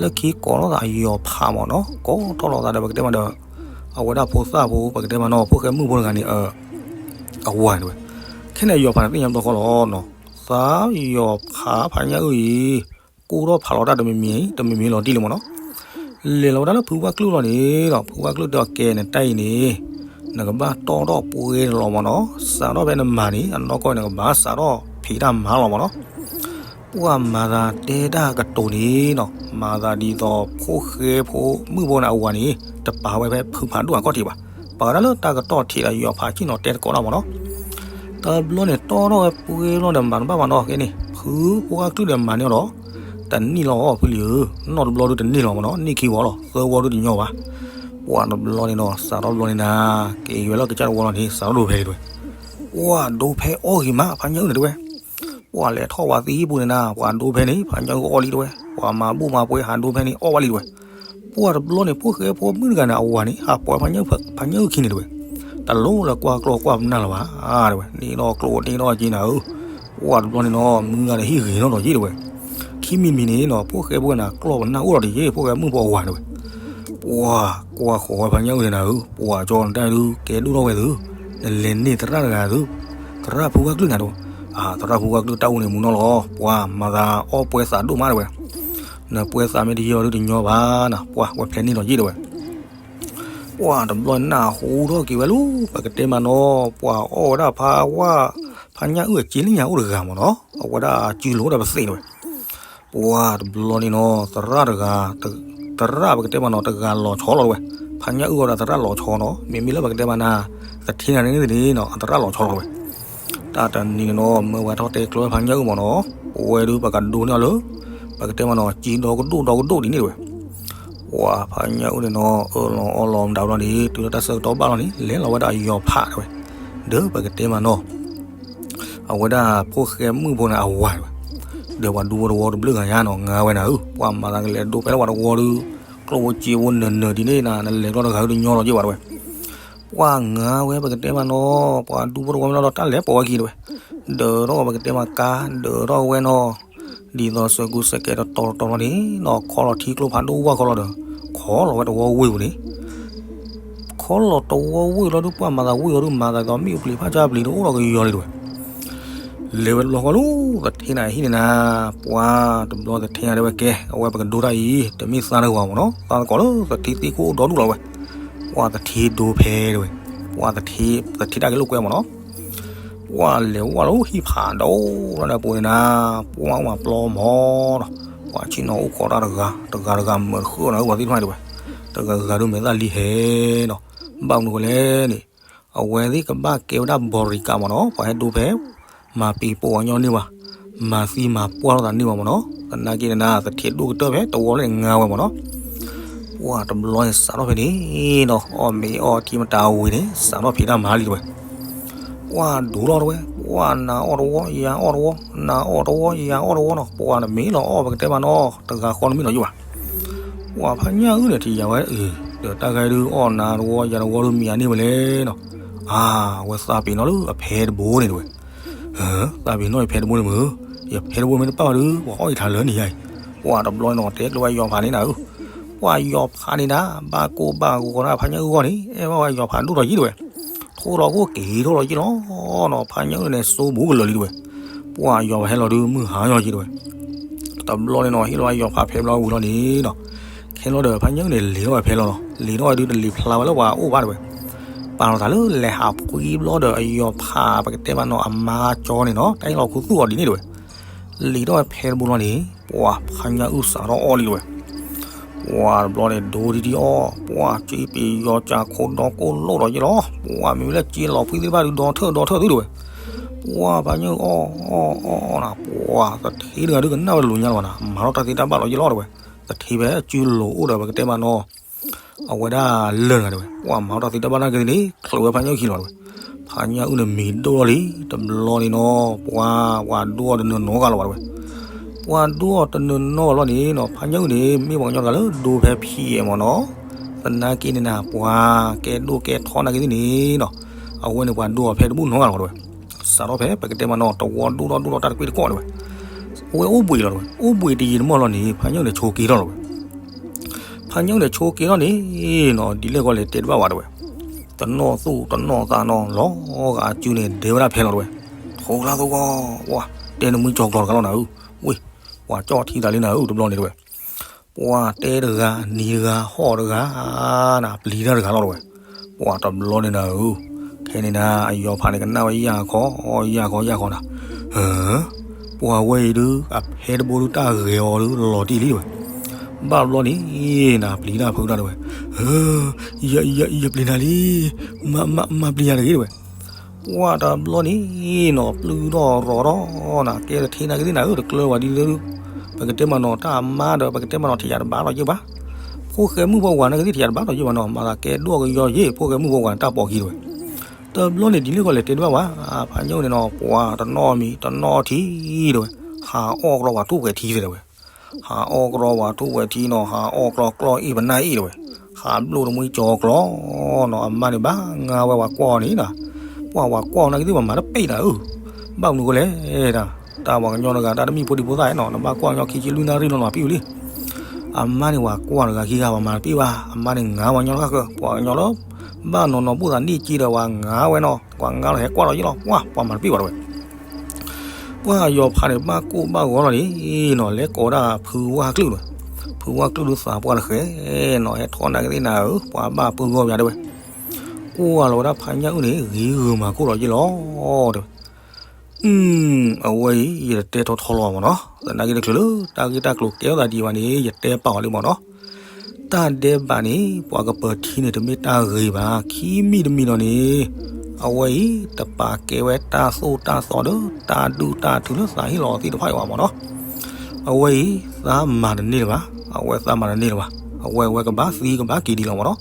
လၢခံကိးထီၣ်သးအယီၤဖးမ့ၢ်နီၤ, ကိးထီၣ်လီၤသးဒီးပကတဲမ့ၢ်ဒီး အဝဲဒၣ်ဖိသၣ်ဖိ ပကတဲမ့ၢ်နီၤ ဖိၣ်ဃဲမုၣ်ဖိတဂၤန့ၣ် အဝၤန့ၣ်တဝဲ. ခဲန့ၣ်အယီၤဖးန့ၣ်သ့ၣ်ညါဘျီဃီလီၤနီၤ, သးယီၤဖးဖးညၣ်အုၣ်အံၤ ကူၣ်ထီၣ်ဖးလီၤတၢ်တမံၤမံၤ တမံၤမံၤလီၤတံၢ်လံမ့ၢ်နီၤ. လဲၤလီၤဝဲဒၣ်လၢဖုဝၣ်ကျုၣ်လီၤန့ၣ်ဒီး ဖုဝၣ်ကျုၣ်တဲအီၤကဲနတၢ်အံၤန့ၣ် နကဘၣ်တီၣ်ထီၣ်ပှဲၤလီၤမ့ၢ်နီၤ, စးထီၣ်ဖဲနမၤန့ၣ် အနီၢ်ကီၢ်န့ၣ် နကဘၣ်စးထီၣ်ဖံးတၢ်မၤလီၤမ့ၢ်နီၤ. ပှၤမၤသးတဲတၢ်ကတိၤန့ၣ်နီၤ, မၤသးဒ်သိးဖိၣ်ဃဲဖိမုၣ်ဖိန့ၣ်အဝၤန့ၣ် တပာ်ဝဲဖဲဖုဖးဒိၣ်အခီၣ်ထံးဘၣ်, ပာ်ဝဲဒၣ်လၢတၢ်ကတီၢ်ထံးဒီးယီၤဖးဆ့ၣ်နီၤတဲသကိးတၢ်မ့ၢ်နီၤ. တဘျီန့ၣ်တီၣ်ထီၣ်ဝဲပှဲၤလီၤဒီးမၤတဘၣ်ဘၣ်နီၤ, ကဲန့ၣ် ဖုဖိၣ်ဃဲကျုၣ်ဒီးမၤန့ၢ်အီၤဒီး တနံၣ်လီၤအီၤဖုလံဧၢ, နီၢ်တဘျီဒုးတန့ၢ်လီၤမ့ၢ်နီၤ, နံၣ်ခံဝီလီၤ သၢဝီဒုးတညီဘၣ်. ပှၤတဘျီန့ၣ်နီၤ စးထီၣ်တဘျီန့ၣ်နၤ က့ၤဝဲလၢကစၢ်တဝီလီၤန့ၣ် စးထီၣ်ဒိးဖဲလံတဝဲ. ပှၤဒိးဖဲအီၣ်ဂ့ၤမး ဖးညၣ်အုၣ်န့ၣ်တဝဲ. ပှၤလဲၤထီၣ်ဝဲသံဟံၣ်ပူၤန့ၣ်နၤ ပှၤဒိးဖဲန့ၣ် ဖးညၣ်အုၣ်အီၣ်လံတဝဲ, ပှၤမၤဘူၣ်မၤပှဲၤဟးဒိးဖဲန့ၣ် အီၣ်ဝဲလံတဝဲ. ပှၤတဘျီန့ၣ် ဖိၣ်ဃဲဖိမုၣ်တဂၤန့ၣ် အဝၤန့ၣ် ဟးပိာ်ဝဲဖးညၣ်အုၣ်ခံန့ၣ်တဝဲ. တလိၣ်လၢကွၢ်ကျိၣ်ကွၢ်ပနၢ်လၢၤဘၣ် တဝဲ, န့ၣ်ဒီးကျိၣ်န့ၣ်ဒီးက့နၤဧၢ. ပှၤတဘျီန့ၣ်နီၤ မုၢ်ဂၤဒီးဟံၣ်ဂ့ၤနီတယ့ၣ်တဝဲ. ခံမံၤမံၤန့ၣ်နီၤ ဖိၣ်ဃဲဖိန့ၣ် ကျိၣ်ပနၢ်အိၣ်ဒီးတယ့ၣ် ဖိၣ်ဃဲမုၣ်ဖိအဝၤတဝဲ. ပှၤကွၢ်ဃီၤဝဲဖးညၣ်အုၣ်န့ၣ်နၤဧၢ, ပှၤကၠီနတၢ်ဒုးကဲဒိၣ်ထီၣ်ဝဲသု, နလဲၤန့ၢ်သရၣ်တဂၤသု, သရၣ်ဖုဝၣ်ကျုၣ်နၤတဝဲ. အသရၣ်ဖုဝၣ်ကျုၣ်တၢ်အိၣ်န့ၣ်မူနီၢ်လီၤ, ပှၤမၤသးအီၣ်ပှဲၤသးဒိၣ်မးတဝဲ. နပှဲၤသးမ့ၢ်တယံာ်အီၤဒုးတညီဘၣ်နၤ, ပှၤဝဲဖျဲးန့ၢ်ဒီးယ့ၣ်တဝဲ. ပှၤတဘျီနၢ်ဟူထီၣ်က့ၤဝဲလၢ ပကတဲမးနီၤ ပှၤအီၣ်ဝဲဒၣ်ဖးဝၣ် ဖးညၣ်အုၣ်အစ့လၢညါအိၣ်တဂၤမးနီၤ, အဝဲဒၣ်စုလိာ်ဝဲဒၣ်ပသ့ၣ်တဝဲ. ပှၤတဘျီန့ၣ်နီၤ သရၣ်တဂၤ သရၣ်ပကတဲမးနီၤ တဂၤလီၤဆီလီၤတဝဲ. ဖးညၣ်အုၣ်အီၤဒီးသရၣ်လီၤဆီနီၤ, မ့မ့ၢ်လၢပကတဲမးနၤ သထ့နၤန့ၣ်န့ၣ်နီၤ အသရၣ်လီၤဆီလီၤတဝဲ. တၢ်တနံၤန့ၣ်နီၤ မၢဝဲထီၣ်တဲကျၢၤဖးညၣ်အုၣ်မးနီၤ, ပဝဲဒုးပကဒိးန့ၢ်အီၤလၢ ပကတဲမးနီၤ စ့ဒီကဒိၣ်ဒီကဒိၣ်ဒ်န့ၣ်တဝဲ. ပှၤဖးညၣ်အုၣ်န့ၣ်နီၤ အၢၣ်လီၤအီလီၤမတၤဘျီန့ၣ် တုၤလၢတၢ်ဆၢကတီၢ်ဘၣ်လီၤန့ၣ် လဲၤလီၤဝဲဒၣ်ယီၤဖးတဝဲ. ဒီးပကတဲမးနီၤ အဝဲဒၣ်ဖိၣ်ဃဲမုၣ်ဖိန့ၣ်အဝၤတဝဲ. ဒီးပှၤဒူဖိတဝီတဘျုးဂၤညါနီၤ ငါဝဲနၤဧၢ, ပှၤမၤသးကလဲၤဒိးဖဲလၢပှၤတဝီဒုး ကျိၣ်ဖိစ့ဖိနၢၤနၢၤဒ်န့ၣ်နၤ နလဲၤကျီတဂၤဒုးတညီလီၤက့ၤဘၣ်တဝဲ. ပှၤငါဝဲပကတဲမးနီၤ ပှၤဒူဖိတဝီမ့ၢ်လီၤဒီးတၢ်လဲၤပိာ်ဝဲခံတဝဲ. ဒၢးထီၣ်ပကတဲမးကါ ဒၢးထီၣ်ဝဲနီၤ ဒ်သိးစၢၤကူစၢၤကဲတတီၤတတီၤလီၤန့ၣ်နီၤ ခီလီၤထံကျိဖးဒိၣ်ဝၣ်ခီလီၤဒီး ခီလီၤဝဲတဝီဝ့ၢ်ပူၤန့ၣ် ခီလီၤတဝီဝ့ၢ်လီၤဒုး ပှၤမၤသးဝ့ၢ်အီၤဒုး မၤသးဒ်သိးမ့ၣ်အူပျံၤဖးဆါပျံၤဒုး အိၣ်ဒီးကယီၤလံတဝဲ. လဲၤဝဲတဘျီဃီလၢ သထ့နၤဟံၣ်န့ၣ်နၤ, ပှၤတဘျီသထ့နၤတဲဝဲကဲ အဝဲပကဒိတၢ်အံၤ တမ့ၢ်သးတဂၤမးနီၤ, သးသကိးလၢသထ့သ့ၣ်ခိၣ်အိၣ်ဒီဒူၣ်လီၤဝဲ. ပှၤသထ့ဒိဖဲတဝဲ, ပှၤသထ့ သထ့တၢ်ကလိာ်ကွဲမးနီၤ. ပှၤလဲၤဝဲလၢဟံၣ်ဖးဒိၣ်လီၤန့ၣ်အပူၤန့ၣ်နၤ, ပှၤအိၣ်မးပျီမးနီၤ, ပှၤဆ့ၣ်နီၤအိၣ်ခိးတၢ်တဂၤ တဂၤတဂၤမၢတဃုာ်နီၤ ပှၤသ့ၣ်တဖၣ်တဝဲ, တဂၤဂၤဒုးမဲာ်သၣ်လံဟဲနီၤ, ဘၣ်မနုၤဃိလဲၣ်န့ၣ် အဝဲသ့ၣ်ကဘၣ်ကဲဝဲဒၣ်ဘီရံကးမးနီၤ, ပှၤဟဲဒိဖဲ မၤပံၤပိာ်အညီန့ၢ်ဘၣ်, မၤသံမၤပှၢ်ထီၣ်သးန့ၢ်ဘၣ်မးနီၤ, သနာ်က့န့ၣ်နၤ သထ့ဒိၣ်ကတၢၢ်ဖဲတဝီလၢန့ၣ်ငါဝဲမးနီၤ. ပှၤတဘျီန့ၣ်စးထီၣ်ဖဲန့ၣ်နီၤ အီၣ်မ့ၤအီထံမတၤဝံၤန့ၣ် စးထီၣ်ဖံးတၢ်မၤလံတဝဲ. ပှၤဒိလီၤတဝဲ, ပှၤနၤအီၣ်တဝီ ယၤအီၣ်တဝီ, နၤအီၣ်တဝီ ယၤအီၣ်တဝီနီၤ, ပှၤနမ့ၢ်လီၤအီၣ်ပကတဲမးနီၤ တဂၤဃီနမ့ၢ်နီၤယိၣ်ဘၣ်. ပှၤဖးညၣ်အုၣ်န့ၣ် ထံၣ်ယၤဝဲအံၤ ဒီးတၢ်ဂဲၤဒုးအီၣ်နၤတဝီ ယၤတဝီဒုးမ့ၢ်အန့ၢ်ဝဲလဲၣ်နီၤ. အါ ဝဲသးပ့ၤနီၣ်လၢအဖဲတဘိန့ၣ်တဝဲ. သးပ့ၤနီၣ်ယဖဲတဘိန့ၣ်မ့ၢ်, ယဖဲတဘိမ့ၢ်တပၣ်ဘၣ်ဒုး ပှၤအီၣ်ယထးလၢန့ၣ်ယါအံၤ. ပှၤတဘျီန့ၣ်နီၤ တဲကျိဝဲယီၤဖးန့ၣ်နၤဧၢ, ပှၤယီၤဖးန့ၣ်နၤ ဘၣ်ကိၢ်ဘၣ်ဂီၤနၤ ဖးညၣ်အုၣ်ဂီၢ်န့ၣ် အဲၣ်ဘၣ်ဝဲယီၤဖးဒိၣ်ထီၣ်ယံၤတဝဲ. ထိၣ်လီၤခိၣ်က့ၤထိၣ်လီၤယံၤလီၤနီၤ ဖးညၣ်အုၣ်န့ၣ် စိဘူးကလၢာ်လံတဝဲ. ပှၤယီၤဖဲဟဲလီၤဒုးမုၢ်ဟါညီယံၤတဝဲ. တဘျီန့ၣ်နီၤ ဟ့ၣ်လီၤဝဲယီၤဖးဖဲဘျီဝံၤလီၤန့ၣ်နီၤ, ခဲလီၤဒီးဖးညၣ်အုၣ်န့ၣ် လ့ၤထီၣ်ဝဲဖဲလီၤလီၤ. လ့ၤထီၣ်ဝဲဒုးတလ့ၤဖျါဝဲလၢပှၤအိၣ်ဘၣ်တဝဲ. ပာ်လီၤသးလၢလဲၤဟးဖှံဘျီဒီးအယီၤဖး ပကတဲမးနီၤ အမါကၠီန့ၣ်နီၤ တၢ်ဟ့ၣ်လီၤခူသူၣ်အီၤဒ်န့ၣ်တဝဲ. လံာ်ထီၣ်ဝဲဖဲတဘိလီၤန့ၣ် ပှၤဖါညၣ်အုၣ်စးထီၣ်အီၣ်လံတဝဲ. ပှၤတဘျီန့ၣ် ဒိဒံဒံအီၣ် ပှၤစ့ပ့ၤယီၤကးခိဒီကိၣ်လိၣ်ဒီးယ့ၢ်လီၤ. ပှၤမ့မ့ၢ်လၢစ့လီၤဖှံသ့ၣ်တဖၣ်ဒုးဒီထၢၣ်ဒီထၢၣ်သုတဝဲ. ပှၤဖါညၣ်အုၣ်အီၣ်အီၣ်အီၣ်အီၣ်နၤ ပှၤသထ့တဂၤဒုးကနၣ်ဝဲတလိၤညါလၢၤဘၣ်နၤ မၤထီၣ်တၢ်သ့တၢ်ဘၣ်လီၤယ့ၢ်လီၤတဝဲ. သထ့ဖဲအစုလိၤအိၣ်ဒီးပကတဲမးနီၤ အဝဲဒၣ်လၢၢ်တဂၤတဝဲ ပှၤမၤထီၣ်တၢ်သ့တၢ်ဘၣ်တၢ်ကသ့န့ၣ် ချုးဝဲဖါညၣ်အုၣ်ခံလီၤတဝဲ. ဖါညၣ်အုၣ်န့ၣ်မံၤဒိၣ်လီၤလံ တဘျီန့ၣ်နီၤ ပှၤ ပှၤဒိၣ်အီၤတနၢၤနီတဂၤလီၤဘၣ်တဝဲ. ပှၤဒိၣ်အီၤတနၢၤနီတဂၤလီၤန့ၣ်နီၤ ဖါညၣ်အုၣ်န့ၣ် မ့ၢ်ပှၤကညီတဂၤလၢဒိဖဲဖံအဲၣ်မးနီၤ. သနာ်က့န့ၣ်နၤ ပှၤကဲဒိၣ်ကဲထီနာ်က့သ့ၣ်န့ၣ်နီၤ အဝဲန့ၣ်ပှၤဒိၣ်အီၤဖဲတဘူၣ်နီတဂၤလီၤတဝဲ. စးထီၣ်ဖဲပကတဲမးနီၤ တဝီဒိၣ်ထီၣ်ဒိၣ်ထီၣ်တၢ်တကွ့ၢ်တကီၢ်တဝဲ. အဝဲအိၣ်ဘှံးလီၤတဝဲ အိၣ်ဘှံးတယံာ်တမီၢ်လီၤန့ၣ် ဖါညၣ်အုၣ်န့ၣ်ဆိးက့ထီၣ်လီၤဝဲ. ဖါညၣ်အုၣ်န့ၣ်ဆိးက့ထီၣ်န့ၣ်နီၤ ဒ်လဲၣ်ဂီၢ်လဲၣ်တဲတဘၣ်ဝဲတဝဲ. တနီၣ်သူၣ်တနီၣ်သးနီၤ လီၤဂာ်အစုန့ၣ် ဒဲဝဲဒၣ်ဖဲလီၤတဝဲ. ထိးလါသိကီၢ် ပှၤတဲနမှံကၠီၤကျီၤတဂၤလီၤနၤဧၢ, ဝ့ၢ် ပှၤကၠီၣ်ထံသးလံနၤဧၢ တဘျီန့ၣ်တဝဲ. ပှၤတဲတဂၤ နံၤတဂၤ ဟီၣ်တဂၤ နၤ ပျံၤတၢ်တဂၤလီၤတဝဲ. ပှၤတဘျီန့ၣ်နၤဧၢ, ခဲန့ၣ်နၤ အယီၤဖးန့ၣ်ကနၣ်ဝဲယၢ်ခီ ယၢ်ခီ ယၢ်ခီနၤ, ပှၤဝဲအံၤဒုး အဖဲတဘိဒုး တၢ်ဂဲၤအီၤဒုး လီၤတံၢ်လံတဝဲ. ဘၣ်တဘျီန့ၣ် နၤ ပျံၤတၢ်ဖုတၢ်တဝဲ, ယ ယ ယပျံၤနၤလံ, မ မ မၤပျံၤယၤတဂ့ၤတဝဲ. ပှၤတဘျီန့ၣ်နီၤ ပျုၢ်ထီၣ်ရီၤထီၣ်နၤ ကဲတထံနာ်က့သ့ၣ်နၤဧၢ တကျၢၤဝဲဒ်လၢ ပကတဲမးနီၤ တၢ်အမါဒီး ပကတဲမးနီၤ ထံၣ်ယၤတဘၣ်ဒီးယ့ၢ်ဘၣ်. ဖိၣ်ဃဲမုၣ်ဖိဝၤနာ်က့သ့ၣ် ထံၣ်ယၤတဘၣ်ဒီးယ့ၢ်ဘၣ်နီၤ မၤသးကဲဒိၣ်ကယီယ့ၢ် ဖိၣ်ဃဲမုၣ်ဖိဝၤန့ၣ် တၢ်ပိာ်ခံတဝဲ. တဘျီန့ၣ် ဒ်လဲၣ်ဂီၢ်လဲၣ်တဲတဘၣ်ဝဲ ဖါညၣ်အုၣ်န့ၣ်နီၤ ပှၤတနီၣ်မံၤ တနီၣ်ထံတဝဲ, ဟးအီၣ်ကရီပှၤထူၣ်ပှဲၤထံသ့ၣ်တဝဲ. ဟးအီၣ်ကရီပှၤထူၣ်ပှဲၤထံနီၤ ဟးအီၣ်ကရီကျီၢ်အ့ၣ်ပနၢ်အ့ၣ်တဝဲ. ဟးဘျိၣ်တမှံကၠီၤကျီၤနီၤ အမါန့ၣ်ဘၣ်ငါဝဲပှၤကွၢ်အီၤန့ၣ်နၤ, ပှၤ ပှၤကွၢ်အီၤနာ်က့သ့ၣ် ပှၤမၤတပ့ၢ်နၤဧၢ. ဘၣ်မနုၤဃိလဲၣ် တၢ်ပှၤကညီတဂၤ တၢ်တမ့ၢ်ဖိဒံဖိသၣ်နီၤ နဘၣ်ကွၢ်ကညီခံဆံလွံၢ်နၣ်ရံၣ်နီၤနီၤ ပံၣ်ဝံၤလံ. အမါန့ၣ် ပှၤကွၢ်တဂၤခံဂၤ ပှၤမၤတပ့ၢ်ဘၣ်. အမါန့ၣ် ငါပှၤကညီလၢဃၣ်ဃၢၤ ပှၤကညီလၢ ဘၣ်နီၤနီၤ ဘိၣ်သးန့ၢ်က့ဒီး ပှၤငါဝဲနီၤ ပှၤငါလီၤ ဟဲကွၢ်လီၤယ့ၢ်လီၤ ပှၤ ပှၤမၤတပ့ၢ်ဘၣ်တဝဲ. ပှၤအယီၤဖးန့ၣ် ဘၣ်ကိၢ်ဘၣ်ဂီၤလီၤန့ၣ်နီၤ လဲၤကိးဒၣ်ဖုဝၣ်ကျုၣ်တဝဲ. ဖုဝၣ်ကျုၣ်ဒုးသးပှၢ်တဃဲနီၤ ဟဲထီၣ်နာ်က့သ့ၣ်နၤဧၢ ပှၤဘၣ်ပၢဂီၢ်ပယၤတဝဲ. ကွၢ်လီၤဝဲဒၣ်ဖါညၣ်အုၣ်န့ၣ် ဂ့ၤဂုာ်မၤကိၢ်လီၤယ့ၢ်လီၤတဝဲ. အဝဲအံၤ ယတတဲထီထီလီၤမ့ၢ်နီၤ သနာ်က့တချုးလၢ တၢ်ဂ့ၢ်တၢ်ကျိၤကဲထီၣ်သးဒံးဘၣ်န့ၣ် ယတဲပာ်အီၤလံမ့ၢ်နီၤ. တၢ်ဒဲးဘးန့ၣ် ပှၤကပၢၤထံန့ၣ် တမ့ၢ်တၢ်ဂ့ၤဘၣ် ခံမံၤတမံၤဒီးန့ၣ် အဝဲအံၤ တပာ်ကဲဝဲတၢ်သိၣ်တၢ်သီဒီး တၢ်ဒုၣ်တၢ်ထုလၢသးဟ့ၣ်လီၤသ့ၣ်တဖၣ်အံၤဘၣ်မ့ၢ်နီၤ. အဝဲအံၤ သးမၤတန့ၢ်လၢၤဘၣ် အဝဲသးမၤတန့ၢ်လၢၤဘၣ် အဝဲဝဲကဘၣ်သံကဘၣ်က့ၤဒံးလီၤမ့ၢ်နီၤ.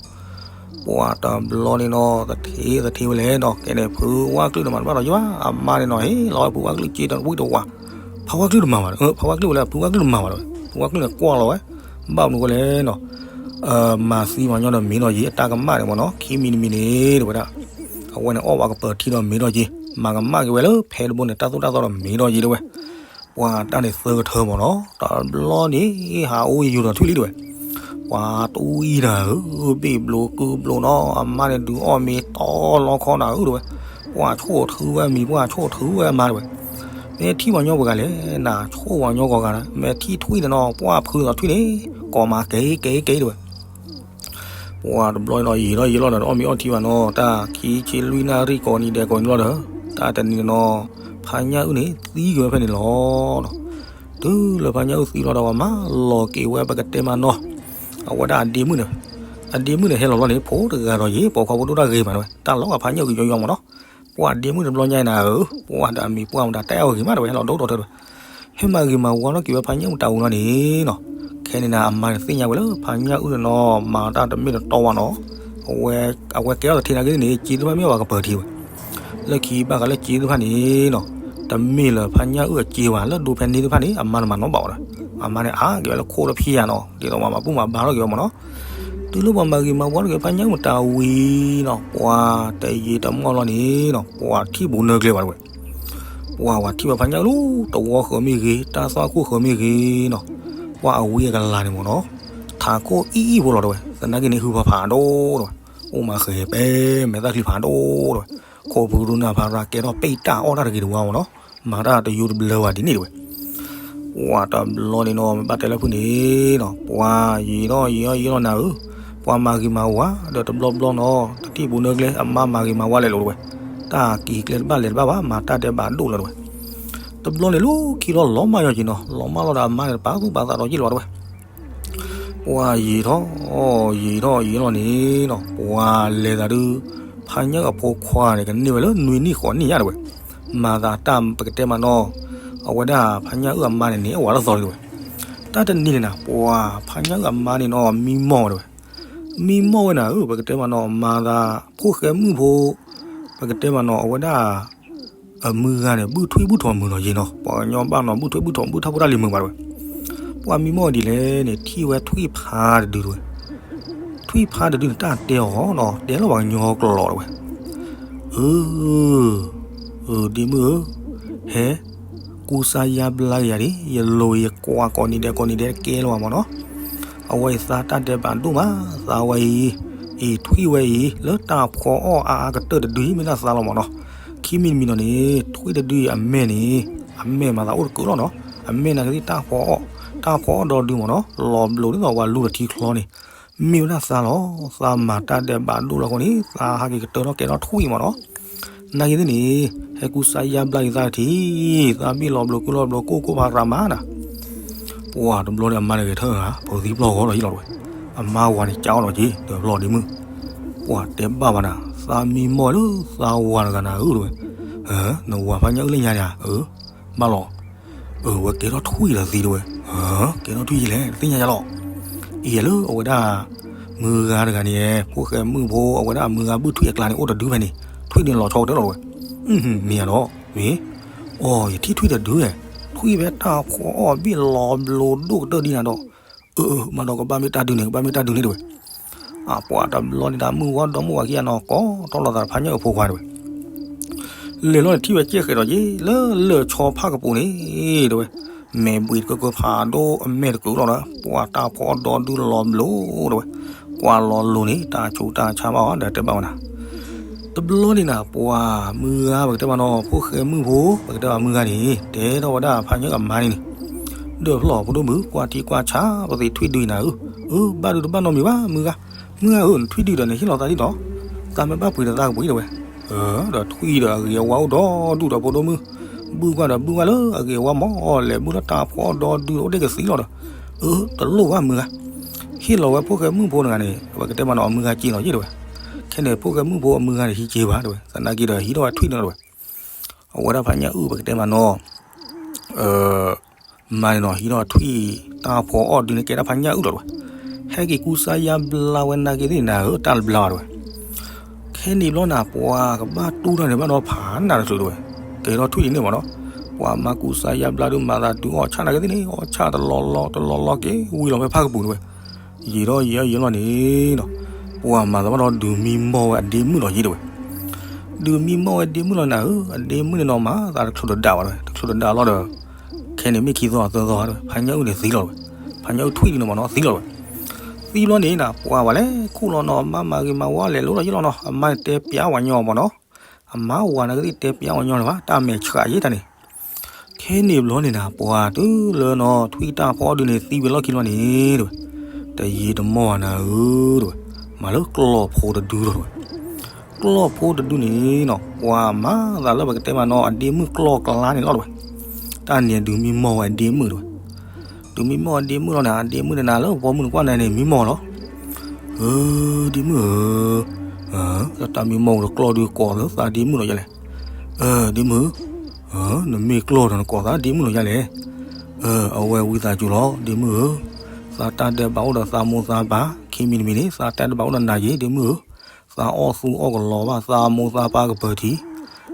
ပှၤတဘျီန့ၣ်နီၤ သထ့သထ့ဝဲလဲၣ်နီၤ ကဲန့ၣ် ဖုဝၣ်ကျုၣ်န့ၣ်မၤတဘၣ်ဒီးယဘၣ် အမါန့ၣ်နီၤ ဟ့ၣ်လီၤဝဲဖုဝၣ်ကျုၣ်စ့တဝံၣ်တဝါ ဖးဝါကျုၣ်တမၤဘၣ် ဖးဝါကျုၣ်ဝဲလၢ ဖုဝါကျုၣ်တမၤဘၣ်ဒီး ဖုဝါကျုၣ်န့ၣ်ကွၢ်လီၤဝဲ ဘၣ်မနုၤဃိလဲၣ်နီၤ မၤသံပှၤကညီဒီးမ့ၢ်ဒီးယံၤ အတၢ်ကမၣ်န့ၣ်မ့ၢ်နီၤ ခံမံၤတမံၤန့ၣ် တဝဲဒၣ် အဝဲန့ၣ်အီၣ်ဝဲကပၢၤထံဒီးမ့ၢ်ဒီးယံၤ မၤကမၣ်က့ၤဝဲလၢဖဲတဘိန့ၣ် တၢ်သိၣ်တၢ်သီဒီးမ့ၢ်ဒီးယံၤတဝဲ ပှၤတၢ်န့ၣ်သၢကထၢမ့ၢ်နီၤ တဘျီန့ၣ် ဟးအိၣ်ယိာ်ဒီးထွံၣ်လံတဝဲ ပှၤတဝံၣ်တၢ်ဧၢ ဘ့ၣ်ဘျိကုဘျိနီၤ အမါန့ၣ်ဒုးအီၣ်မ့ၤတီလီခီနၤဧၢတဝဲ ပှၤဆိၣ်ထုဝဲမံၤ ပှၤဆိၣ်ထုဝဲအမါတဝဲ မ့ၢ်ထံၣ်ပှၤကညီပှၤဂၤလဲၣ် နဆိၣ်ပှၤကညီကိးဂၤ မ့ၢ်ထံၣ်ထွံၣ်န့ၣ်နီၤ ပှၤဖုးသိးထွံၣ်န့ၣ် ကိးမၤကဲကဲကဲတဝဲ ပှၤတဘျီန့ၣ်နီၤ ယံာ်ထီၣ်ယံာ်လီၤဒီး တအီၣ်မ့ၤအီထံဘၣ်နီၤ တၢ်ခံဆံလွံၢ်နၣ်ရံၣ်ကိးနံၤဒဲးကိးနံၤလီၤဒီး တၢ်တနံၤန့ၣ်နီၤ ဖါညၣ်အုၣ်န့ၣ် သံက့ၤဝဲဖဲန့ၣ်လီၤ. တုၤလၢဖါညၣ်အုၣ်သံလီၤဒီး ပှၤမၤလီၤက့ၤဝဲပကတဲမးနီၤ အဝဲဒၣ်အဒ့မုၣ်န့ၣ် အဒ့မုၣ်န့ၣ် ဟဲလီၤလီၤန့ၣ် ဖိတဂၤဒီးယံၤ ပိာ်ခွါဖိဒိၣ်တၢ်ဂ့ၤမးတဝဲ တၢ်လီၤဂာ်ဖါညၣ်အုၣ်ကယီယီမးနီၤ ပှၤဒ့မုၣ်တဘျီညါအံၤနၤဧၢ ပှၤဒီးအမံၤပှၢ်မတၤတၢ်အဲၣ်အီၤဂ့ၤမးတဝဲ ဟဲလီၤဒိၣ်ထီၣ်ထဲတဝဲ ဟဲမၤဂ့ၤမၤဝါထီၣ်က့ၤဝဲဖါညၣ်အုၣ်တၢ်အူလီၤန့ၣ်နီၤ ခဲန့ၣ်နၤ အမါန့ၣ်သ့ၣ်ညါဝဲလၢဖါညၣ်အုၣ်န့ၣ်နီၤ မၤတၢ်တမ့ၢ်တတီဘၣ်နီၤ အဝဲကဲထီၣ်တထံနာ်က့န့ၣ် စ့သ့ၣ်တဖၣ်မ့ၢ်ပှၤကပၢၤထံဝဲ လၢခံဘၣ်ဃးလၢစ့သ့ၣ်တဖၣ်န့ၣ်နီၤ တမ့ၢ်လၢဖါညၣ်အုၣ်အစ့ဘၣ် လၢဒိဖဲန့ၣ်သ့ၣ်တဖၣ်န့ၣ် အမါန့ၣ်မၤနီတဘၣ်ဝဲဒီး အမါန့ၣ်အါက့ၤဝဲလၢခိၣ်လၢဖံးယၤနီၤ ဒ်သိးပှၤမၤဘူၣ်မၤဘါထီၣ်က့ၤဝဲမးနီၤ တုၤလၢပှၤမၤဂ့ၤမၤဝါထီၣ်က့ၤဖါညၣ်အုၣ်မတၤဝံၤနီၤ ပှၤတယံာ်တမီၢ်လီၤန့ၣ်နီၤ ပှၤထံၣ်ဘူးနၢကျဲဘၣ်တဝဲ ပှၤဝဲထံၣ်ဝဲဖါညၣ်အုၣ်လီၤ တဝီဃၢၤမ့ၢ်ဂ့ၤ တၢ်သွၣ်ခိၣ်ဃၢၤမ့ၢ်ဂ့ၤနီၤ ပှၤအဝံအကလၤန့ၣ်မးနီၤ ထးခိၣ်အံၣ်အံၣ်ဖိလီၤတဝဲ သနာ်က့န့ၣ် ဟုဖးဖးဒိၣ်တဝဲ အိၣ်မးဃဲၤပဲ မဲာ်သၣ်ချံဖးဒိၣ်တဝဲ ခိၣ်ဖုကရူနၢ်ဖးရၤကဲထီၣ်ပ့ၢ်တၢ်အီၣ်တၢ်တဂ့ၤတဝါမးနီၤ မၤတၢ်တယိတဘျၢဝဲဒ်န့ၣ်တဝဲ ပှၤတဘျီန့ၣ်နီၤ မ့ၢ်ဘၣ်တဲလၢဖုန့ၣ်နီၤ ပှၤယံာ်ထီၣ်ယံာ်ထီၣ်ယံာ်ထီၣ်နၤဧၢ ပှၤမၤဂ့ၤမၤဝါဒီးတဘျီဘျီနီၤ တထံၣ်ပူၤနၢကျဲ အမါမၤဂ့ၤမၤဝါလဲၤလိၤတဝဲ, တၢ်က့ၤကျဲတဘၣ်လဲၤတဘၣ်ဘၣ် မၤတၢ်ဒဲးဘးဒိၣ်လီၤတဝဲ. တဘျီန့ၣ်လီၢ်ခံလီၤလီၤမၢ်ယီၤက့ၤနီၤ လီၤမၢ်လီၤဒီးအမါန့ၣ်တပာ်သူၣ်ပာ်သးဒီးယ့ၢ်လီၤတဝဲ. ပှၤယံာ်ထီၣ် ယံာ်ထီၣ်ယံာ်လီၤန့ၣ်နီၤ ပှၤလဲၤသးဒုး ဖါညၣ်အဖိခွါန့ၣ် ကန့ၢ်ဝဲလၢနွံနံၣ်ဃိးနံၣ်ညါတဝဲ, မၤသးတၢ်ပကတဲမးနီၤ အဝဲဒၣ်ဖါညၣ်အုၣ်အမါန့ၣ်န့ၣ် အဝၤလၢသီတဝဲ. တၢ်တနံၤန့ၣ်နၤ ပှၤဖါညၣ်အုၣ်အမါန့ၣ်နီၤ မံမီၢ်ဝဲတဝဲ. မံမီၢ်ဝဲနၤဧၢ ပကတဲမးနီၤ မၤသးဖိၣ်ဃဲမုၣ်ဖိ ပကတဲမးနီၤ အဝဲဒၣ် အမုၢ်ဂၤန့ၣ် ဘုၣ်ထွံၣ်ဘုၣ်ထီၣ်မုၢ်နီၤယ့ၢ်နီၤ ပှၤကညီဘၣ်နီၤ ဘုၣ်ထွံၣ်ဘုၣ်ထီၣ်ဘုၣ်ထီၣ်ဖိတၢ်လံၤမုာ်ဘၣ်တဝဲ. ပှၤမံမီၢ်ဒ်လဲၣ်န့ၣ် ထံၣ်ဝဲထွံၣ်ဖါတဒုတဝဲ. ထွံၣ်ဖါတဒုန့ၣ် တၢ်တဲအီၤနီၤ တဲလီၤပှၤကညီကျိာ်တဝဲ. အၢ အၢ ဒ့မုၣ်ဧၢ, ဟဲ ကူစါယါဘျါက့ၤယၤဒ် ယလိၤယကွၢ်ကိးနံၤဒဲးကိးနံၤဒဲးတကဲလၢၤဘၣ်မးနီၤ. အဝဲအံၤသးတၢ်ဒဲးဘးဒိၣ်မး သးဝဲအံၤ, အံၤထွံၣ်ဝဲအံၤ လၢတၢ်ဖှီအီၣ်အါအါကတၢၢ်တဒုအံၤ မ့ၢ်ဒၣ်သးလီၤမးနီၤ. ခံမံၤတမံၤနီၤန့ၣ် ထွံၣ်တဒုအံၤအမဲာ်န့ၣ် အမဲာ်မၤသးအိၣ်တကုာ်လီၤနီၤ. အမဲာ်နာ်က့သ့ၣ်တၢ်ဖှီအီၣ်, တၢ်ဖှီအီၣ်ဒီဒုမးနီၤ လီၤဘျိးဒ်သိးပှၤလူၤဒီးထံချီန့ၣ် မ့ၢ်ဝဲဒၣ်သးလီၤ. သးမၤတၢ်ဒဲးဘးဒိၣ်လၢအဃိန့ၣ် သးဟးက့ၤကတၢၢ်ထီၣ်ကဲထီၣ်ထွံၣ်မးနီၤ. နာ်က့သ့ၣ်န့ၣ် ဟဲကူစါယါဘျါက့ၤသးတထံၣ်, သးဘ့ၣ်လီၤဘျိးကုလီၤဘျိးကိၢ်ကိၢ်ဖးရၤမးနၤ. ပှၤတဘျီန့ၣ် အမါန့ၣ်ဂဲၤထၢၣ်နၤ ဖိသံပျီၢ်ဂီၤလီၤယ့ၢ်လီၤတဝဲ. အမါဝၤန့ၣ်ကၠီလီၤက့ၤ ဒီးဖျီၣ်ဒ့မုၣ်, ပှၤတဲဘၣ်ဘၣ်နၤ သးမံမီၢ်လၢသးဝၤတဂၤနၤဧၢတဝဲ. နဝၤဖါညၣ်အုၣ်လၢညါန့ၣ်ဧၢ, ဘၣ်လီၤ. အဝဲကဲထီၣ်ထွံၣ်ဒီးသံတဝဲ, ကဲထီၣ်ထွံၣ်ယဲလဲၣ် တသ့ၣ်ညါယလီၤ. အံၤလၢအဝဲဒၣ် မုၢ်ဂၤတဂၤန့ၣ် ဖိၣ်ဃဲမုၣ်ဖိ အဝဲဒၣ်မုၢ်ဂၤဘုၣ်ထွံၣ်အကျါန့ၣ် အိၣ်တဒုဖဲန့ၣ် ထွံၣ်န့ၣ်လီၤဆီကတၢၢ်လီၤတဝဲ. မ့ၢ်ဧါဒီး မ့ၢ်, အိ ယထံၣ်ထွံၣ်တဒု, ထွံၣ်ဖဲတၢ်ဖှီအီၣ်ဘ့ၣ်လီၤဘျိးဒိၣ်ကတၢၢ်ဒ်နၤဒီး, အၢ မးဒီးကဘၣ်မ့ၢ်တၢ်ဒုန့ၣ် ကဘၣ်မ့ၢ်တၢ်ဒုန့ၣ်တဝဲ. အပှၤတဘျီန့ၣ် တၢ်မုၢ်ဝါဒီမုၢ်ဝါခံဂၤနီၤ ကိးထီၣ်လိာ်သးဖါညၣ်အဖိခွါတဝဲ. လဲၤလီၤန့ၣ်ထံၣ်ဝဲကဲဃဲးဒီးက့ၤ လၢလၢၢ်ဆီဖးကပူၤန့ၣ် တဝဲ, မဲာ်ဘှံးတကၢကၢဖးဒိၣ်အမဲာ်တကုာ်လီၤဒီး ပှၤတၢ်ဖှီအီၣ်ဒီဒုလီၤဘျိးတဝဲ, ကွၢ်လီၤလိၤန့ၣ် တၢ်ဆူးတၢ်ဆါဘၣ်အီၤ ဒီးတဲဘၣ်ဝဲနၤ. တဘျီန့ၣ်နၤ ပှၤမုၢ်ဂၤ ပကတဲဘၣ်နီၤ ဖိၣ်ဃဲမုၣ်ဖိ ပကတဲဘၣ်မုၢ်ဂၤန့ၣ် တဲထီၣ်ဝဲဒၣ်ဖါညၣ်အမါန့ၣ်န့ၣ်, ဒီးဖျီၣ်ဖိဒိၣ်မုၣ် ကွၢ်ထံကွၢ်ဆး ပသ့ၣ်ထွံၣ်ဒုအံၤနၤဧၢ, အၢ ဘၣ်ဒုတဘၣ်နီတမံၤဘၣ် မုၢ်ဂၤ, မုၢ်ဂၤဧၢ နထွံၣ်ဒုဒီးနဟ့ၣ်လီၤသးဒ်ဒီး, သးမ့ၢ်ဘၣ်ပှ့ၤဒီးသးကပှ့ၤတဝဲ. အၢ ဒီးထွံၣ်ဒီးအဂ့ၤအဝါအိၣ်ဒီဒူၣ်ဒီးဖိဒိၣ်မုၣ်, ဘုၣ်ကွၢ်ဒီးဘုၣ်ကွၢ်လၢအဂ့ၤအဝါမး လဲၤဘုၣ်လၢတၢ်ဖှီအီၣ်ဒီဒုအိၣ်ဒ့ၣ်ကသံလီၤဒီး, အၢ တလိၣ်ဘၣ်မုၢ်ဂၤ, ဟ့ၣ်လီၤဝဲဖိၣ်ဃဲမုၣ်ဖိတဂၤန့ၣ် ပကတဲမးနီၤ အမုၢ်ဂၤစ့လီၤယ့ၢ်တဝဲ. ခဲန့ၣ် ဖိၣ်ဃဲမုၣ်ဖိအမုၢ်ဂၤန့ၣ် ဟံးစ့ဘၣ်တဝဲ သနာ်က့ဒီးဟံးထီၣ်ဝဲထွံၣ်န့ၣ်လီၤတဝဲ. အဝဲဒၣ်ဖါညၣ်အုၣ် ပကတဲမးနီၤ မါန့ၣ်နီၤ ဟံးထီၣ်ထွံၣ်တၢ်ဖှီအီၣ်ဒုန့ၣ် ကဲဒၣ်ဖါညၣ်အုၣ်လီၤတဝဲ. ဟဲက့ၤကူစါယါဘျါဝဲနာ်က့သ့ၣ်နၤဧၢ တၢ်တဘျါဘၣ်တဝဲ. ခဲန့ၣ်ဘျီနၤ ပှၤကဘၣ်တူၢ်တၢ်န့ၣ် ဘၣ်ဒီးဖးနးတချုးတဝဲ, ကဲထီၣ်ထွံၣ်ဒ်န့ၣ်မးနီၤ. ပှၤမါကူစါယါဘျါဒု မၤသးဒုးအီၣ်ဆၣ်နာ်က့သ့ၣ်န့ၣ် အီၣ်ဆၣ်တလီၤလီၤတလီၤလီၤက့ၤ ဝံၤလီၤဖဲဖးကပူၤတဝဲ. ယံာ်ထီၣ်ယံာ်ထီၣ်ယံာ်လီၤန့ၣ်နီၤ ပှၤမၤသးဘၣ်ဒီးဒုးမံမီၢ်ဝဲအဒ့မုၣ်လီၤယ့ၢ်တဝဲ. ဒုးမံမီၢ်ဝဲဒ့မုၣ်လီၤနၤဧၢ, အဒ့မုၣ်န့ၣ်နီၤ မၤသးတချုးတဒၣ်ဘၣ်တဝဲ, တချုးတဒၣ်လီၤဒီး ခဲန့ၣ်မ့ၢ်ခံသီသၢသီတဝဲ ဖါညၣ်အုၣ်န့ၣ်သံလီၤတဝဲ. ဖါညၣ်အုၣ်ထွံၣ်ဒုန့ၣ်မးနီၤ သံလီၤတဝဲ. သံဘျီန့ၣ်နၤ ပှၤဝဲလဲၤခူၣ်လီၤနီၤ အမါမၤဂ့ၤမၤဝါလဲၤလိၤလီၤယ့ၢ်လီၤနီၤ အမါန့ၣ်တဲပျးဝဲညီမးနီၤ. အမါဝၤနာ်က့သ့ၣ်တဲပျးဝဲညီလၢၤဘၣ် တၢ်မဲာ်ဆှးယ့ၢ်တၢ်န့ၣ်. ခဲန့ၣ်ဘျီန့ၣ်နၤ ပှၤတုၤလၢနီၤ ထွံၣ်တၢ်ဖှီအီၣ်ဒုန့ၣ်သံဝဲလီၢ်ခံလီၤန့ၣ်တဝဲ, တယံာ်တမီၢ်ဘၣ်နၤဧၢတဝဲ, မၤလၢကျီၢ်ဖိတဒုလီၤတဝဲ. ကျီၢ်ဖိတဒုန့ၣ်နီၤ ပှၤမၤသးလၢပကတဲမးနီၤ အဒ့မုၣ်ကျီၢ်ကျါန့ၣ်လီၤတဝဲ. တၢ်န့ၣ်ဒုးမံမီၢ်ဝဲအဒ့မုၣ်တဝဲ. ဒုးမံမီၢ်အဒ့မုၣ်လီၤန့ၣ် အဒ့မုၣ်န့ၣ်နၤလၢပှၤမုၢ်နကွၢ်န့ၣ်န့ၣ် မံမီၢ်လီၤ. အၢ ဒ့မုၣ်ဧၢ, တၢ်မံမီၢ်ဝဲဒီးကျီၢ်ဒုးကိးလၢသးဒ့မုၣ်လီၤယါလဲၣ်. အၢ ဒ့မုၣ်ဧၢ, နမ့ၢ်ကျီၢ်ဒီးနကိးသးဒ့မုၣ်လီၤယါလဲၣ်. အၢ အဝဲဝံသးစူၤလီၤ ဒ့မုၣ်ဧၢ, သးတၢ်ဒဲးဘးအိၣ်ဒီးသးမိၢ်သးပၢ်, ခံမံၤတမံၤန့ၣ် သးတၢ်ဒဲးဘးအိၣ်ဒီးနၤက့ၤ ဒ့မုၣ်ဧၢ. သးအီၣ်သူအီၣ်ကလီၤဘၣ် သးမိၢ်သးပၢ်ကပၢၤထံး,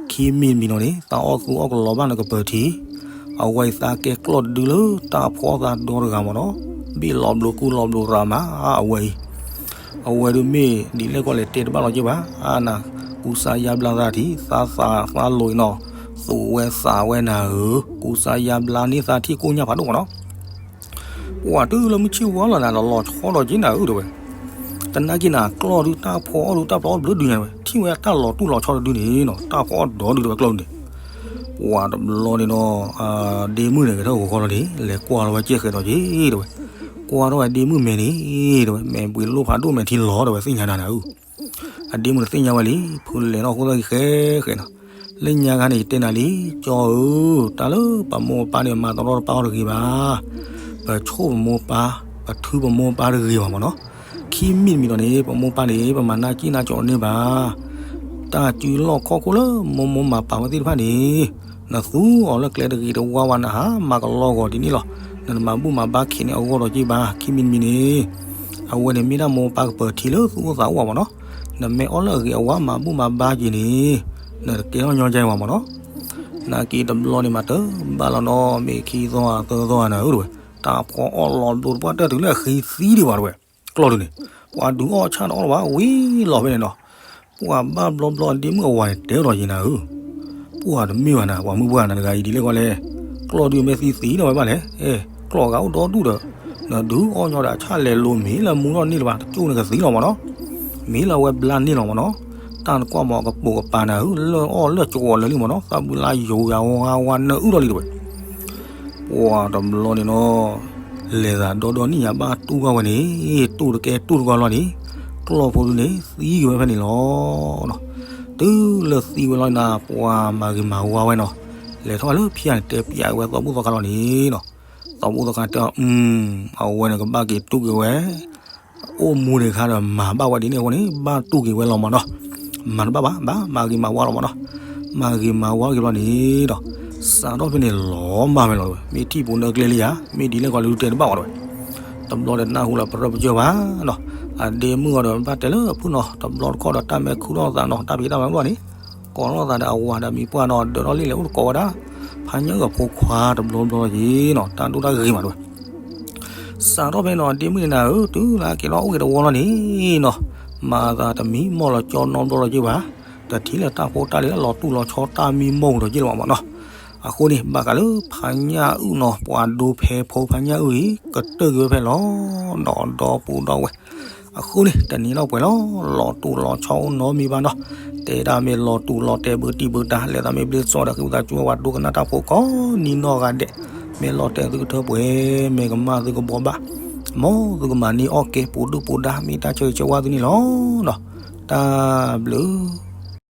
ခံမံၤတမံၤနီၤန့ၣ် သးအီၣ်သူအီၣ်ကလီၤဘၣ်နကပၢၤထံး, အဝဲအံၤသးကဲကျီၢ်တဒုလၢတၢ်ဖှီအီၣ်သးဒီတဂၤမးနီၤ, ဘ့ၣ်လီၤဘျိးကူလီၤဘျိးရၤမး အဝဲအံၤ, အဝဲဒုးမ့ၢ်ဒ်လဲၣ်ကီးလဲၣ်တဲတဘၣ်လီၤက့ၤဘၣ်, အါနၤ, ကူစါယါဘျါသးထံး သးသးသးလိၤအံၤနီၤ, သူးဝဲသးဝဲနၤဧၢ, ကူစါယါဘျါန့ၢ်သးထံၣ်ကိၣ်ညၣ်ဖးဒိၣ်မးနီၤ. ပှၤတုၤလၢမုၢ်ဆ့ၣ်ဝါလီၤနၤ လီၤဆီဒီးက့ၤနၤဧၢတဝဲ, တနာ်က့ၤနၤ ကျီၢ်ဒုးတၢ်ဖှီအီၣ်ဒုးတၢ်ဖှီအီၣ်ဘျုးဒုးညါတဝဲ, ထံၣ်ဝဲတၢ်လီၤတူၢ်လီၤဆီတဒုန့ၣ်နီၤ တၢ်ဖှီအီၣ်ဒီဒုးတဝဲကျီၢ်ဒုးန့ၣ်, ပှၤတဘျီန့ၣ်နီၤ, ဒ့မုၣ်န့ၣ် ကထၢၣ်ဂီၤဃီလီၤန့ၣ် လဲၤကွၢ်လီၤဝဲကဲဃဲၤဒီးက့ၤတဝဲ, ကွၢ်ထီၣ်ဝဲဒ့မုၣ်မဲာ်န့ၣ် တဲဝဲ မဲာ်ဘှံးလိၣ်ဖးဒိၣ်မဲာ်ထံလီၤ တဲဝဲ သ့ၣ်ညါနၤနၤဧၢ. အဒ့မုၣ်န့ၣ်သ့ၣ်ညါဝဲလံ ဖုလဲၤထီၣ်ဃိသီၣ်ဂံၢ်ဃဲဃဲနီၤ. လၢညါခါန့ၣ် ယတဲနၤလံ ကၠီဧၢ, တၢ်လၢပမိၢ်ပပၢ်န့ၣ် မၤတရီတပါအီၤတဂ့ၤဘၣ်. ပဆိၣ်ပမိၢ်ပၢ် ပထုပမိၢ်ပၢ်တဂ့ၤဘၣ်မ့ၢ်နီၤ. ခံမံၤတမံၤဒီးန့ၣ် ပမိၢ်ပၢ်န့ၣ် ပမၤနၢ်က့ၣ်နၢ်ကၠီန့ၢ်ဘၣ်. တၢ်စုလီၢ်ခီၣ်ခိၣ်လၢမိၢ်မိၢ်မၤပာ်ဝဲသ့ၣ်တဖၣ်န့ၣ် နသူအီၤလၢကျဲတဂ့ၤတဝါဝဲ နဟးမၤကလီဂီၤဒ်န့ၣ်လီၤ. နတမၤဘူၣ်မၤဘါခံးန့ၢ်အဂီၢ်ဒီးက့ၢ်ဘၣ်. ခံမံၤတမံၤန့ၣ် အဝဲန့ၣ်မ့ၢ်ဒၣ်မိၢ်ပၢ်ကပၢၤထံလၢသူၣ်အိၣ်သးအိၣ်ဘၣ်မ့ၢ်နီၤ. နမ့ၢ်အီၣ်လၢအဂ့ၤအဝါမၤဘူၣ်မၤဘါက့ၤန့ၣ် နတကဲထီၣ်ညီကဲဘၣ်မ့ၢ်နီၤ. နာ်က့တဘျီန့ၣ်မၤတဘၣ်လီၤနီၤ မ့ၢ်ခံသီသၢသီနၤဧၢ တဲဝဲ တၢ်ဖီအီၣ်လီၤဘျိတပှၢ်တၢၢ်တုၤလၢအဃံသံဒံးဘၣ်တဲဝဲ. ကျီၢ်ဒုန့ၣ် ပှၤဒုးအီၣ်ဆၣ်တအီၣ်လၢၤဘၣ် ဝံၤလီၤဖဲန့ၣ်နီၤ. ပှၤဘၣ်ဘျီဘျီအဒ့မုၣ်အဝၤန့ၣ် တဲထီၣ်က့ၤနၤဧၢ. ပှၤတမ့ၢ်ဘၣ်နၤ ပှၤမုၣ်ပှၢ်နၤတဂၤအံၤဒ်လဲၣ်ကွၢ်လဲၣ်. ကျီၢ်ဒုမ့ၢ်သံသံဒီးဝဲဘၣ်လဲၣ်. အဲ ကျီၢ်ဂၤအိၣ်ဒီဒူၣ်ဒီး နဒုးအီၣ်ညီဒီးအဆၣ်လဲၤလိၤမ့ၢ်လၢမူထီၣ်န့ၢ်လၢၤဘၣ် တကၠိၣ်န့ၣ်ကသံလီၤမ့ၢ်နီၤ. မ့ၢ်လၢအဝဲဘျါန့ၢ်လီၤမ့ၢ်နီၤ. တၢ်နကွၢ်မ့ၢ်အကပိာ်ကပၤနၤဧၢ လၢအီၣ်လၢကဝီၤလၢာ်လံမ့ၢ်နီၤ သၣ်ဘုလါယိၤယၤဝါဝါနၢအုၣ်ထီၣ်လံတဲဝဲ. ပှၤတဘျီန့ၣ်နီၤ လဲၤသးဒီဒီနံၣ်ညါဘၣ်တူၢ်ကွၢ်ဝဲန့ၣ် တူၢ်တကဲတူၢ်တကွၢ်လီၤန့ၣ် ကျီၢ်ဖိဒုန့ၣ် သံက့ၤဝဲဖဲန့ၣ်လီၤ. တုၤလၢသံဝဲလီၤန့ၣ် ပှၤမၤဂ့ၤမၤဝါဝဲနီၤ. လဲၤထီၣ်လၢဖၠၣ်န့ၣ် တဲပျးက့ၤဝဲသီဘူၣ်သီခါလီၤန့ၣ်နီၤ. သီဘူၣ်သီခါတဲအီၤ အဝဲန့ၣ်ကဘၣ်က့ၤတူၢ်က့ၤဝဲ အိၣ်မူဒံးခါဒီးမၤဘၣ်ဝဲဒ်န့ၣ်အဃိန့ၣ် ဘၣ်တူၢ်က့ၤဝဲလီၤမ့ၢ်နီၤ. မၤတဘၣ်ဘၣ် ဘၣ်မၤဂ့ၤမၤဝါလီၤမ့ၢ်နီၤ. မၤဂ့ၤမၤဝါက့ၤဘျီန့ၣ်ဒီး စးထီၣ်ဖဲန့ၣ်လီၤမၢ်ဝဲလီၤဝဲ မ့ၢ်ထံၣ်ပူၤနၢကျဲလံယၤ မ့ၢ်ဒ်လဲၣ်ကီးလၢတဲတဘၣ်ဝဲလီၤဝဲ. တဘျီဒီးနၢ်ဟူလၢပရၢပကၢၢ်ဘၣ်နီၤ. အဒ့မုၣ်အီၤဒီးဘၣ်တဲလၢဖုနီၤ တဘျီတခီၣ်ဒီးတၢ်မဲာ်ခူၣ်ထီၣ်သးနီၤ တၢ်ဖံးတၢ်မၤတဘျီန့ၣ် ကိးထီၣ်သးဒီးအဝၤဒီးမံၤပှၢ်နီၤ ဒၢးထီၣ်လံလဲၣ်အိၣ်တကိးဝဲဒၣ် ဖါညၣ်အုၣ်အဖိခွါတဘျီဘျီလီၤက့ၤနီၤ တၢ်ဒိၣ်တၢ်ဂ့ၤမးတဲဝဲ. စးထီၣ်ဖဲနီၤ ဒ့မုၣ်န့ၣ်နၤဧၢ တုၤလၢက့ၤထီၣ်အိၣ်က့ၤတဝီလီၤန့ၣ်နီၤ မၤသးတမံမီၢ်လီၤကၠီနီတဘျီလီၤက့ၤဘၣ်. တထံၣ်လၢတၢ်ဖိတၢ်လံၤလၢလီၤတူၢ်လီၤဆီတၢ်မံမီၢ်ပူၤလီၤက့ၤလီၤမ့ၢ်နီၤ. အဃိန့ၣ် ဘၣ်ဃးလၢဖါညၣ်အုၣ်နီၤ ပှၤဒိဖဲဖိဖါညၣ်အုၣ်အံၤ ကတၢၢ်က့ၤဝဲဖဲလီၤ ဒီးဒီပုၢ်ဒီဝဲၢ် အဃိန့ၣ် တနံၤနီၣ်ပှဲၤလီၤ လီၤတူၢ်လီၤဆီအိၣ်နီတမံၤဘၣ်နီၤ. တဲဒၣ်မ့ၢ်လီၤတူၢ်လီၤတဲာ်ဘၢတံၢ်ဘၢတၢ် လဲၤသးမ့ၢ်ဘျ့စီဒီး ဃ့ဝံသးစူၤဝဲပှၤဒိကနၣ်တၢ်ဖိကိးနံၤနီၢ်ဂၤဒဲး မ့ၢ်လီၤတဲာ်သုကထၢပှဲၤ မ့ၢ်ကမၣ်သုကဘှီဘၣ် မ်သုကမၤန့ၢ်အီၣ်ကဲ ပူၤဒုၣ်ပူၤဒါ မ့ၢ်တၢ်ဆၢဂ့ၤဆၢဝါသုန့ၣ်လီၤ. တၢ်ဘျုး